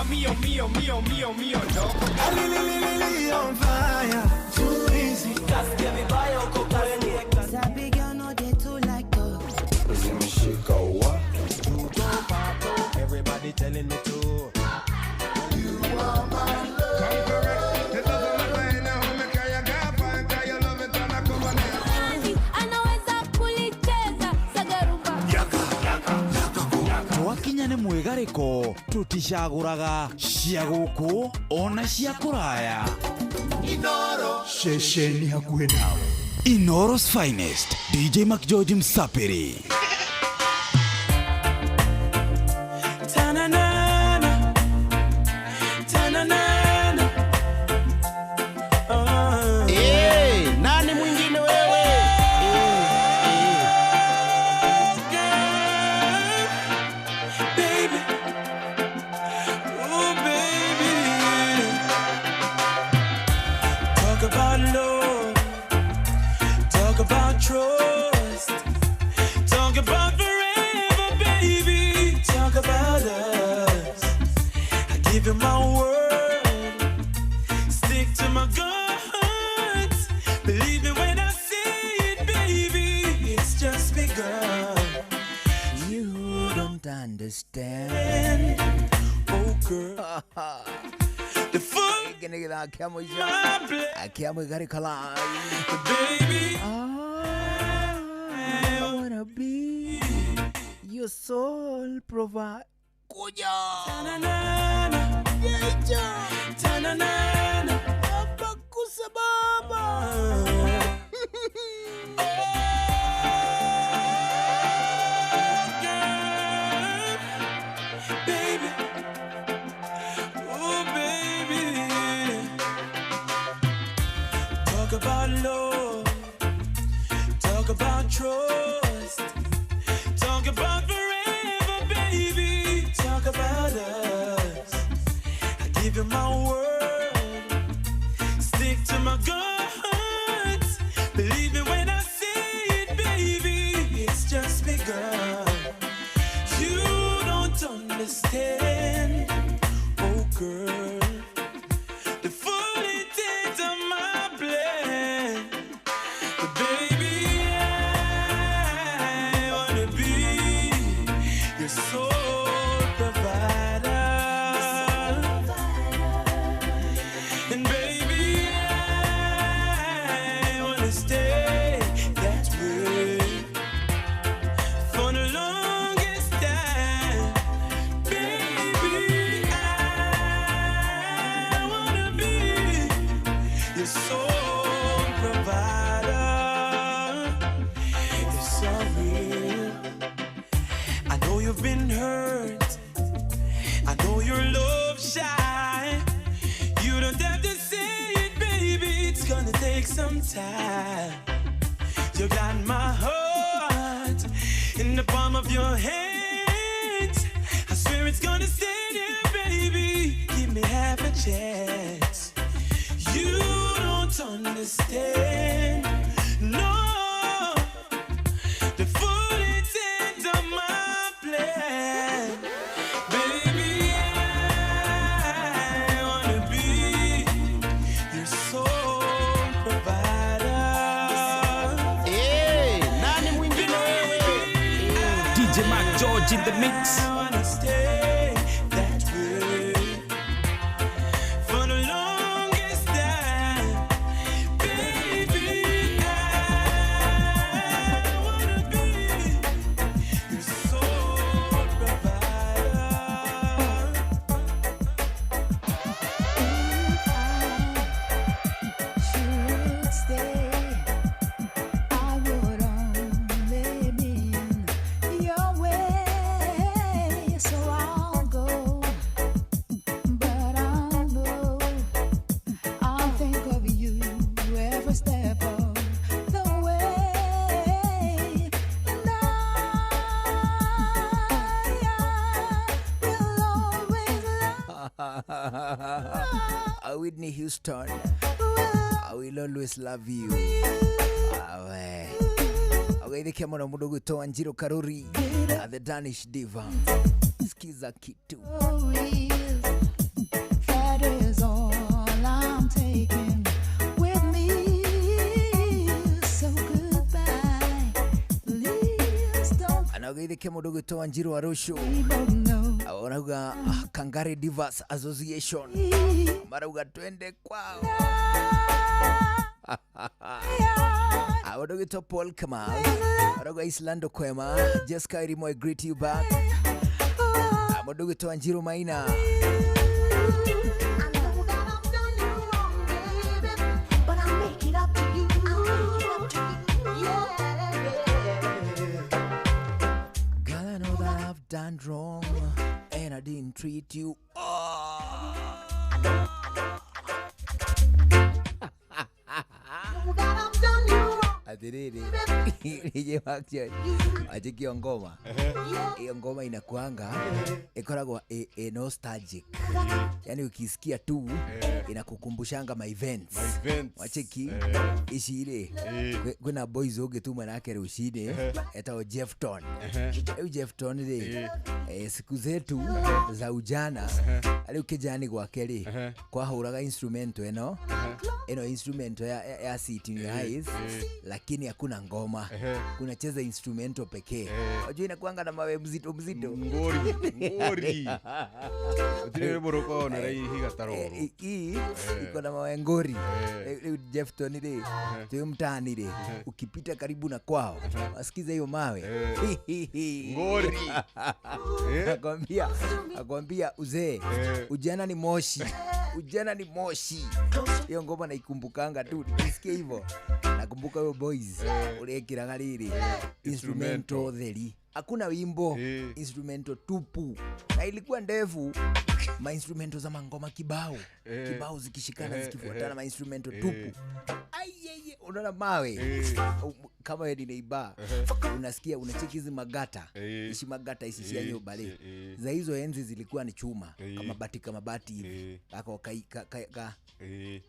Mio, mio, mio, mio, mio, no. On fire, too easy. Kasikia vibaya uko kwenye. Sabi girl no dey too like talk. Zimeshika wa. Everybody telling me to. You are my love. Come correct. The love of my life now me kaya gapa kaya love it and I come on. Anaweza kulicheza sagarumba. Yaka yaka yaka. Twakinya nĩ mwĩgarĩko tũticagũraga cia gũkũ ona cia kũraya. Inoro ceceni hakuhĩ nawe. Inoro's finest DJ McGeorge Msapiri. Tananana, tananana. word. Stick to my guns. Believe me when I say it, baby. It's just begun. You don't understand. Oh, girl. The full Baby, I wanna be your soul provider. Kuja. Abakusa baba. Oh, girl, baby. Oh, baby. Talk about love. Talk about trust. Talk about forever, baby. Talk about us. I give you my word. Stick to my guns. Believe me when I say it, baby. It's just begun. You don't understand. Oh, girl. The full intent of my plan. But baby, I wanna be your sole provider. And baby, I wanna stay that way for the longest time. Baby, I wanna be your sole provider. It's so real. I know you've been hurt. I know you're love shy. You don't have to say it, baby. It's gonna take some time. You got my heart in the palm of your hands. I swear it's gonna stay there, baby. Give me half a chance. You don't understand. No, the full intent of my plan. Baby, I wanna be your sole provider. Hey, nani mwingine wewe? DJ Mark George in the mix. I wanna stay that way for the longest time. Baby, I wanna be your sole provider. Should stay, I would only be in your way. So I'll go, but I know I'll think of you every step of the way, and I will always love. Whitney Houston, I will always love you. Awe. Ageithikia muno mundu gwitwo Wanjiru Karuri, the Danish diva. Sikiza kitu. That is all I'm taking with me. So goodbye. Please don't Anageithikia mundu gwitwo Wanjiru Warushu. Arauga Kangari Divas Association. Marauga twende kwao. Mundu gwitwo Paul Kamal. Arauga Islando Kwema. Jessica Irimo, I greet you back. Mundu gwitwo Wanjiru Maina. But I'll make it up to you. I'll make it up to you. Yeah. Girl, I know that I've done wrong and I didn't treat you. Atiriri DJ Mark George, achikio ngoma iyo ngoma inakuanga ikoragwa nostalgic, yani ukisikia tu Inakukumbushanga my events. My events. Wacheki ici rĩ, kwĩna boys ũngĩ nake rũcinĩ etagwo Jeffton. Rĩu Jeffton rĩ, siku zetu za ujana, rĩu kĩjani gwake rĩ kwahũraga instrument ĩno ĩno instrument ya sit in your eyes, lakini hakuna ngoma, kunacheza instrumento pekee. Unajua inakuanga na mawe mzito mzito. Ngori ngori. Utire rwĩmbo rũkoragwo na raihiga ta rũrũ. Hii iko na mawe ngori. Rĩu Jeffton rĩ twĩ mtaani rĩ, ukipita karibu na kwao wasikiza hiyo mawe. Ngori. Akwambia uzee, ujana ni moshi. Ujana ni moshi. Hiyo ngoma naikumbukanga tu nikisikia hivyo. Nakumbuka hiyo boys urekiraga riri instrumento theri. Hakuna wimbo, instrumento tupu. Na ilikuwa ndefu, ma instrumento za mangoma kibao. Kibao zikishikana zikifuatana, ma instrumento tupu. Aiye, unaona mawe. Kama wewe ni neighbor, unasikia unacheki hizi magata. Ishi magata ishi cia nyumba rĩ. Za hizo enzi zilikuwa ni chuma, kama bati hivi. Gako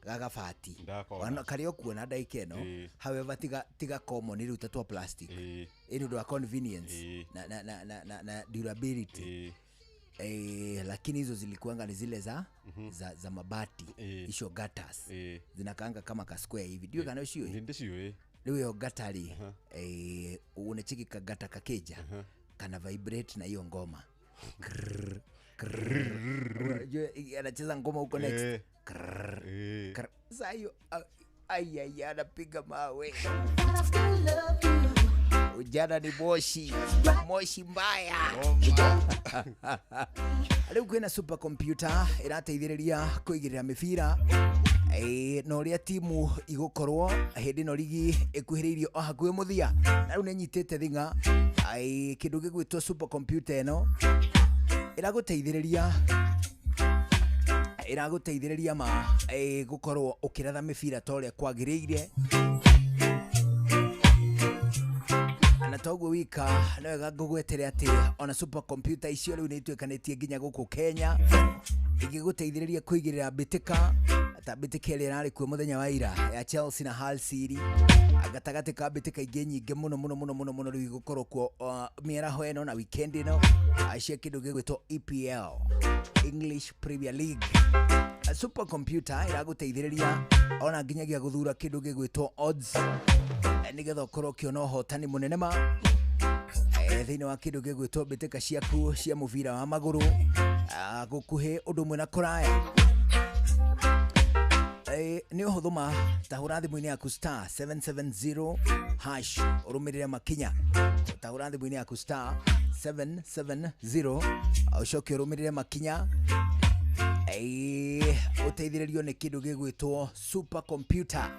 gagabati. Wana kario kuona ndaika ĩno. However tiga common rĩu ta twa plastic. Ĩni ũndũ wa convenience na durability. Lakini hizo zilikuanga ni zile za za mabati, icio gutters. Zinakaanga kama ka square hivi. Ndio kana ucio? Ndiciũĩ. Rĩu ĩyo gutter rĩ, unacheki ka gutter kakeja kana vibrate na hiyo ngoma. Krrr, krrr. Unajua anacheza ngoma huko next. Krrr, krrr. Sasa hiyo ai anapiga mawe. Ujana ni moshi, moshi mbaya. Rĩu kwĩna supercomputer ĩrateithĩrĩria kũigĩrĩra mĩbira na ũrĩa timu igũkorwo hĩndĩ ĩno ligi ĩkuhĩrĩirie o hakuhĩ mũthia. Na rĩu nĩnyitĩte thing'a kĩndũ gĩgwĩtwo supercomputer ĩno ĩragũteithĩrĩria ma gũkorwo ũkĩratha mĩbira ta ũrĩa kwagĩrĩire. Na toguo wika no wega ngũgwetere atĩ ona supercomputer icio rĩu nĩ ituĩkanĩtie nginya gũkũ Kenya igĩgũteithĩrĩria kũigĩrĩra mbĩtĩka ta mbĩtĩka ĩrĩa ĩrarĩ kuo mũthenya wa ira ya Chelsea na Hull City, gatagatĩ ka mbĩtĩka ingĩ nyingĩ mũno mũno mũno mũno mũno rĩu igũkorwo kuo mĩaraho ĩno na weekend ĩno cia kĩndũ gĩgwĩtwo EPL, English Premier League. Supercomputer ĩragũteithĩrĩria ona nginyagia gũthura kĩndũ gĩgwĩtwo odds nĩgetha ũkorwo ũkĩona ũhotani mũnene ma thĩinĩ wa kĩndũ gĩgwĩtwo mbĩtĩka ciaku cia mũbira wa magũrũ gũkuhĩ ũndũ ũmwe na kũraya. Nĩ ũhũthũ ma ta hũra thimũ-inĩ yaku star 770 hash ũrũmĩrĩre makinya. Ta hũra thimũ-inĩ yaku star 770 ũcoke ũrũmĩrĩre makinya ũteithĩrĩrio nĩ kĩndũ gĩgwĩtwo supercomputer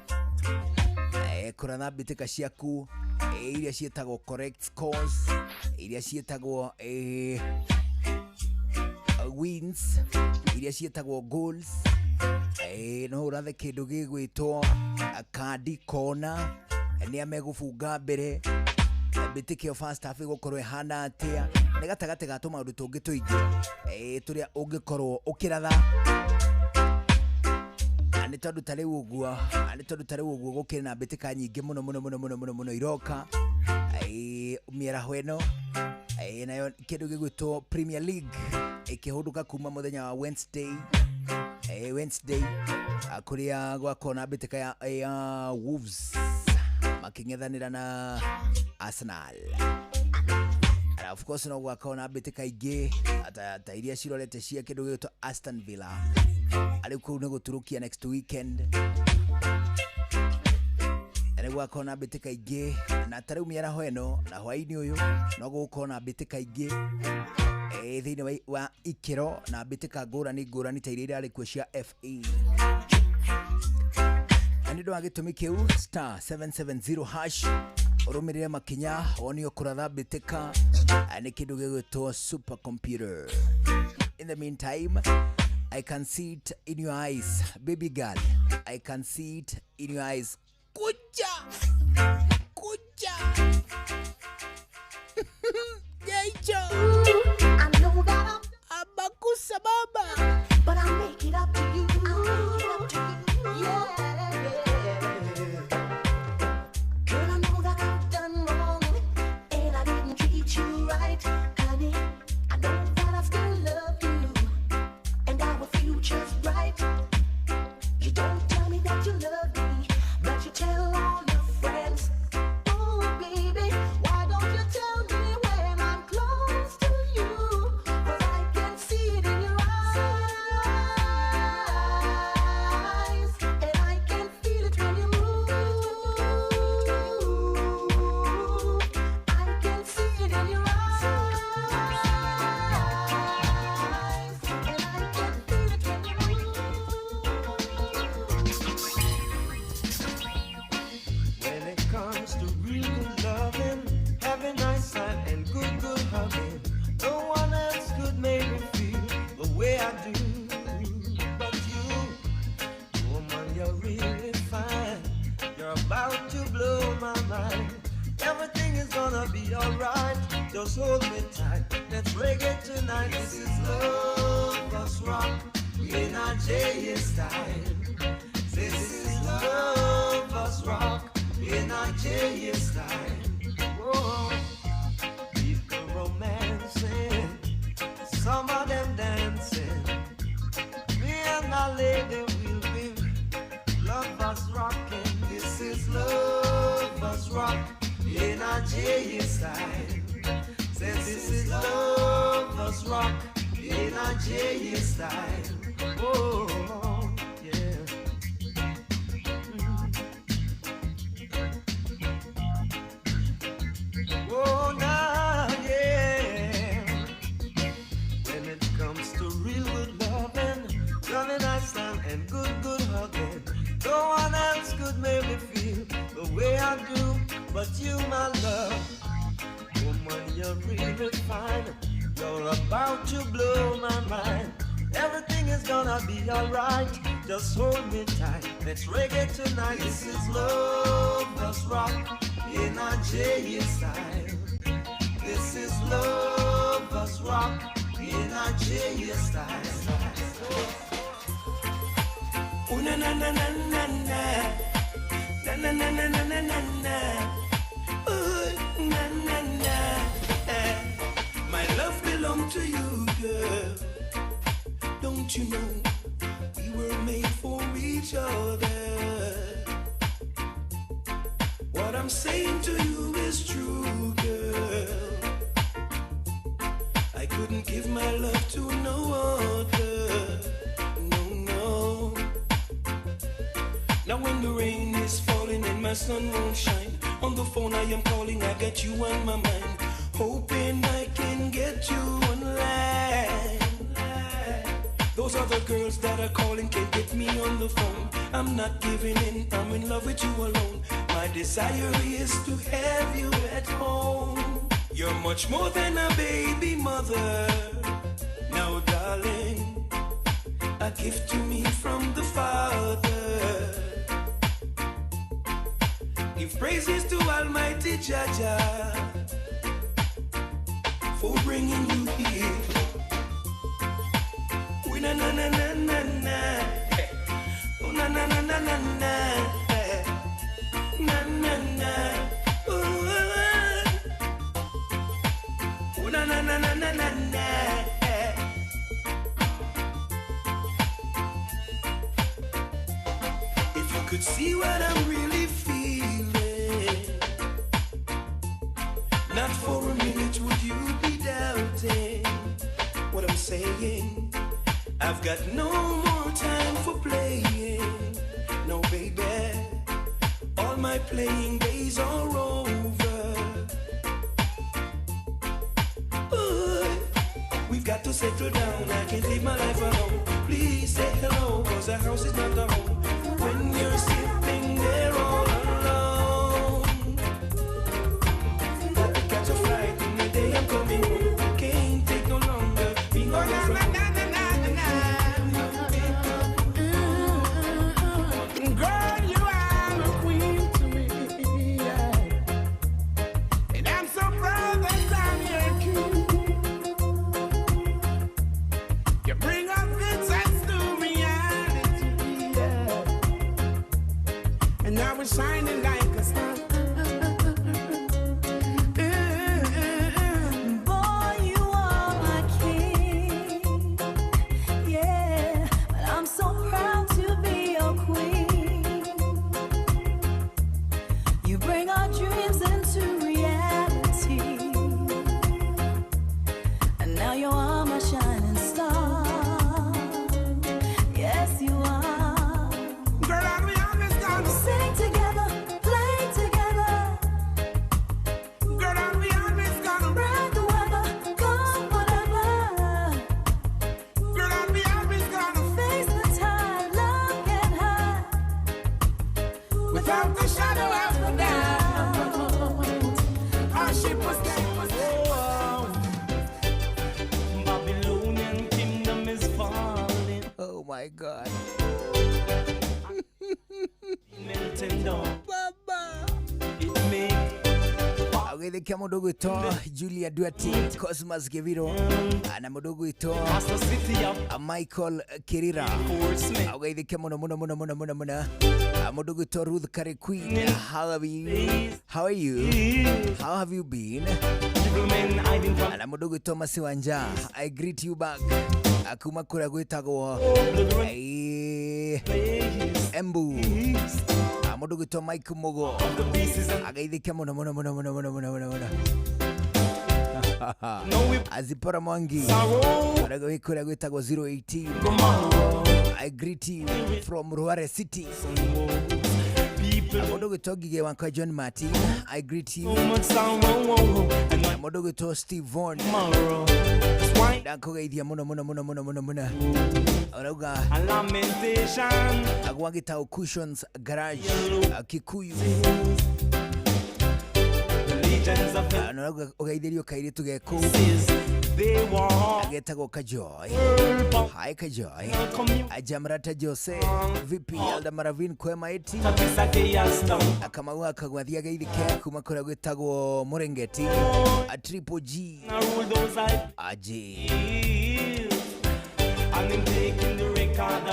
kũratha mbĩtĩka ciaku iria ciĩtagwo correct scores, iria ciĩtagwo wins, iria ciĩtagwo goals. No ũrathe kĩndũ gĩgwĩtwo kandi kona nĩa megũbunga mbere mbĩtĩka ĩyo first half ĩgũkorwo ĩhana atĩa, nĩ gatagatĩ ga tũmaũndũ tũngĩ tũingĩ tũrĩa ũngĩkorwo ũkĩratha. Nĩ tondũ ta rĩu ũguo, nĩ tondũ ta rĩu ũguo gũkĩrĩ na mbĩtĩka nyingĩ mũno mũno mũno mũno mũno mũno iroka mĩaraho ĩno nayo kĩndũ gĩgwĩtwo Premier League ĩkĩhũndũka kuma mũthenya wa Wednesday kũrĩa gwakorwo na mbĩtĩka ya Wolves makĩng'ethanĩra na Arsenal. And of course no gwakorwo na mbĩtĩka ingĩ ta iria cirorete cia kĩndũ gĩgwĩtwo Aston Villa arĩ kũu nĩ gũturũkia next weekend. Nĩ gwakorwo na mbĩtĩka ingĩ na ta rĩu mĩaraho ĩno na hwaĩ-inĩ ũyũ no gũgũkorwo na mbĩtĩka ingĩ thĩinĩ wa ikĩro na mbĩtĩka ngũrani ngũrani ta iria irarĩ kuo cia FA. Na nĩ ũndũ wa gĩtũmi kĩu star 770 hash ũrũmĩrĩre makinya wonio kũratha mbĩtĩka nĩ kĩndũ gĩgwĩtwo supercomputer. In the meantime, I can see it in your eyes, baby girl. I can see it in your eyes. Kuja! Kuja! Jaicho! I know that I'm Abakusa baba. But I'll make it up to you. Just hold me tight. Let's reggae tonight. This is Lovers Rock in a J style. This is Lovers Rock in a J style. Whoa. People romancing, some of them dancing. Me and my lady will be lovers rocking. This is Lovers Rock in a J style. Says this is Lovers Rock in a J style. Oh, yeah. Oh, now, yeah. When it comes to real good loving, loving nice time and good, good hugging, no one else could make me feel the way I do, but you, my love. Woman, you're really fine. You're about to blow my mind. Everything is gonna be alright. Just hold me tight. Let's reggae tonight. This is Lovers Rock in a J style. This is Lovers Rock in a J style. Ooh, na na na na na na. Na na na na na na na na. Ooh, na na na. Eh. My love belongs to you, girl. Don't you know we were made for each other? What I'm saying to you is true, girl. I couldn't give my love to no other. No, no. Now when the rain is falling and my sun won't shine, on the phone I am calling, I got you on my mind, hoping I can get you online. Those other girls that are calling can't get me on the phone. I'm not giving in, I'm in love with you alone. My desire is to have you at home. You're much more than a baby mother. Now, darling, a gift to me from the Father. Give praises to Almighty Jaja for bringing you here. We na na na na na na, oh na na na na na na, na na na, oh na na na na na na na. If you could see what I'm really feeling, not for a minute would you be doubting what I'm saying. I've got no more time for playing. No, baby, all my playing days are over. Ooh, we've got to settle down. I can't live my life alone. Please say hello, cause the house is not a home when you're sitting there all alone. Got to catch a flight in the day I'm coming home. Can't take no longer being away from home. Girl, you are a queen to me, yeah. And I'm so proud that I'm your king. You bring up good sense to reality, yeah. And now we're shining like a star. Boy, you are my king, yeah. But I'm so proud to be your queen. You bring our dreams into reality, and now you are my shining star. Yes, you are. Girl, are we always gonna sing together, play together? Girl, are we always gonna ride the weather, come whatever? Girl, are we always gonna face the tide? Love can hide without the shadow of a doubt. Our ship was Babylonian kingdom is falling. Oh my God. Melting down. Baba. It make Ugeithĩkia mũndũ gwĩtwo Julia Duarte, Cosmas Gĩbiro na mũndũ gwĩtwo Michael Kirira. Ugeithĩkia mũno mũno mũno mũno mũno mũno. Mũndũ gwĩtwo Ruth Karikwi, how are you? How are you? How have you been? Na mũndũ gwĩtwo Masi Wanja, I greet you back kuma kũrĩa gwĩtagwo Embu. Mũndũ gwĩtwo Mike Mugo ageithĩkia mũno mũno mũno mũno mũno mũno mũno mũno. Azipora Mwangi arĩa wĩ kũrĩa gwĩtagwo 018, I greet you from Ruare City. Mũndũ gwĩtwo Ngige wakwa John Martin, I greet you. Na mũndũ gwĩtwo Steve Von, ndakũgeithia mũno mũno mũno mũno mũno mũno. Ũrauga agwa gĩtaũ Cushions Garage, Kikuyu. Na ũrauga ũgeithĩrio kairĩtu geku agetagwo Kajoy. Hi Kajoy. Ajamrata Jose vipi? Alda Maravin kwema eti Akamau akagwathia geithike kuma kũrĩa gwĩtagwo Mũrengeti. A Triple G Aje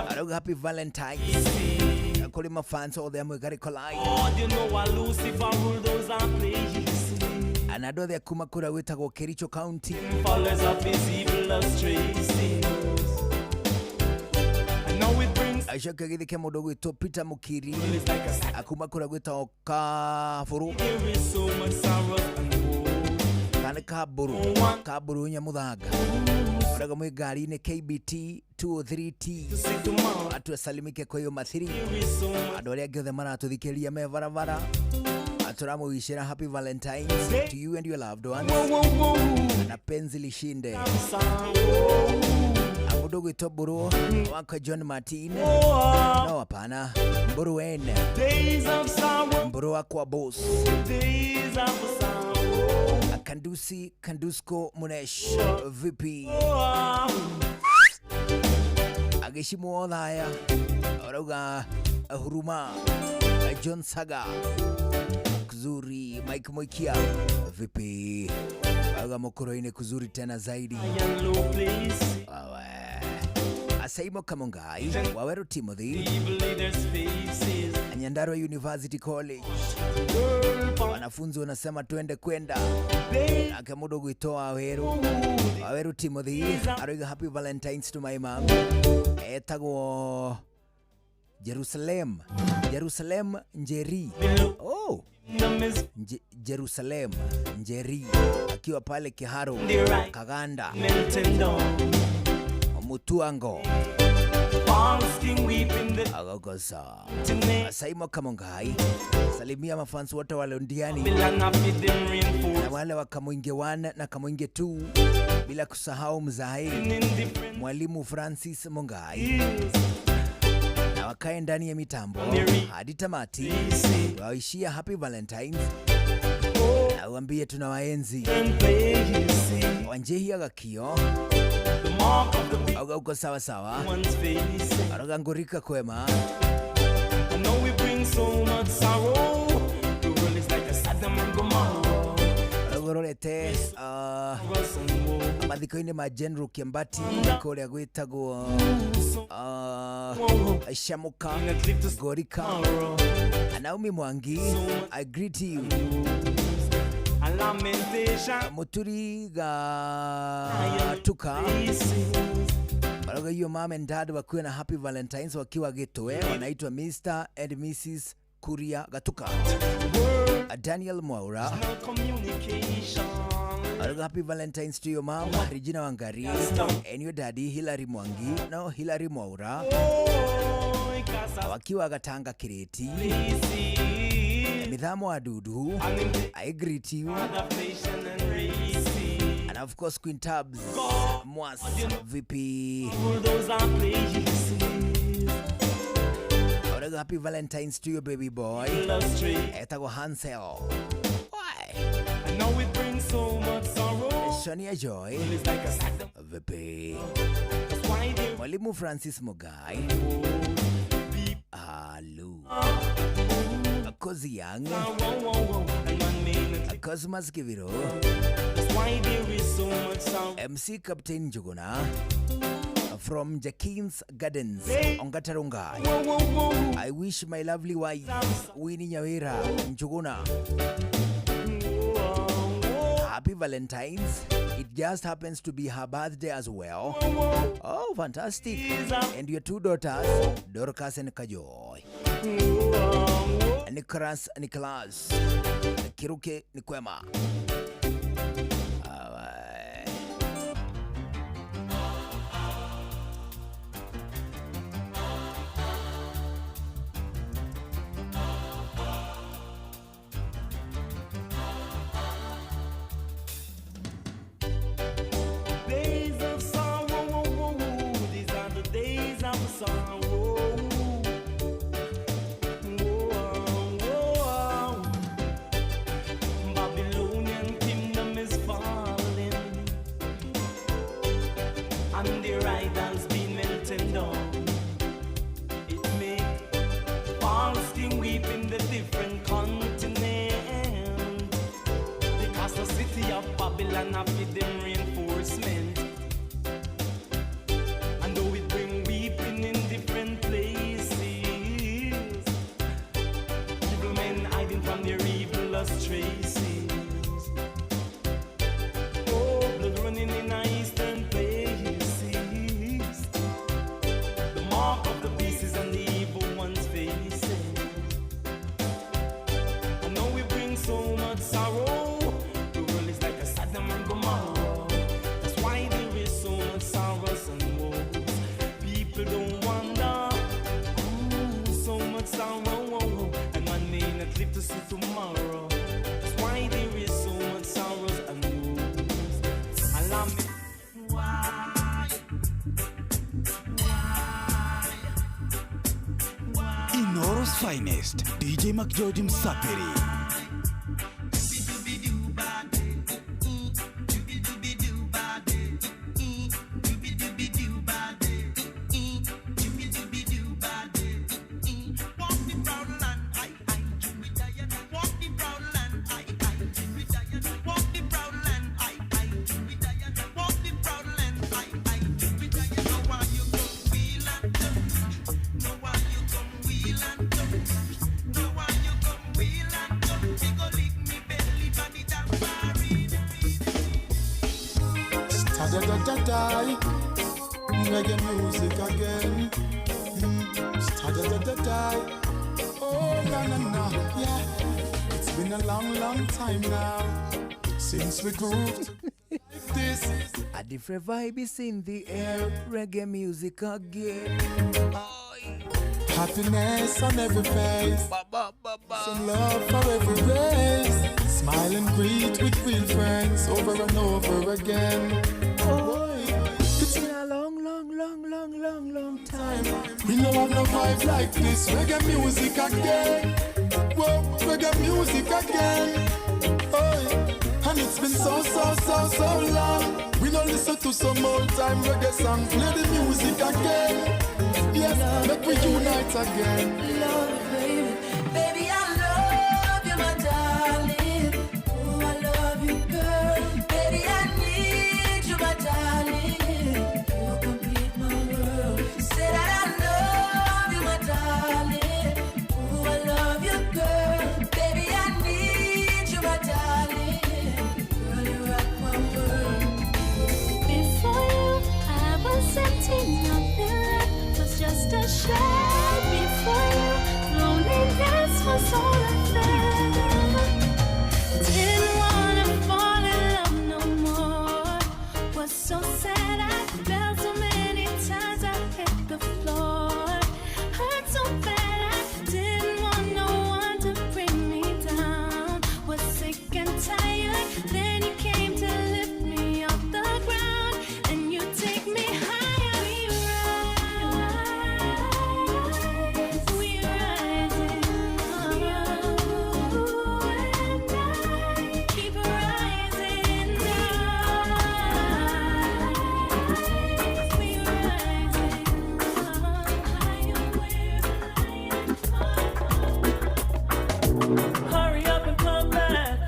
arauga happy Valentine's kũrĩ mafans othe amwe Garikolai na andũ othe a kuma kũrĩa gwĩtagwo Kericho County. Acoke gĩthike mũndũ gwĩtwo Peter Mukiri akuma kũrĩa gwĩtagwo Kaburu kana Kaburu Kaburu Nyamuthanga. Ũraga mwĩ ngari-inĩ KBT 203T atuasalimike kwa hiyo mathiri. Andũ arĩa angĩ othe maratũthikĩrĩria me barabara tũramũwicĩra happy Valentine's to you and your loved ones na penzi lishinde. Mũndũ gwĩtwo Mbũrũ wakwa John Martin, no hapana, Mbũrũ wene Mbũrũ wakwa boss Kandusi Kandusko Munesh vipi? Agĩcimu othaya ũrauga Huruma John Saga kuzuri. Mike Moikia vipi? Auga mokoro-inĩ kuzuri tena zaidi. Awe. Asaimo Kamongai Waweru Timothy Nyandarua University College, wanafunzi wanasema twende kwenda ake mũndũ gwĩtwo Waweru Waweru Timothy aroiga happy Valentine's to my mom etagwo Jerusalem Jerusalem Njeri. Oh, Jerusalem Njeri akiwa pale Kiharo Kaganda Mutuango Agogosa. Saimo Kamongai salimia mafans wote wa Londiani na wale wa Kamuinge 1 na Kamuinge 2, bila kusahau mzai Mwalimu Francis Mungai, na wakae ndani ya mitambo hadi tamati. Waishia happy Valentine's na uambie tunawaenzi. Wanjehia gakio auga uko sawa sawa. Aroga ngorika kwema. Arogororete mathiko-inĩ ma General Kiambati kũrĩa gwĩtagwo Shamuka Gorika. Naomi Mwangi, I greet you. Muturi Gatuka Baraga, hiyo mom and dad wakiwa na happy Valentine's wakiwa Gitoe, wanaitwa Mr. and Mrs. Kuria Gatuka. Daniel Mwaura Baraga, happy Valentine's to your mom Regina Wangari and your daddy Hilary Mwangi, no Hilary Mwaura wakiwa Gatanga Kireti. Mithamo Adudu, I greet you. And of course Queen Tabs Mwas VP. Happy Valentine's to your baby boy etagwo Hansel. Why? I know it brings so much sorrow. Sonia Joy VP. Mwalimu Francis Mugai. Hello. Kozi Yang Cosmas Kiviro. That's why there is so much sorrow. MC Captain Njuguna from Jakins Gardens, Ongatarunga. I wish my lovely wife Winnie Nyawira Njuguna happy Valentine's. It just happens to be her birthday as well. Oh, fantastic. And your two daughters, Dorcas and Kajoy. Nicholas Nicholas Kiruke Nikwema. Alright. Days of sorrow, these are the days of sorrow. Babylonian kingdom is falling, and their idols been melting down. It make false king weep in the different continent, because the city of Babylon have give them reinforcement. And though it bring weeping in different places, evil men hiding from their evil lost traces. Oh, blood running in our eastern places. The mark of the beast is on the evil one's faces. I know we bring so much sorrow. The world is like a Sodom and Gomorrah. That's why there is so much sorrows and woes. People don't wonder. Ooh, so much sorrow, and man may not live to see tomorrow. That's why there is so much sorrows and woes. Allow me. Why? Inoro's finest, DJ McGeorge Msapiri. Da-da-da-da-die. Reggae music again. Da-da-da-da-die. Oh, na na na, yeah. It's been a long, long time now since we grooved like this. A different vibe is in the air. Reggae music again. Happiness on every face. Some love for every race. Smile and greet with real friends over and over again. Boy, it's been a long, long, long, long, long, long time. We no have no vibe like this. Reggae music again. Whoa, reggae music again. Oh, and it's been so, so, so, so long. We no listen to some old time reggae song. Play the music again. Yes, make we unite again. Love you, baby. Baby, I love you, my darling. Oh, I love you, girl. Baby, I need you, my darling. You complete my world. Say that I love you, my darling. Oh, I love you, girl. Baby, I need you, my darling. Girl, you rock my world. Before you, I was empty, nothing left, was just a shell. Before you, loneliness was all I felt. Didn't wanna fall in love no more. Was so sad, I fell so many times I hit the floor. Hurt so bad, I didn't want no one to bring me down. Was sick and tired, then you came to lift me off the ground, and you take me higher. We rising, you and I keep rising up. We rising Hurry up and come back.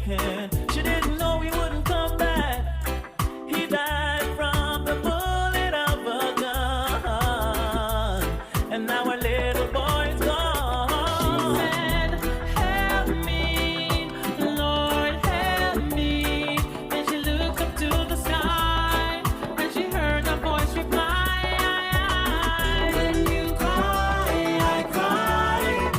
weekend. She didn't know he wouldn't come back. He died from the bullet of a gun. And now our little boy's gone. She said, help me, Lord, help me. Then she looked up to the sky and she heard a voice reply. When you cry, I cry.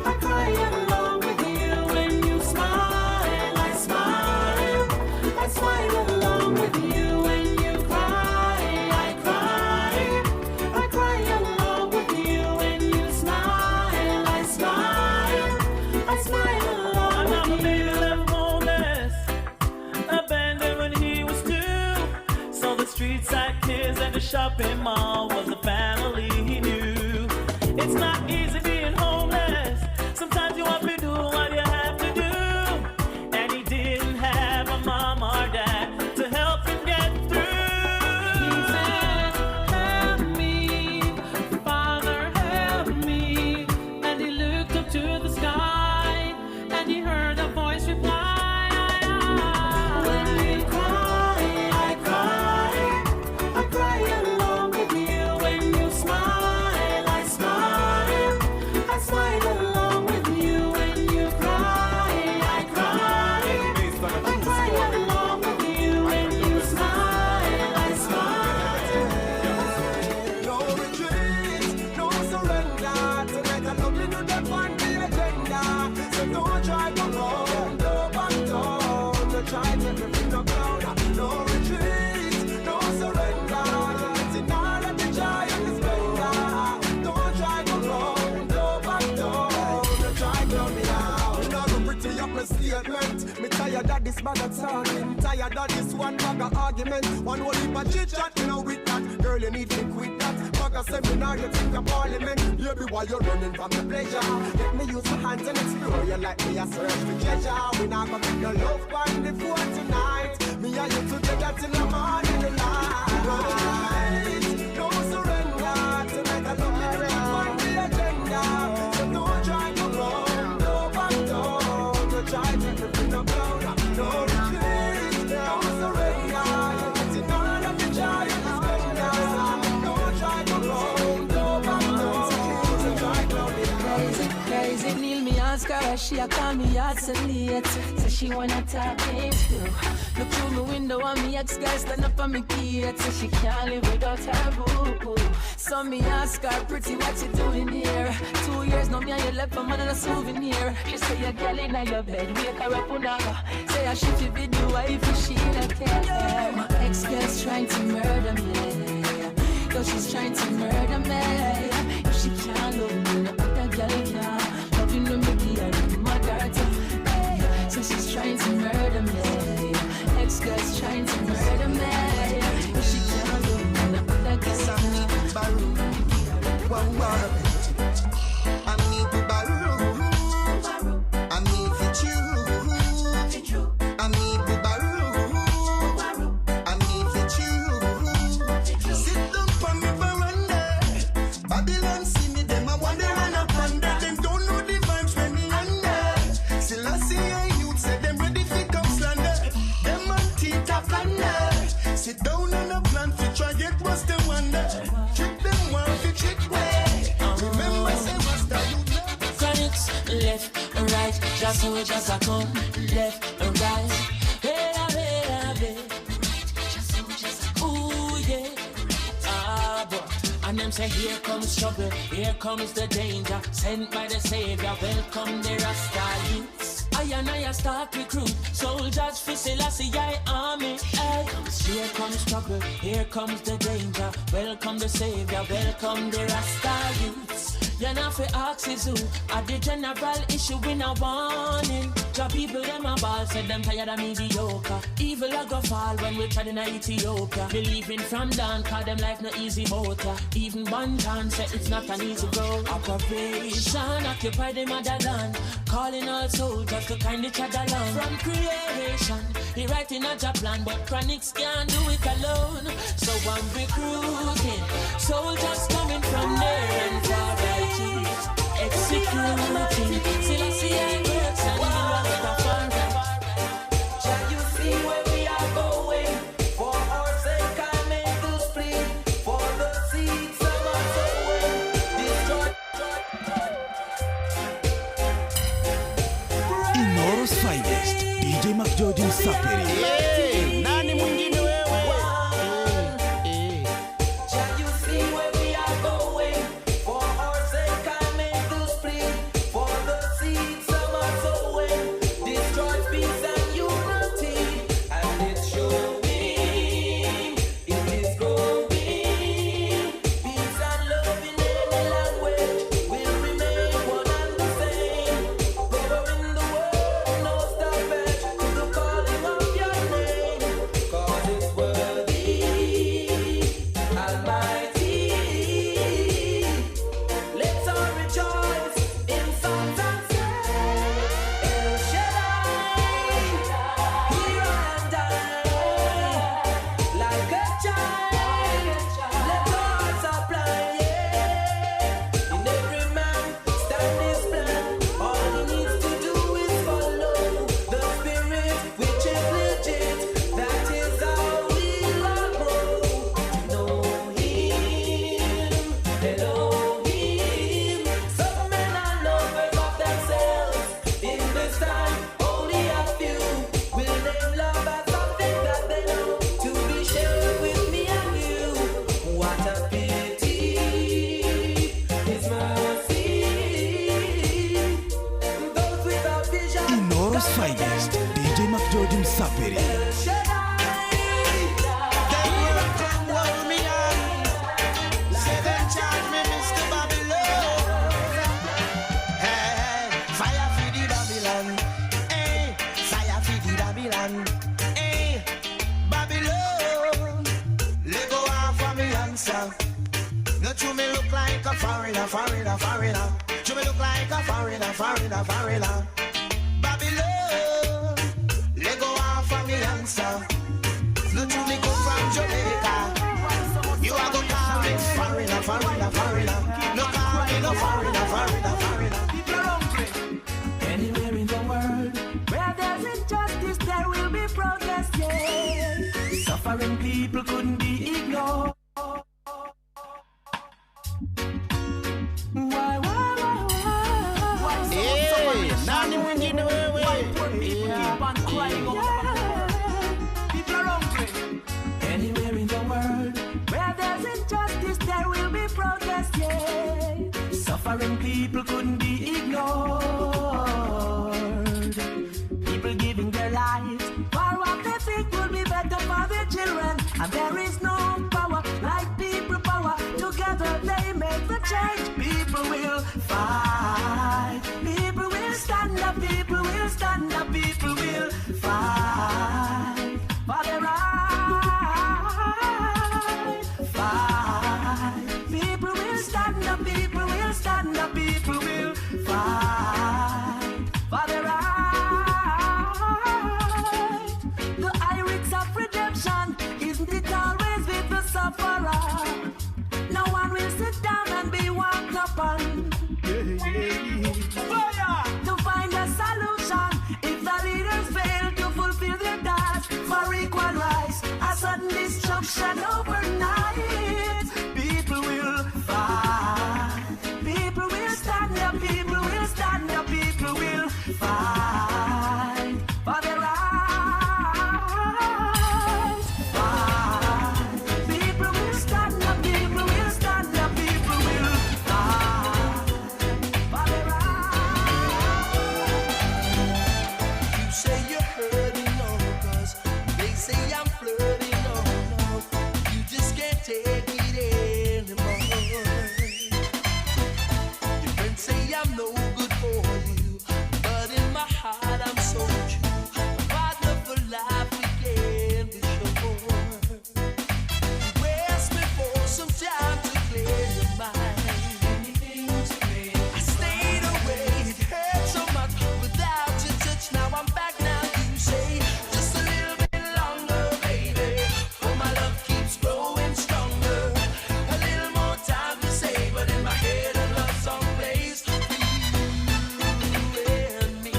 I cry along with you. When you smile, I smile. I smile along with you. When you cry, I cry. I cry along with you. When you smile, I smile. I smile along with you. Baby left homeless, abandoned when he was 2. So the street side kids and the shopping mall was the family he knew. It's not easy being homeless. Sometimes you have to do what you have to do. And he didn't have a mom or dad to help him get through. He said, help me, Father, help me. And he looked up to the sky and he heard a voice reply. When you cry, I cry. I cry along with you. When you smile, I smile. I smile along with you. When you cry, I cry. I cry along with you. When you smile, I smile. No retreat, no surrender. Tonight I love you, do that on the agenda. So don't try to run, no back down. No try to make me no clown. No retreat, no surrender. You're getting all of the joy and the splendor. Don't try to run, no back down. No try to me out. Me not go pretty up my statement. Me tired of this bag of talking. Tired of this one bag of argument. One whole heap of chit chat, you know with that. Girl, you need to quit that. Bag of seminar, you think of parliament. Baby, why you running from the pleasure? Let me use my hands and explore you like me a search for treasure. We not gonna make no love on the phone tonight. Me and you together till the morning light. No surrender. Tonight I love you, on the agenda. So don't try to run, no back down. Don't try to make me no clown. No retreat, no surrender. You're getting all of the joy and the splendor. Don't try to run, no back down. Don't try to me Crazy, crazy. Kneel me ask her, she a call me out so late. Say she wanna talk things through. Look through my window and me ex-girl stand up on me gate. Say she can't live without her boo. So me ask her, pretty, what you doing here? 2 years now me and you left for man and a souvenir. She say your girl inna your bed, wake her up on her. Say I should be the wife if she not care. My ex-girl's trying to murder me. Yo, she's trying to murder me. If she can't love me, no other girl can. Loving no me be her mother too. Hey, so she's trying to murder me. Ex-girl's trying to murder me. If she can't love me, no other girl can. I need to borrow. I need to chew. I need to borrow. I need to chew. Sit down on me veranda. Babylon see me, them a wonder and a ponder. Them don't know the vibes when me under. Still I see a youth say them ready fi come slander. Them man teeth a plunder. Sit down and a plan fi try get what's the wonder. Trick them one fi trick way. Remember say Rasta you Chronics, left, right, just so just a come, left, right. Hey, hey, hey, ooh, yeah. Ah, boy. And them say, here comes trouble, here comes the danger, sent by the Savior, welcome the Rasta youths. I and I start recruit soldiers for Selassie I army. Hey. Here comes trouble, here comes the danger, welcome the Savior, welcome the Rasta youths. You know fi ask is who at the general issue in a warning. Job people them a ball, said them tired of mediocre. Evil a go fall when we tried in Ethiopia. Believing from down, call them life no easy motor. Even one chance say it's not an easy road. Operation occupy the motherland, calling all soldiers to kind each other along. From creation, he writing a job plan, but Chronixx can't do it alone. So I'm recruiting soldiers coming from near and far. Executing Selassie I works and the Rastafari. Not you me look like a foreigner, foreigner, foreigner. You me look like a foreigner, foreigner, foreigner. Babylon, let go off of me answer. Not you me come from Jamaica. You are gonna call me foreigner, foreigner, foreigner. No call me no foreigner, foreigner, foreigner. People are hungry. Anywhere in the world where there's injustice, there will be protest. Yeah, suffering people couldn't be ignored. Why, why, why, why? Hey, nani mwingine wewe? Why poor people keep on crying out? People are hungry. Anywhere in the world where there's injustice, there will be protest. Yeah, suffering people couldn't be ignored. People giving their lives for what they think will be better for their children, and there is no power like people power. Together they make the change. People will fight. People will stand up. People will stand up. People will fight for their right. Fight. People will stand up. People will stand up. People will fight for their right. The iris of redemption, isn't it always with the sufferer? No one will sit down and be walked upon. To find a solution, if the leaders fail to fulfill their task for equal rights, a sudden destruction overnight. People will fight. People will stand up. People will stand up. People will fight for their right. Fight. People will stand up. People will stand up. People will fight for their You say you're hurting, oh, 'cause they say I'm flirting, oh, no. You just can't take it anymore. Your friends say I'm no good for you, but in my heart I'm so true. My partner for life, we can be sure. You asked me for some time to clear your mind. I stayed away, it hurt so much without your touch. Now I'm back, now you say just a little bit longer, baby. Oh, my love keeps growing stronger. A little more time to say, but in my head a love song plays for you and me.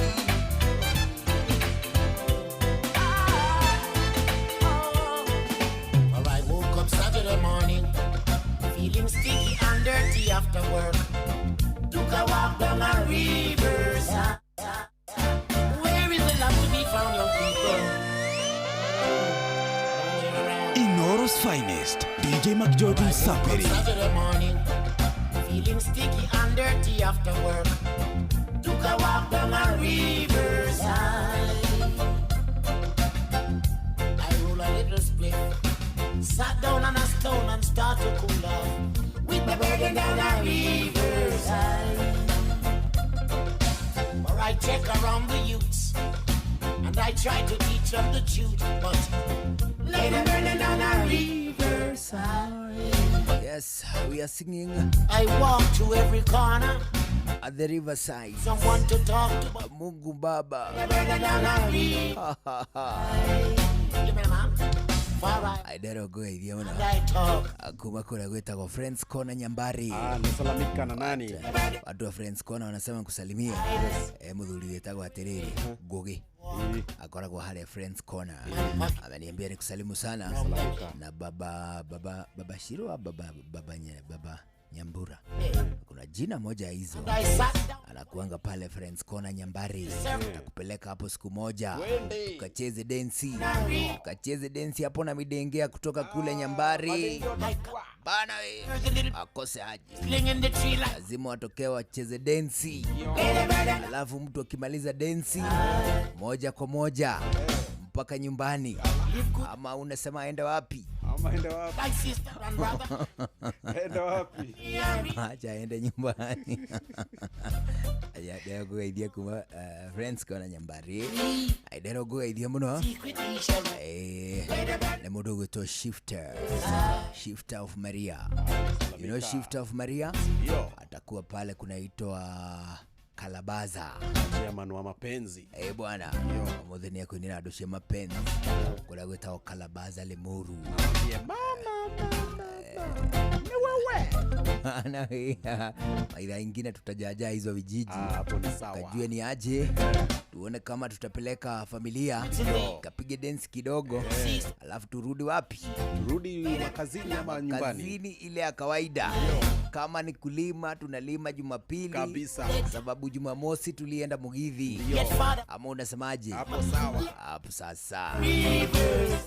Well, I woke up Saturday morning, feeling sticky and dirty after work. Took a walk down a riverside. Where is the love to be found, young people? Inoro's finest, DJ McGeorge Msapiri. Saturday morning, feeling sticky and dirty after work. Took a walk down a riverside. I roll a little split, sat down on a stone and start to cool off. With my burden down a riverside. Or I check around the youths, and I try to teach them the truth, but later burning down a riverside. Yes, we are singing. I walk to every corner at the riverside. Someone to talk to, but Mungu Baba. burning down a riverside. You mean, man? Far I Aidero goithia muno I talk. Kuma kũrĩa gwĩtagwo Friends Corner Nyambari. Ah, nasalamika na nani? Watu wa Friends Corner wanasema kusalimia. Eh, muthuri wĩtagwo atĩrĩrĩ Ngugi akoragwo harĩa Friends Corner. Ameniambia nikusalimu sana na baba baba baba Shiro baba baba baba Nyambura. Kuna jina moja hizo I sat down. anakuanga pale Friends Corner Nyambari. Takupeleka hapo siku moja tukacheze densi, tukacheze densi hapo na midengea kutoka kule Nyambari bana we, akose aje, Sling in the tree like lazima watokee wacheze densi, alafu mtu akimaliza densi moja kwa moja mpaka nyumbani, ama unasema aende wapi? Ama enda wapi? my sister and brother. Enda wapi? Acha aende nyumbani. Aja kuma Friends Corner Nyambari. Aidero kugeithia muno. Nĩ mũndũ ũgwĩtwo Shifter, Shifter of Maria. You know Shifter of Maria atakuwa pale kunaitwa Kalabaza. Chairman wa mapenzi. Eh bwana, ũmũthĩ nĩ ekũinĩra andũ cia mapenzi kũrĩa gwĩtagwo Kalabaza Limuru. Maitha ingine tutajaja hizo vijiji, kajue ni aje, tuone kama tutapeleka familia kapige dance kidogo, alafu turudi wapi? Turudi makazini ama nyumbani? Kazini ile ya kawaida. Kama ni kulima tunalima Jumapili kabisa, sababu Jumamosi tulienda Mugithi. Ama unasemaje? Hapo sawa. Hapo sasa.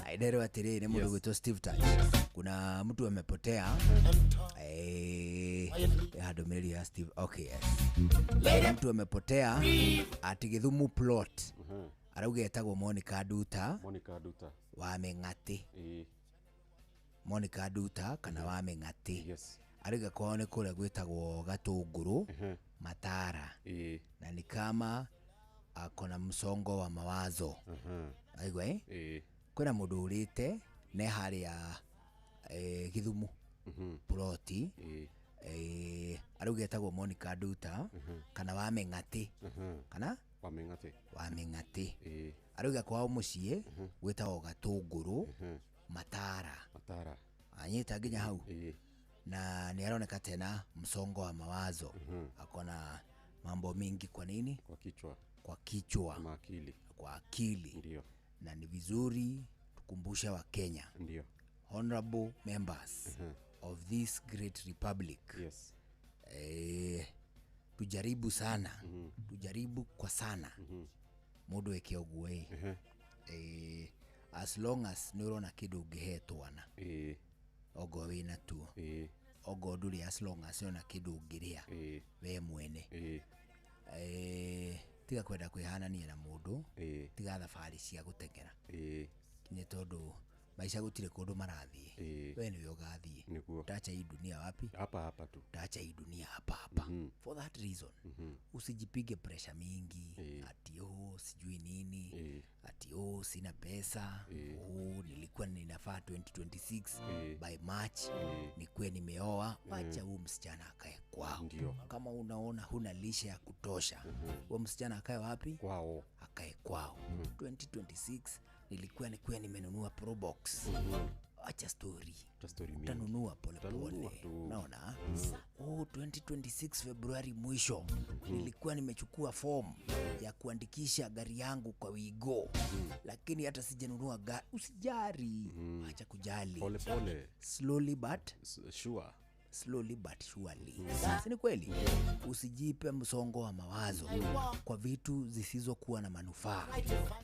Aidero atiriri ni mundu gwitwo Steve Touch. Kuna mtu amepotea. Ndũmĩrĩri ya Steve. Okay, yes. Kuna mtu amepotea ati Githumu plot. Arauga etagwo Monica Nduta. Monica Nduta. Wa Meng'ati. Monica Nduta kana wa Meng'ati. Yes. Arauga kwao nĩ kũrĩa gwĩtagwo Gatũngũrũ Matara. Na ni kama ako na msongo wa mawazo. Aigua eh? Kwĩna mũndũ ũrĩte ne harĩa Githumu ploti arauga etagwo Monica Nduta kana wa Meng'ati kana wa Meng'ati, wa Meng'ati. Arauga kwao mũciĩ gwĩtagwo Gatũngũrũ Matara. Matara. Anyita nginya hau na nĩ aroneka tena msongo wa mawazo. Ako na mambo mingi. Kwa nini? Kwa kichwa. Kwa kichwa. Kwa akili. Kwa akili. Ndio. Na ni vizuri tukumbushe wa Kenya. Ndio. Honorable members of this great republic. Yes. Tujaribu sana. Tujaribu kwa sana. Mundu eke ũguo ĩ. As long as nĩ ũrona kĩndũ ũngĩhe twana. Ongo wĩna tuo. Ongo ndũrĩ, as long as ũrona kĩndũ ũngĩrĩa we mwene. Tiga kwenda kwĩhanania na mũndũ. Tiga thabarĩ cia gũteng'era. Nĩ tondũ maisha gũtirĩ kũndũ marathiĩ. We nĩwe ũgathiĩ. Utacha hii dunia wapi? Hapa hapa tu. Utacha hii dunia hapa hapa. For that reason, usijipige pressure mingi ati oh sijui nini, ati oh sina pesa, oh nilikuwa ninafaa 2026 by March nikuwe nimeoa. Wacha huu msichana akae kwao. Kama unaona huna lishe ya kutosha, huo msichana akae wapi? Kwao. Akae kwao. 2026 nilikuwa nikuwe nimenunua Probox. Acha story. Utanunua pole pole. Unaona? Oh, 2026 Februari mwisho nilikuwa nimechukua form ya kuandikisha gari yangu kwa Wigo. Lakini hata sijanunua gari. Usijari. Acha kujali. Pole pole. Slowly but sure. Slowly but surely. Si ni kweli? Usijipe msongo wa mawazo kwa vitu zisizokuwa na manufaa.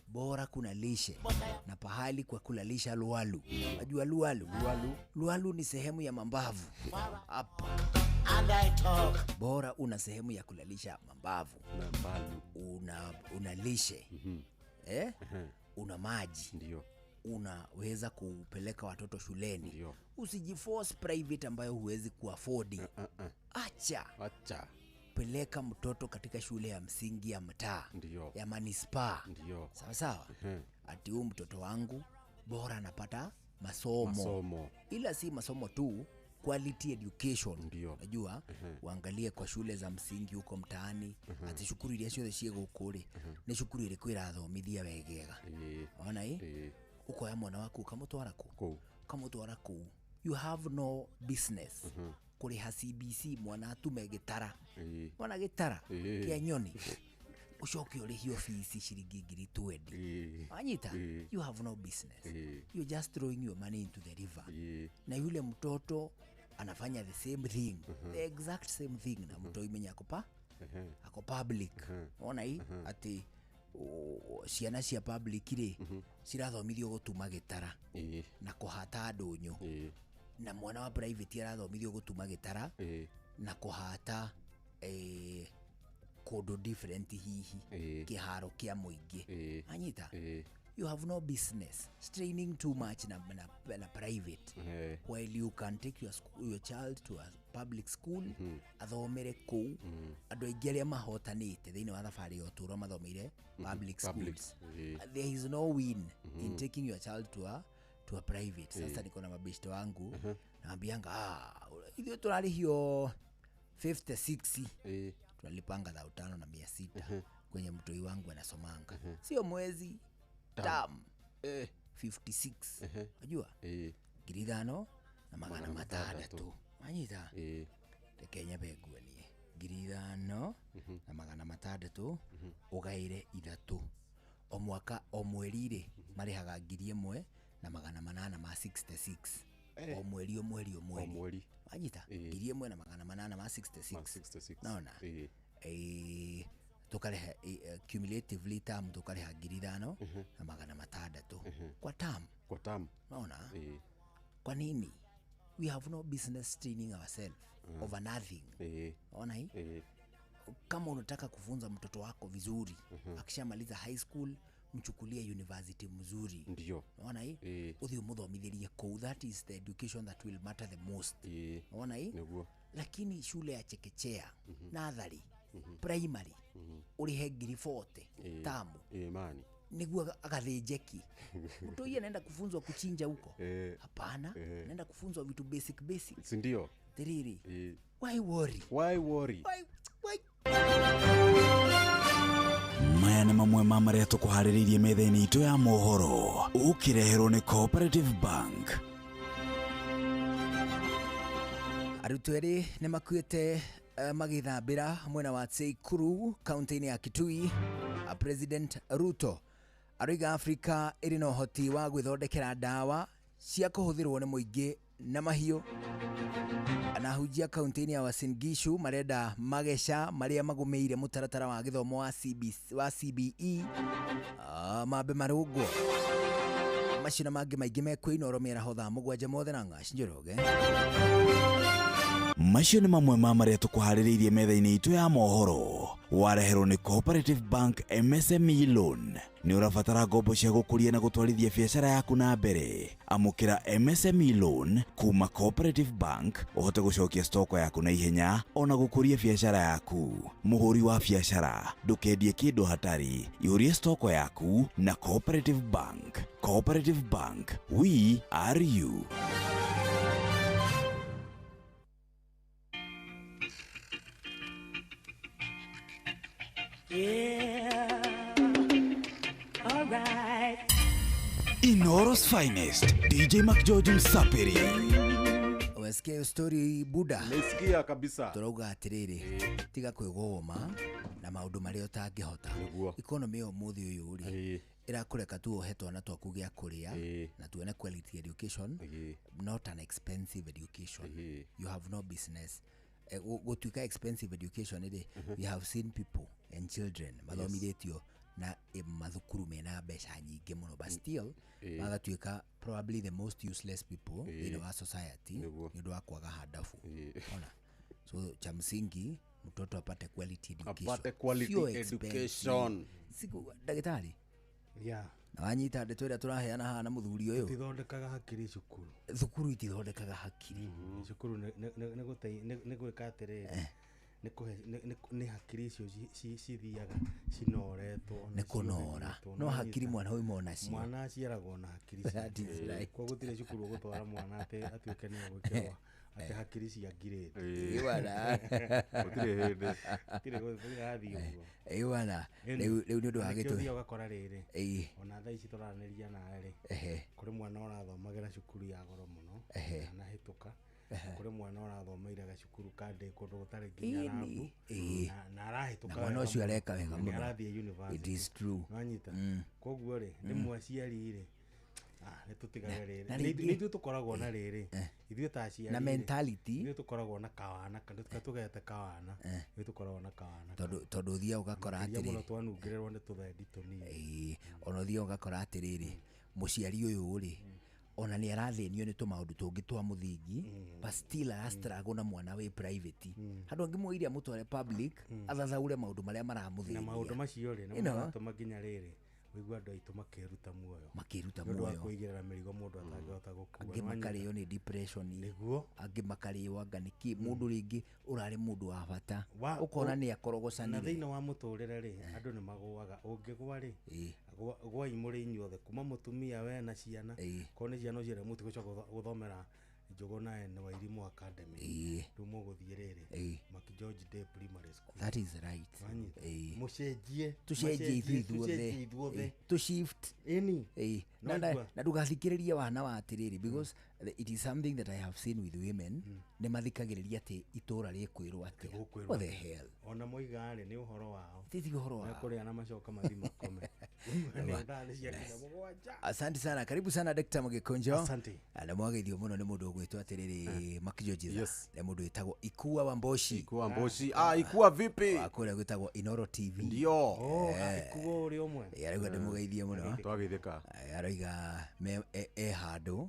Bora kuna lishe na pahali kwa kulalisha lualu. Unajua lualu? Lualu ni sehemu ya mambavu. Hapa. Bora una sehemu ya kulalisha mambavu. Una lishe. Una maji. Ndio. Unaweza kupeleka watoto shuleni. Usijiforce private ambayo huwezi kuafford. Acha. Acha. Peleka mtoto katika shule ya msingi ya mtaa. Ya manispaa. Sawa sawa. Ati huyu mtoto wangu bora anapata masomo. Ila si masomo tu, quality education. Unajua, uangalie kwa shule za msingi huko mtaani, ati cukuru iria ciothe ciĩ gũkũ rĩ, nĩ cukuru ĩrĩkũ ĩrathomithia wegega. Ona ĩ? Ukoya mwana waku ukamutwara kũ? Ukamutwara kũu. You have no business kũrĩha CBC mwana atume gĩtara. Mwana gĩtara kĩa nyoni. Ucoke ũrĩhio fees ciringi ngiri 20. Wanyita? You have no business. You're just throwing your money into the river. Na yule mtoto anafanya the same thing. The exact same thing na mtoi mwenye ako public. Ona hii? Ati ciana cia public rĩ cirathomithio gũtuma gĩtara na kũhata ndũnyũ, na mwana wa private arathomithio gũtuma gĩtara na kũhata kũndũ different hihi kĩharo kĩa mũingĩ. Anyita? You have no business straining too much na private while you can take your child to a public school athomere kũu. Andũ aingĩ arĩa mahotanĩte thĩinĩ wa thabarĩ ya ũtũũro mathomeire public schools. There is no win in taking your child to a To a private. Sasa niko na mabeshte wangu, naambianga, ah, ithuĩ tũrarĩhio 56, tunalipanga 5,600 kwenye mtoi wangu anasomanga, sio mwezi, tam 56, unajua 5,600 manyita reke nyambe nguonie 5,600 ugaire 3 o mwaka o mweri rĩ marĩhaga 1,866 o mweri o mweri o mweri wanyita 1,866 naona tukareha cumulatively term tukareha 5,600 kwa term, kwa term naona. Kwa nini we have no business training ourselves over nothing? Ona hii, kama unataka kufunza mtoto wako vizuri, akishamaliza high school mchukulie university mzuri, ndio. Unaona hii, uthi umuthomithĩrie kũu, that is the education that will matter the most. Unaona hii, lakini shule ya chekechea, nathari, primary, ũrĩhe 40,000 tamu mani niguo agathĩnjeki. Mtu anaenda kufunzwa kuchinja huko? Hapana, anaenda kufunzwa vitu basic basic, si ndio? Tiriri, why worry? Why worry? Why? Maya nĩ mamwe ma marĩa tũkũharĩrĩirie metha-inĩ itũ ya mohoro ũkĩreherwo nĩ Cooperative Bank. Arutwo erĩ nĩ makuĩte magĩthambĩra mwena wa Tseikuru kaunti-inĩ ya Kitui. President Ruto aroiga Afrika ĩrĩ na ũhoti wa gwĩthondekera ndawa cia kũhũthĩrwo nĩ mũingĩ na mahiũ. Anahunjia kaunti-inĩ ya Uasin Gishu marenda mageca marĩa magũmĩire mũtaratara wa gĩthomo wa CBE mambe marũngwo. Macio na mangĩ maingĩ mekwo Inooro mĩaraho thaa 7 mothe na Ng'aci Njoroge. Macio nĩ mamwe ma marĩa tũkũharĩrĩirie metha-inĩ itũ ya mohoro wareherwo nĩ Cooperative Bank MSME Loan. Nĩ ũrabatara ngombo cia gũkũria na gũtwarithia biacara yaku na mbere. Amũkĩra MSME Loan kuma Cooperative Bank ũhote gũcokia stoko yaku na ihenya ona gũkũria biacara yaku. Mũhũri wa biacara, ndũkendie kĩndũ hatarĩ, ihũrie stoko yaku na Cooperative Bank. Cooperative Bank, we are you. Yeah, all right. Inooro's finest, DJ McGeorge Msapiri. Umesikia hiyo story Buda? Nimesikia kabisa. Turauga atiriri, tiga kwĩgũma na maũndũ marĩa ũtangĩhota. Economy ya ũmũthĩ ũyũ rĩ, ĩrakũreka tu ũhe twana twaku gĩa kũrĩa na tuone quality education, not an expensive education. You have no business. Gũtuĩka expensive education rĩ, we have seen people and children mathomithĩtio na mathukuru mena mbeca nyingĩ mũno, but still magatuĩka probably the most useless people thĩinĩ wa society nĩ ũndũ wa kwaga handabu. Ona, so cha msingi mtoto apate quality education, apate quality education. Siku ndagĩtarĩ, yeah, na wanyita ndeto ĩrĩa tũraheana haha na mũthuri ũyũ, itithondekaga hakiri cukuru. Thukuru itithondekaga hakiri. Cukuru nĩ gwĩka atĩrĩrĩ, nĩ hakiri icio cithiaga cinoretwo, nĩ kũnora. No hakiri mwana oima onacio, mwana aciaragwo na hakiri ciake. Koguo gũtirĩ cukuru ũgũtwara mwana atĩ atuĩke nĩ egwĩkĩrwo atĩ hakiri cia ngirĩti. Ĩwana. Gũtirĩ hĩndĩ. Gũtirĩ gũrathiĩ ũguo. Ĩwana. Rĩu nĩ ũndũ wa gĩtũmi. Nĩkĩo ũthiaga ũgakora rĩrĩ, ona thaa ici tũraranĩria nawe rĩ, kũrĩ mwana ũrathomagĩra cukuru ya goro mũno ndanahĩtũka, kũrĩ mwana ũrathomeire gacukuru kandĩ kũndũ gũtarĩ nginya rambu na arahĩtũka, na mwana ũcio areka wega mũno, arathiĩ university. It is true. Nĩwanyita? Koguo rĩ, rĩmwe aciari rĩ, nĩ tũtigage rĩrĩ, nĩ ithuĩ tũkoragwo na rĩrĩ, ithuĩ ta aciari na mentality, ithuĩ tũkoragwo na kawana, tũgete kawana, ithuĩ tũkoragwo na kawana, tondũ ũthiaga ũgakora atĩrĩrĩ, mũno twanungĩrĩrwo nĩ tũthendi tũnini. Ona ũthiaga ũgakora atĩrĩrĩ, mũciari ũyũ rĩ, ona nĩ arathĩnio nĩ tũmaũndũ tũngĩ twa mũthingi, but still arastruggle na mwana wĩ private. Handũ angĩmũiria amũtware public, athathaũre maũndũ marĩa maramũthĩnia. Na maũndũ macio rĩ, nĩmo maratũma nginya rĩrĩ Wĩigua andũ aitũ makĩruta muoyo. Makĩruta Nĩ ũndũ wa muoyo. kũigĩrĩra mĩrigo mũndũ atangĩhota gũkua. Angĩ Nĩwanyita? makarĩo nĩ depression. Nĩguo. Angĩ makarĩo anga nĩkĩ mũndũ rĩngĩ ũrarĩ mũndũ wa bata ũkona nĩ Na akorogocanire. thĩinĩ wa mũtũrĩre rĩ, andũ nĩ magũaga. Ũngĩgwa rĩ, gwai mũrĩ inyuothe kuma mũtumia we na ciana. Korwo nĩ ciana ũciare mũtigũcoka gũthomera Njũgũna and Wairimu Academy. Rĩu mũgũthiĩ rĩrĩ Mark George Day Primary School. That is right. Wanyita? Mũcenjie. Tucenjie ithuĩ ithuothe. Tucenjie ithuothe. Tu shift. Ĩni. Na ndũgathikĩrĩrie wana wa atĩrĩrĩ, because it is something that I have seen with women. Nĩ mathikagĩrĩria atĩ itũra rĩkwĩrwo atĩa. Gũkwĩrwo What the atĩa. hell. Ona moiga rĩ, nĩ ũhoro wao. Ti ũhoro wao. Mekũrĩa na macoka mathiĩ makome. Nĩ thaa nĩ ciakinya 7. Asante sana, karibu sana Dr. Magikonjo. Asante. Na mwageithio mũno nĩ mũndũ ũgwĩtwo atĩrĩrĩ Makijojiza. Yes. Nĩ mũndũ wĩtagwo Ikua wa Mboshi. Ikua Mboshi. Ah, Ikua vipi? Wa kũrĩa gwĩtagwo Inoro TV. Ndio. Oh, Ikua ũrĩ ũmwe. Arauga ndĩmũgeithie mũno. Twageithĩka. Arauga e handũ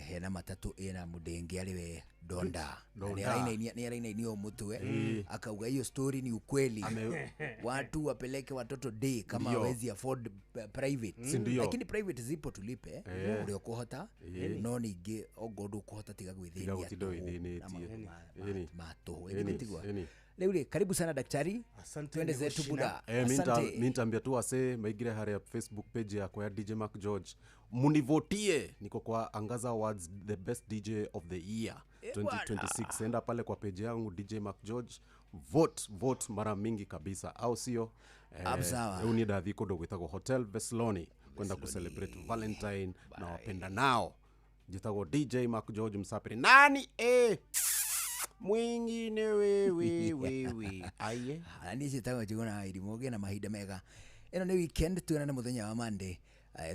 hena matatũ ĩna mũndenge arĩ we Donda. Na Donda. nĩ arainainia mũtwe akauga hiyo story ni ukweli. Watu wapeleke watoto day kama Ndio. hawezi afford private. Si ndio. Lakini private zipo tulipe ũrĩa ũkũhota, no ningĩ ongorwo ndũkũhota tiga Tiga gwĩthĩnia gũtinda tũhũ na wĩthĩnĩtie. maũndũ Ĩni. ma tũhũ. Ĩni. Ĩni tigwa. Ĩni. Rĩu rĩ, karibu sana daktari. Asante. Twende zetu buda. Asante. Mi nitaambia tu wasee maigire harĩa Facebook page yakwa ya DJ Mark George, munivotie, niko kwa Angaza Awards the best DJ of the year 2026. Enda pale kwa page yangu DJ Mark George, vote vote mara mingi kabisa, au sio? Sawa. Rĩu niĩ ndathiĩ kũndũ gwĩtagwo Hotel Vesloni kwenda kucelebrate Valentine na wapenda nao. Njĩtagwo DJ Mark George Msapiri nani mwingine wewe wewe aye. Na niĩ njĩtagwo Njũgũna wa Irimũ. Ũgĩe na mahinda mega. Ĩno nĩ weekend, tuonane mũthenya wa Monday.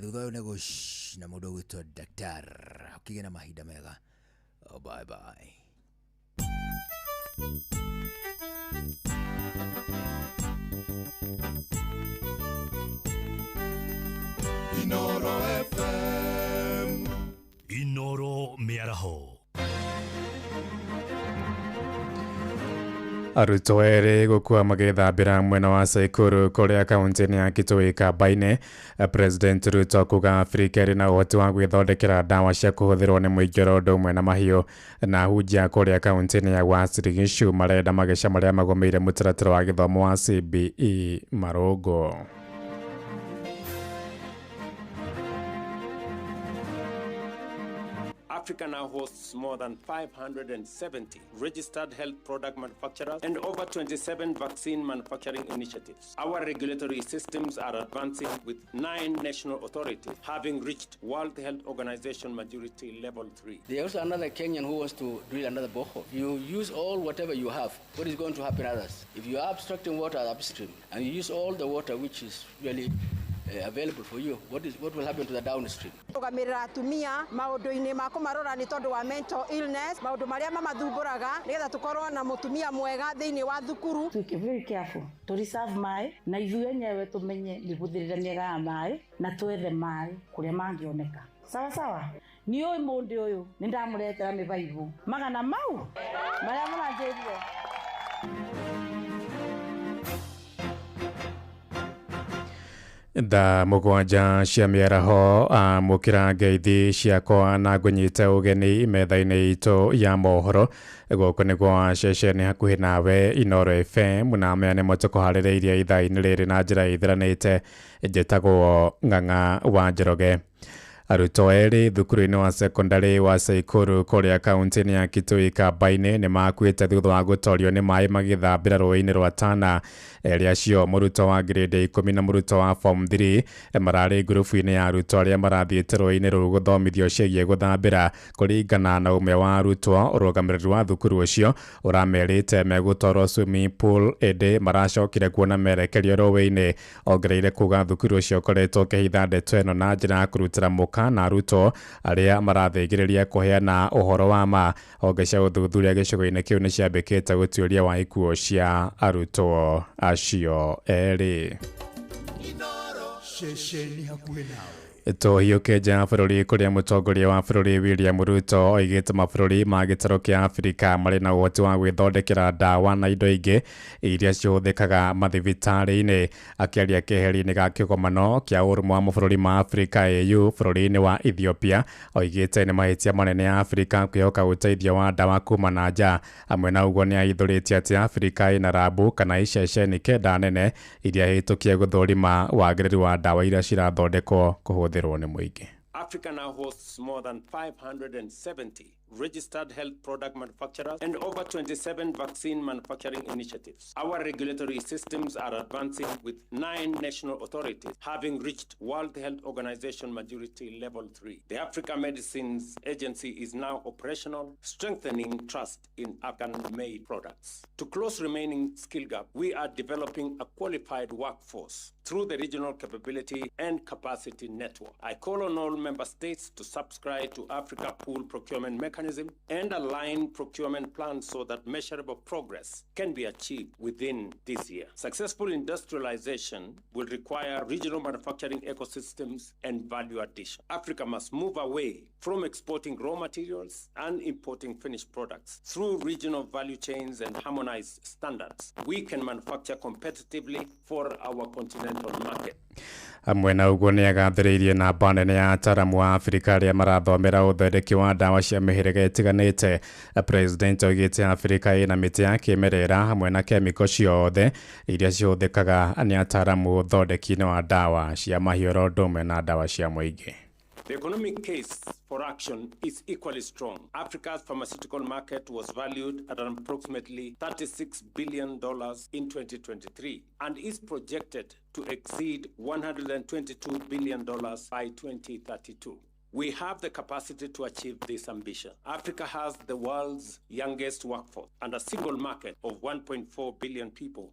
Thutha ũyũ nĩ gũsh na mũndũ ũgwĩtwo Daktar. Ũkĩgĩe na mahinda mega. Oh, bye bye. Inoro FM. Inoro Mĩaraho. Arutwo erĩ gũkua magĩthambĩra mwena wa Saikuru kũrĩa kaunti-inĩ ya Kitui Kamba-inĩ. President Ruto kuga Afrika ĩrĩ na ũhoti wa gwĩthondekera ndawa cia kũhũthĩrwo nĩ mũingĩ oro ũndũ ũmwe na mahiũ. Na hunjia kũrĩa kaunti-inĩ ya Uasin Gishu marenda mageca marĩa magũmĩire mũtaratara wa gĩthomo wa CBE marũngwo. Africa now hosts more than 570 registered health product manufacturers and over 27 vaccine manufacturing initiatives. Our regulatory systems are advancing, with 9 national authorities having reached World Health Organization majority level 3. There is also another Kenyan who wants to drill another borehole. You use all whatever you have. What is going to happen to others? If you are abstracting water upstream and you use all the water which is really available for you, what will happen to the downstream? Rũgamĩrĩra atumia maũndũ-inĩ ma kũmarora nĩ tondũ wa mental illness, maũndũ marĩa mamathumbũraga, nĩgetha tũkorwo na mũtumia mwega thĩinĩ wa thukuru. Tuĩke very careful tũ reserve maĩ na ithuĩ enyewe tũmenye mĩhũthĩrĩre mĩega ya maĩ na twethe maĩ kũrĩa mangĩoneka. Sawa sawa. Niĩ ũyũ mũndũ ũyũ nĩ ndamũretera mĩbaibũ magana mau marĩa mũranjĩrire. Thaa 7 cia mĩaraho, amũkĩra ngeithi ciakwa na ngũnyite ũgeni metha-inĩ itũ ya mohoro. Gũkũ nĩ gwa ceceni hakuhĩ nawe Inoro FM, na maya nĩmo tũkũharĩrĩirie ithaa-inĩ rĩrĩ na njĩra ĩthiranĩte. Njĩtagwo Ng'ang'a wa Njoroge. Arutwo erĩ thukuru-inĩ wa sekondari wa Saikuru kũrĩa kaunti-inĩ ya Kitui Kamba-inĩ nĩ makuĩte thutha wa gũtorio nĩ maĩ magĩthambĩra rũĩ-inĩ rwa Tana. Erĩ acio, mũrutwo wa grade 10 na mũrutwo wa form 3, mararĩ ngurubu-inĩ ya arutwo arĩa marathiĩte rũĩ-inĩ rũu gũthomithio ciĩgiĩ gũthambĩra. Kũringana na ũmwe wa arutwo, ũrũgamĩrĩri wa thukuru ũcio ũramerĩte megũtwarwo swimming pool ĩndĩ maracokire kuona merekerio rũĩ-inĩ. Ongereire kuga thukuru ũcio ũkoretwo ũkĩhitha ndeto ĩno na njĩra ya kũrutĩra mũka na arutwo arĩa marathĩgĩrĩria kũheana ũhoro wa ma. Honge cia ũthuthuria gĩcigo-inĩ kĩu nĩ ciambĩkĩte gũtuĩria wa ikuũ cia arutwo acio erĩ. Ceceni hakuhĩ nawe. Tũhiũke nja ya bũrũri kũrĩa mũtongoria wa bũrũri William Ruto oigĩte mabũrũri ma gĩtarũ kĩa Afrika marĩ na ũhoti wa gwĩthondekera ndawa na indo ingĩ iria cihũthĩkaga mathibitarĩ-inĩ. Akĩaria keheri-inĩ ga kĩgomano kĩa ũrũmwe wa mabũrũri ma Afrika AU bũrũri-inĩ wa Ethiopia, oigĩte nĩ mahĩtia manene ya Afrika kwĩhoka ũteithio wa ndawa kuma na nja. Hamwe na ũguo nĩ ahithũrĩtie atĩ Afrika ĩna rabu kana iceceni 9 nene iria hĩtũkie gũthũrima wagĩrĩru wa ndawa iria cirathondekwo kũhũthĩrwo nĩ mũingĩ. Africa now hosts more than 570 registered health product manufacturers and over 27 vaccine manufacturing initiatives. Our regulatory systems are advancing, with 9 national authorities having reached World Health Organization Maturity Level 3. The Africa Medicines Agency is now operational, strengthening trust in African-made products. To close remaining skill gap, we are developing a qualified workforce through the Regional Capability and Capacity Network. I call on all member states to subscribe to Africa Pool Procurement Mechanism and align procurement plans so that measurable progress can be achieved within this year. Successful industrialization will require regional manufacturing ecosystems and value addition. Africa must move away from exporting raw materials and importing finished products. Through regional value chains and harmonized standards, we can manufacture competitively for our continental market. Hamwe na ũguo nĩ agathĩrĩirie namba nene ya ataramu a Afrika arĩa marathomera ũthondeki wa ndawa cia mĩhĩrĩga ĩtiganĩte. President oigĩte Afrika ĩna mĩtĩ ya kĩmerera hamwe na kemiko ciothe iria cihũthĩkaga nĩ ataramu ũthondeki-inĩ wa ndawa cia mahiũ oro ũndũ ũmwe na ndawa cia mũingĩ. The economic case for action is equally strong. Africa's pharmaceutical market was valued at approximately $36 billion in 2023 and is projected to exceed $122 billion by 2032. We have the capacity to achieve this ambition. Africa has the world's youngest workforce and a single market of 1.4 billion people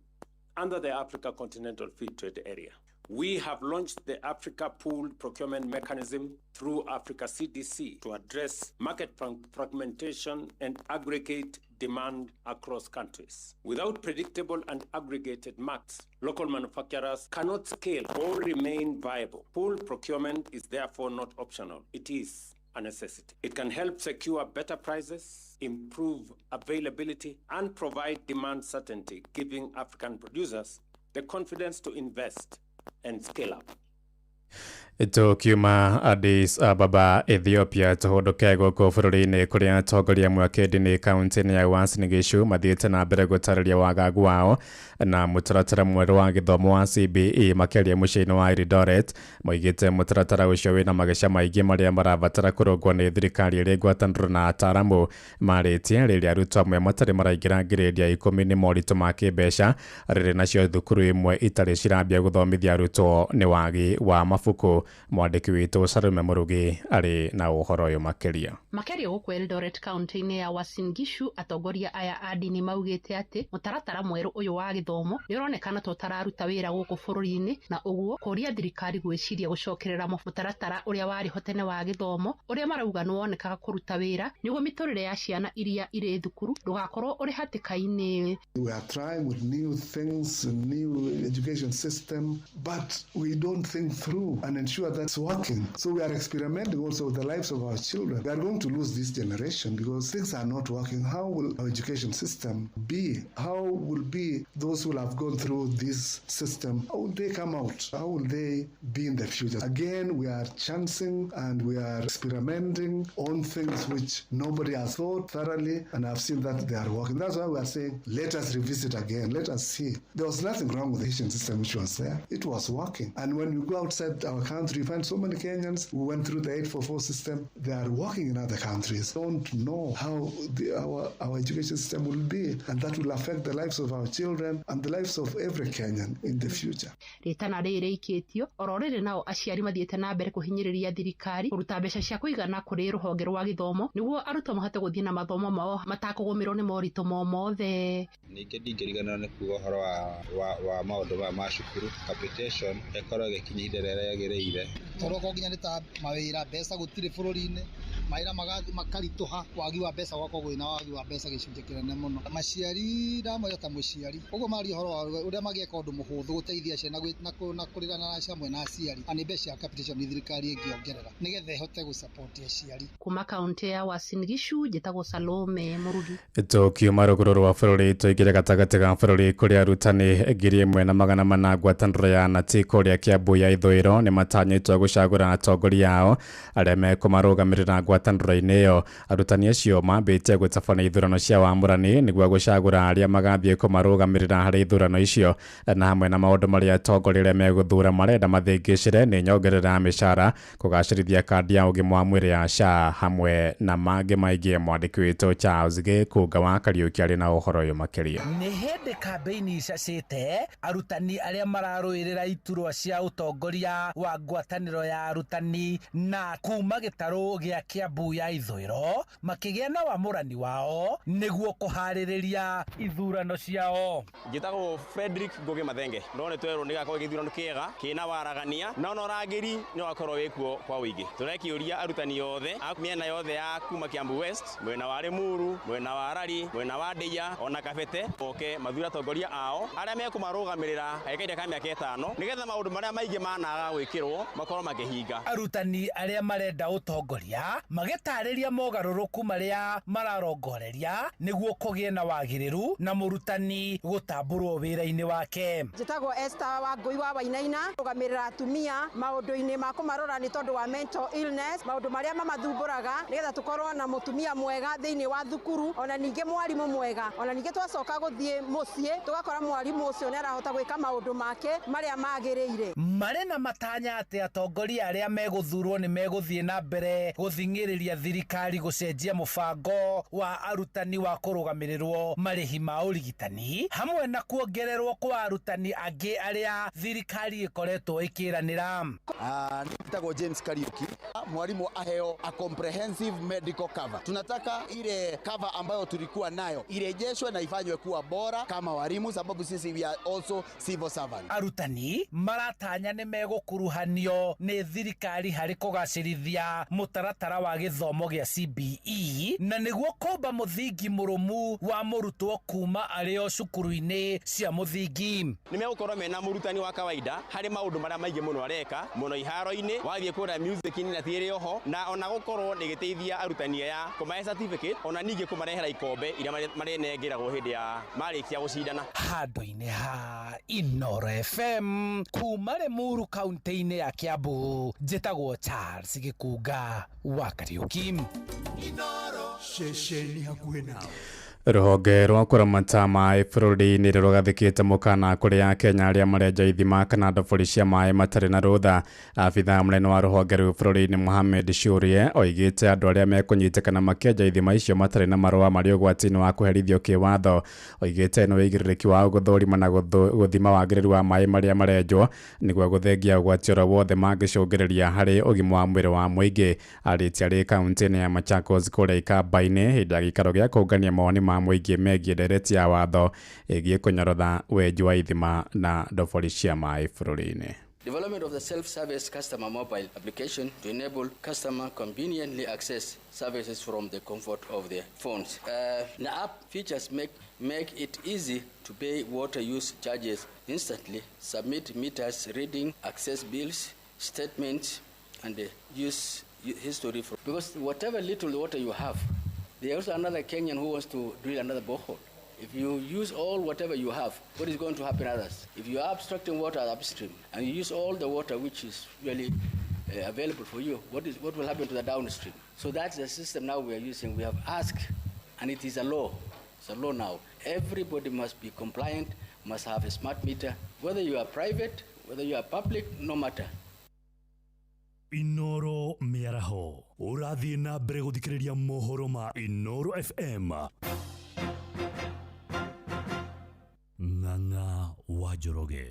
under the Africa Continental Free Trade Area. We have launched the Africa Pooled Procurement Mechanism through Africa CDC to address market fragmentation and aggregate demand across countries. Without predictable and aggregated markets, local manufacturers cannot scale or remain viable. Pooled procurement is therefore not optional. It is a necessity. It can help secure better prices, improve availability, and provide demand certainty, giving African producers the confidence to invest and scale up. Tukiuma Addis Ababa, Ethiopia, tũhũndũke gũkũ bũrũri-inĩ kũrĩa atongoria amwe a kĩndini kaunti-inĩ ya Uasin Gishu mathiĩte na mbere gũtarĩria wagagu wao na mũtaratara mwerũ wa gĩthomo wa CBE. Makĩaria mũciĩ-inĩ wa Eldoret, moigĩte mũtaratara ũcio wĩna mageca maingĩ marĩa marabatara kũrũngwo nĩ thirikari ĩrĩ ngwatanĩro na ataramu. Marĩtie rĩrĩa arutwo amwe matarĩ maraingĩra ngirĩndi ya 10 nĩ moritũ ma kĩmbeca, rĩrĩ nacio thukuru imwe itarĩ cirambia gũthomithia arutwo nĩ wagi wa mabuku. Mwandĩki witũ Salome Mũrugi arĩ na ũhoro ũyũ makĩria. Makĩaria gũkũ Eldoret kaunti-inĩ ya Uasin Gishu, atongoria aya a ndini maugĩte atĩ mũtaratara mwerũ ũyũ wa gĩthomo nĩ ũronekana ta ũtararuta wĩra gũkũ bũrũri-inĩ, na ũguo kũria thirikari gwĩciria gũcokerera mũtaratara ũrĩa warĩ ho tene wa gĩthomo, ũrĩa marauga nĩ wonekaga kũruta wĩra nĩguo mĩtũrĩre ya ciana iria irĩ thukuru ndũgakorwo ũrĩ hatĩka-inĩ. We are trying with new things, new education system, but we don't think through and ensure that's working. So we are experimenting also with the lives of our children. We are going to lose this generation because things are not working. How will our education system be? How will be those who have gone through this system? How will they come out? How will they be in the future? Again, we are chancing and we are experimenting on things which nobody has thought thoroughly, and I've seen that they are working. That's why we are saying, let us revisit again. Let us see. There was nothing wrong with the education system which was there. It was working. And when you go outside our country, you find so many Kenyans who went through the 844 system. They are working in other countries. Don't know how our education system will be, and that will affect the lives of our children and the lives of every Kenyan in the future. Rĩtana rĩrĩ rĩikĩtio oro rĩrĩ nao aciari mathiĩte na mbere kũhinyĩrĩria thirikari kũruta mbeca cia kũigana kũrĩ rũhonge rwa gĩthomo nĩguo arutwo mahote gũthiĩ na mathomo mao matakũgũmĩrwo nĩ moritũ mo mothe. Ningĩ ndingĩriganĩrwo nĩ kuga ũhoro wa maũndũ maya ma cukuru capitation ĩkorwo ĩgĩkinya ihinda rĩrĩa rĩagĩrĩire. Tondũ okorwo nginya nĩ ta mawĩra, mbeca gũtirĩ bũrũri-inĩ, Mawĩra makaritũha, wagi wa mbeca gwakorwo kwĩna wagi wa mbeca gĩcunjĩ kĩnene mũno. Maciari ndamwĩra ta mũciari, ũguo maria ũhoro wa ũrĩa mangĩka ũndũ mũhũthũ gũteithia ciana na kũrĩra na hamwe na aciari, na nĩ mbeca cia capitation thirikari ĩngĩongerera nĩgetha ĩhote gũsupport aciari. Kuma kaunti ya Uasin Gishu njĩtagwo Salome Murugi. Tukiuma rũgũrũ rwa bũrũri tũingĩre gatagatĩ ga bũrũri kũrĩa arutani 1400 ngwatanĩro ya Nati kũrĩa Kiambu ya ithũĩro nĩ matanyĩtwo gũcagũra atongoria ao arĩa mekũmarũgamĩrĩra ngwatanĩro-inĩ ĩyo. Arutani acio mambĩtie gũtabania ithurano cia wamũrani nĩguo gũcagũra arĩa magathiĩ kũmarũgamĩrĩra harĩ ithurano icio, na hamwe na maũndũ marĩa atongoria arĩa megũthura marenda mathĩngĩcĩre nĩ nyongerera ya mĩcara, kũgacĩrithia kandi ya ũgima wa mwĩrĩ ya SHA hamwe na mangĩ maingĩ. Mwandĩki witũ Charles Gĩkũnga wa Kariũki arĩ na ũhoro ũyũ makĩria. Nĩ hĩndĩ kambĩini icacĩte arutani arĩa mararũĩrĩra iturwa cia ũtongoria wa ngwatanĩro ya arutani na kuma gĩtarũ gĩa Kiambu ya ithũĩro makĩgĩa na wamũrani wao nĩguo kũharĩrĩria ithurano ciao. Njĩtagwo Frederick Ngugi Mathenge. No nĩ twerwo nĩ gakorwo gĩthurano kĩega kĩna waragania na ona ũrangĩri nĩ wakorwo wĩkuo kwa ũingĩ. Tũrekĩũria arutani othe a mĩena yothe ya kuma Kiambu West, mwena wa Limuru, mwena wa Arari, mwena wa Ndeia ona Kabete oke mathure atongoria ao arĩa mekũmarũgamĩrĩra kahinda ka mĩaka 5 nĩgetha maũndũ marĩa maingĩ managa gwĩkĩrwo makorwo makĩhinga. Arutani arĩa marenda ũtongoria magĩtarĩria mogarũrũku marĩa mararongoreria nĩguo kũgĩe na wagĩrĩru na mũrutani gũtambũrwo wĩra-inĩ wake. Njĩtagwo Esther Wangũi wa Wainaina, rũgamĩrĩra atumia maũndũ-inĩ ma kũmarora nĩ tondũ wa mental illness, maũndũ marĩa mamathumbũraga nĩgetha tũkorwo na mũtumia mwega thĩinĩ wa thukuru, ona ningĩ mwarimũ mwega, ona ningĩ twacoka gũthiĩ mũciĩ tũgakora mwarimũ ũcio nĩ arahota gwĩka maũndũ make marĩa magĩrĩire. Marĩ na matanya atĩ atongoria arĩa megũthurwo nĩ megũthiĩ na mbere gũthing'ĩrĩria thirikari gũcenjia mũbango wa arutani wa kũrũgamĩrĩrwo marĩhi ma ũrigitani hamwe na kuongererwo kwa arutani angĩ arĩa thirikari ĩkoretwo ĩkĩranĩra. Nitagwo James Kariuki. Mwalimu aheo a comprehensive medical cover. Tunataka ile cover ambayo tulikuwa nayo irejeshwe na ifanywe kuwa bora kama walimu, sababu sisi we are also civil servants. Arutani maratanya nĩ megũkuruhanio nĩ thirikari harĩ kũgacĩrithia mũtaratara wa gĩthomo gĩa CBE na nĩguo kũmba mũthingi mũrũmu wa mũrutwo kuma arĩ o cukuru-inĩ cia mũthingi. Nĩ megũkorwo mena mũrutani wa kawaida harĩ maũndũ marĩa maingĩ mũno areka mũno iharo-inĩ, wathiĩ kũrĩa music-inĩ na thiĩrĩ oho, na ona gũkorwo nĩ gĩteithia arutani aya kũmahe certificate ona ningĩ kũmarehera ikombe iria marĩnengeragwo hĩndĩ ya marĩkia gũcindana. Handũ-inĩ ha Inooro FM kuma Limuru kaunti-inĩ ya Kiambu, njĩtagwo Charles Gĩkũnga wa Kariũki. Ceceni hakuhĩ nawe. Rũhonge rwa kũramata maĩ bũrũri-inĩ rũgathĩkĩte mũkana kũrĩ Akenya arĩa marenja ithima kana ndobori cia maĩ matarĩ na rũtha. Abithaa mũnene wa rũhonge rũu bũrũri-inĩ Mohamed Shurie oigĩte andũ arĩa mekũnyitĩkana makĩenja ithima icio matarĩ na marũa marĩ ũgwati-inĩ wa kũherithio kĩwatho. Oigĩte nĩ wĩigĩrĩrĩki wao gũthũrima na gũthima wagĩrĩru wa maĩ marĩa marenjwo nĩguo gũthengia ũgwati oro wothe mangĩcũngĩrĩria harĩ ũgima wa mwĩrĩ wa mũingĩ. Arĩtie arĩ kaunti-inĩ ya Machakos kũrĩa Ikamba-inĩ hĩndĩ ya gĩikaro gĩa kũngania mawoni ma mũingĩ megiĩ ndereti ya watho ĩgiĩ kũnyorotha wenji wa ithima na ndobori cia maĩ bũrũri-inĩ. Development of the self-service customer mobile application to enable customer conveniently access services from the comfort of their phones. The app features make it easy to pay water use charges instantly, submit meters reading, access bills, statements, and the use history. Because whatever little water you have, there is also another Kenyan who wants to drill another borehole. If you use all whatever you have, what is going to happen to others? If you are abstracting water upstream and you use all the water which is really available for you, what will happen to the downstream? So that's the system now we are using. We have asked, and it is a law. It's a law now. Everybody must be compliant, must have a smart meter, whether you are private, whether you are public, no matter. Inooro mĩaraho ũrathiĩ na mbere gũthikĩrĩria mohoro ma Inooro FM. Ng'ang'a wa Njoroge.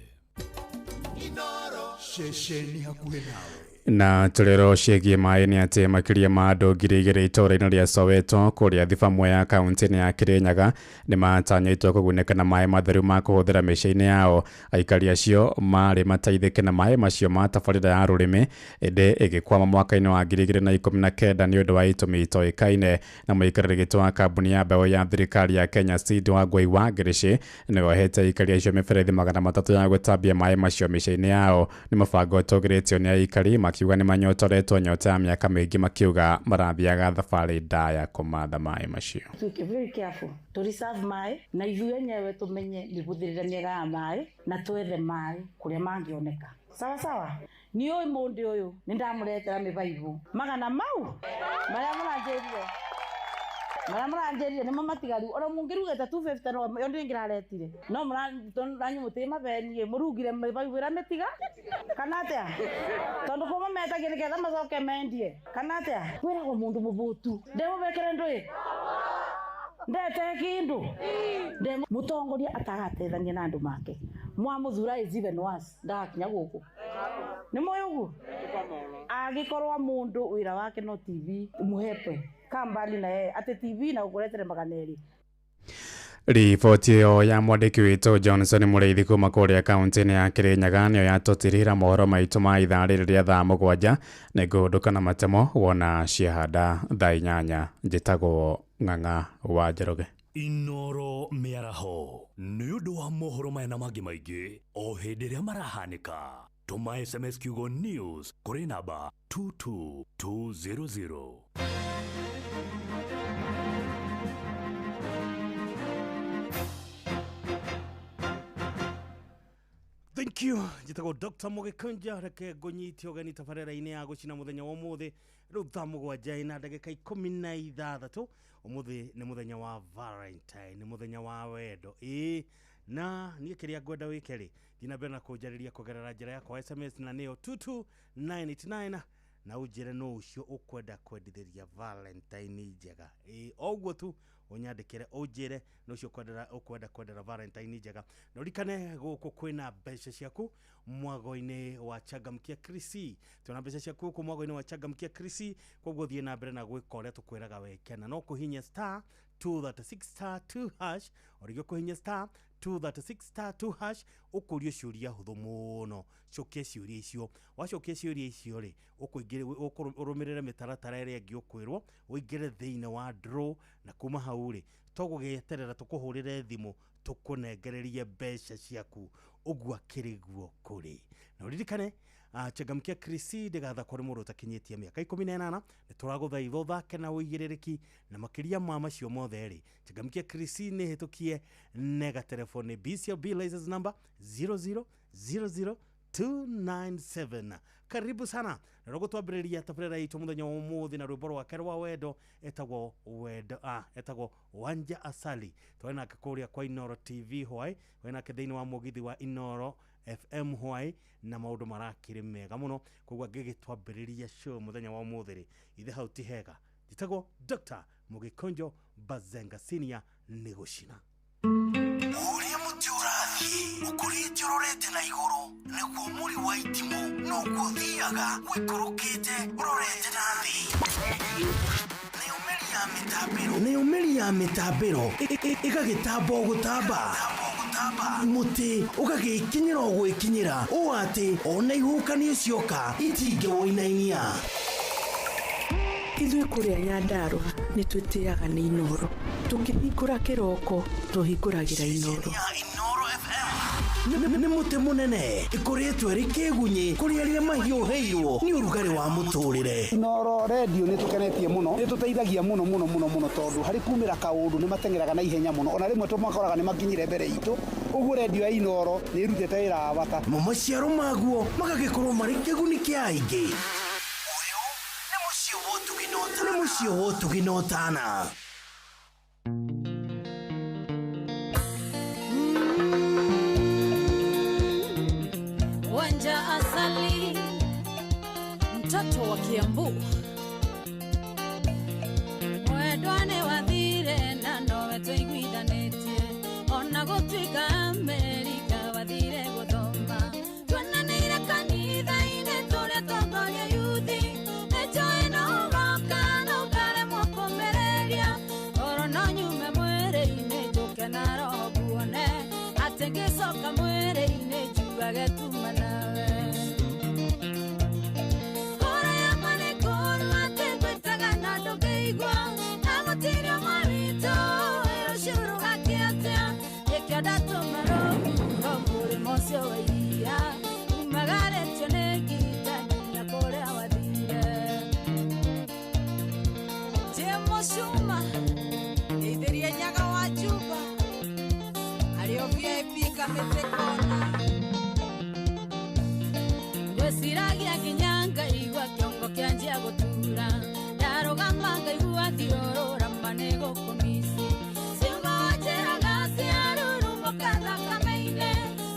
Inooro ceceni hakuhĩ nawe. Na tũrĩro ciĩgiĩ maĩ nĩ atĩ makĩria ma andũ 2,000 itũũra-inĩ rĩa Soweto kũrĩa Thibamwe ya kaunti-inĩ ya Kirinyaga nĩ matanyĩtwo kũgunĩka na maĩ matheru ma kũhũthĩra mĩciĩ-inĩ yao. Aikari acio marĩ mateithĩke na maĩ macio ma tabarĩra ya rũrĩmĩ ĩndĩ ĩgĩkwama mwaka-inĩ wa 2019 nĩ ũndũ wa itũmi itoĩkaine. Na mũikarĩri gĩtĩ wa kambuni ya mbeũ ya thirikari ya Kenya Seed Wangũi wa Ngĩrĩcĩ nĩwe ũhete aikari acio mĩberethi 300 ya gũtambia maĩ macio mĩciĩ-inĩ yao. Nĩ mũbango ũtũgĩrĩtio nĩ aikari makiuga nĩ manyotoretwo nyota ya mĩaka mĩingĩ, makiuga marathiaga thabarĩ ndaya kũmatha maĩ macio. Tuĩke very careful to reserve maĩ na ithuĩ enyewe tũmenye mĩhũthĩrĩre mĩega ya maĩ na twethe maĩ kũrĩa mangĩoneka. Sawa sawa, nĩ ũĩ mũndĩ ũyũ nĩ ndamũretera mĩbaibũ magana mau marĩa mũranjĩrire nĩmo matigaru ona mũngĩrugĩte 250 no yo ndĩngĩraretire no mũranyu mũtĩ mabenie mũrugire mĩbaibũ ĩrĩa mĩtiga kana atĩa tondũ kũma metagia nĩgetha macoke mendie kana atĩa. Kwĩragwo mũndũ mũbũtu ndemũbekere ndũĩ ndete kĩndũ nde mũtongoria atagateithania na andũ make mwamũthura is even worse ndagakinya gũkũ nĩ moĩ ũguo. Angĩkorwo mũndũ wĩra wake no TV mũhepe kambali na yeye ate TV na ũkũretere 200. Riboti ĩyo ya mwandĩki witũ Johnson Mũrĩithi kuma kũrĩa kaunti-inĩ ya Kirinyaga nĩyo yatũtirĩra mohoro maitũ ma ithaa rĩrĩ rĩa thaa 7. Nĩngũhũndũka na matemo wona ciahanda thaa 8. Njĩtagwo Ng'ang'a wa Njoroge. Inoro mĩaraho nĩ ũndũ wa mohoro maya na mangĩ maingĩ o hĩndĩ ĩrĩa marahanĩka. Tũma SMS kiugo news kũrĩ namba 22200. Thank you. Njĩtagwo Dr. Mũgĩkũnja, reke ngũnyite ũgeni tabarĩra-inĩ ya gũcina mũthenya wa ũmũthĩ rĩu thaa 7 na ndagĩka 16. Ũmũthĩ nĩ mũthenya wa Valentine, nĩ mũthenya wa wendo. Ĩĩ, na niĩ kĩrĩa ngwenda wĩke rĩ, thiĩ na mbere na kũnjarĩria kũgerera njĩra yakwa SMS na nĩyo 22989 na ũnjĩre nũ ũcio ũkwenda kwendithĩria Valentine njega. Ĩĩ, o ũguo tu ũnyandĩkĩre ũnjĩre nũ ũcio ũkwenda kwendera Valentine njega. Na ũririkane gũkũ kwĩna mbeca ciaku mwago-inĩ wa Changamkia Krisi. Twĩna mbeca ciaku gũkũ mwago-inĩ wa Changamkia Krisi, koguo thiĩ na mbere na gwĩka ũrĩa tũkwĩraga weke, na no kũhihinya star 236 star 2 hash, o rĩngĩ ũkũhihinya star 236 star 2 hash ũkũrio ciũria hũthũ mũno. Cokia ciũria icio, wacokia ciũria icio rĩ, ũrũmĩrĩre mĩtaratara ĩrĩa ĩngĩ ũkwĩrwo, ũingĩre thĩinĩ wa draw, na kuma hau rĩ tũgũgĩeterera tũkũhũrĩre thimũ tũkũnengererie mbeca ciaku ũguo akĩrĩ guo kũrĩ. Na ũririkane Changamkia Krisi ndĩgathakwo nĩ mũndũ ũtakinyĩtie mĩaka 18. Nĩ tũragũthaitha ũthake na ũigĩrĩrĩki, na makĩria ma macio mothe rĩ, Changamkia Krisi nĩ hĩtũkie nega telefoni BCLB license number 0000297. Karibu sana na rogo twambĩrĩria tabarĩra itũ mũthenya wa ũmũthĩ na rwĩmbo rwake rwa wendo etagwo wendo etagwo Wanja Asali. Twarĩ nake kũrĩa kwa Inoro TV hwaĩ, twarĩ nake thĩinĩ wa mũgithi wa Inoro FM hwaĩ, na maũndũ marakĩrĩ mega mũno. Koguo ngĩgĩtwambĩrĩria show mũthenya wa ũmũthĩ rĩ, ithe hau ti hega. Njĩtagwo Dr. Mũgĩkũnjo Bazenga Senior nĩ gũcina. Ũrĩa mũtĩ ũrathiĩ ũkũrĩte ũrorete na igũrũ nĩguo mũri wa itimũ noguo ũthiaga ũikũrũkĩte ũrorete na thĩ. Nayo mĩri ya mĩtambĩro ĩgagĩtamba o gũtamba, mũtĩ ũgagĩkinyĩra o gwĩkinyĩra ũũ atĩ ona ihuhũkanio cioka itingĩwũinainia. Ithuĩ kũrĩa Nyandarũa nĩ twĩtĩaga nĩ Inoro. Tũkĩhingũra kĩroko tũhingũragĩra Inoro. Nĩ mũtĩ mũnene ĩkũrĩtwo ĩrĩ kĩgunyĩ kũrĩ arĩa mahiũhĩirwo nĩ ũrugarĩ wa mũtũrĩre. Inoro redio nĩ tũkenetie mũno, nĩ tũteithagia mũno mũno mũno mũno tondũ harĩ kumĩra kaũndũ nĩ mateng'eraga na ihenya mũno, ona rĩmwe tũmakoraga nĩ makinyire mbere itũ. Ũguo redio ya Inoro nĩ ĩrutĩte wĩra wa bata. Mo maciaro maguo magagĩkorwo marĩ kĩguni kĩa aingĩ. Nĩ mũciĩ wa ũtugi na ũtana. Wanja Asali, mtoto wa Kiambu, wendwane wathire na nowe tũiguithanĩtie, ona gũtuĩka Amerika wathire gũthoma, tuonanĩire kanitha-inĩ tũrĩa tongoria. Njiguage tuma nawe Kora ya mane koru ate gwetaga na ndũngĩigua Na gũtirĩ ũmwe witũ rũciũ rũgakĩatia Nĩkĩo ndatũma rũhuho mũrĩmo ũcio wa iria Umagarĩtio nĩ ngita nginya kũrĩa wathire Jemo Shuma Ngeithĩrie Nyaga wa Juba arĩ o VIP Kamĩtĩ kona Ngwĩciragia nginya ngaigua kĩongo kĩanjia gũtura Ndarũgama ngaigua thiũrũra ma nĩgũkũmici Ciugo wanjĩraga ciarurumũka thakame-inĩ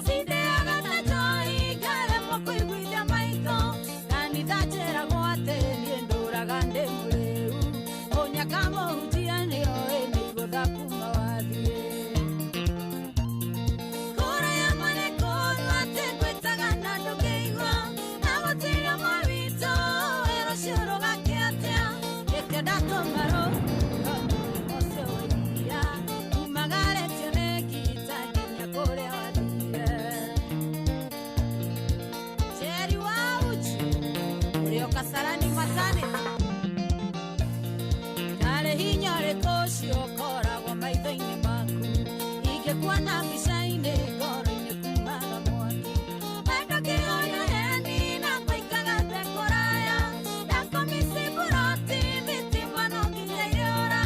Cindĩaga ta njohi ngaremwo kũiguithia maitho Kanitha njĩragwo atĩ niĩ ndũraga ndĩ mũrĩu Ũnyaka mũhunjia nĩoĩ nĩigũtha kuma wathiĩ Kura ya mane koru atĩ ngwĩtaga na ndũngĩigua Na gũtirĩ ũmwe witũ rũciũ rũgakĩatia Nĩkĩo ndatũma rũhuho mũrĩmo ũcio wa iria Umagarĩtio nĩ ngita nginya kũrĩa wathire Jerry wa Uchi ũrĩ o Kasarani maternity Ndarĩ hinya ũrĩkũ ũcio ũkoragwo maitho-inĩ maku Ingĩkuona mbica-inĩ ngoro-inĩ kumaga mwaki Wendo kĩhoya heni na ngũikaga thĩ kũraya Ndakomisi buroti thitima no nginya irĩũra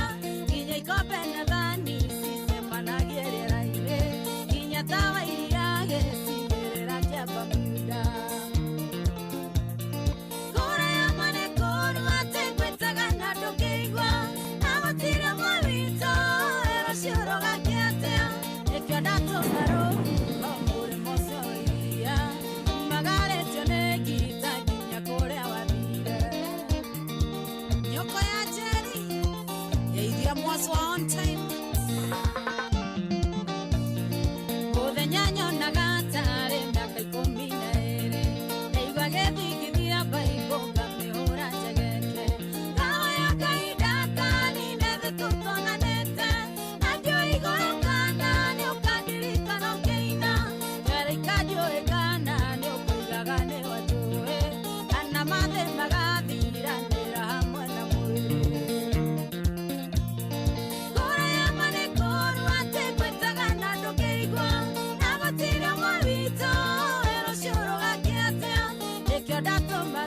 Nginya ikombe na thani cicemanagie rĩera-inĩ Nginya tawa iria gĩcigĩrĩra kĩa Bermuda Kura ya mane koru atĩ ngwĩtaga na ndũngĩigua Na gũtirĩ ũmwe witũ rũciũ rũgakĩatia Nĩkĩo ndatũma rũhuho mũrĩmo ũcio wa iria Umagarĩtio nĩ ngita nginya kũrĩa wathire Nyoko ya Jerry Ngeithia Mwaswa on time Mũthenya nyonaga tarĩ mĩaka 12 Ndaigua gĩthingithia baibũ ngamĩhũra njegeke Ngahoya kahinda kanine thĩ tũtonanĩte Na ndiũĩ igũrũ kana nĩũkandirikana ũkĩina Ngarĩka ndiũĩ kana nĩũkũigaga nĩwanjũĩ Kana mathĩ magathiranĩra hamwe na mwĩrĩ Kura ya mane koru atĩ ngwĩtaga na ndũngĩigua Na gũtirĩ ũmwe witũ rũciũ rũgakĩatia Nĩkĩo ndatũma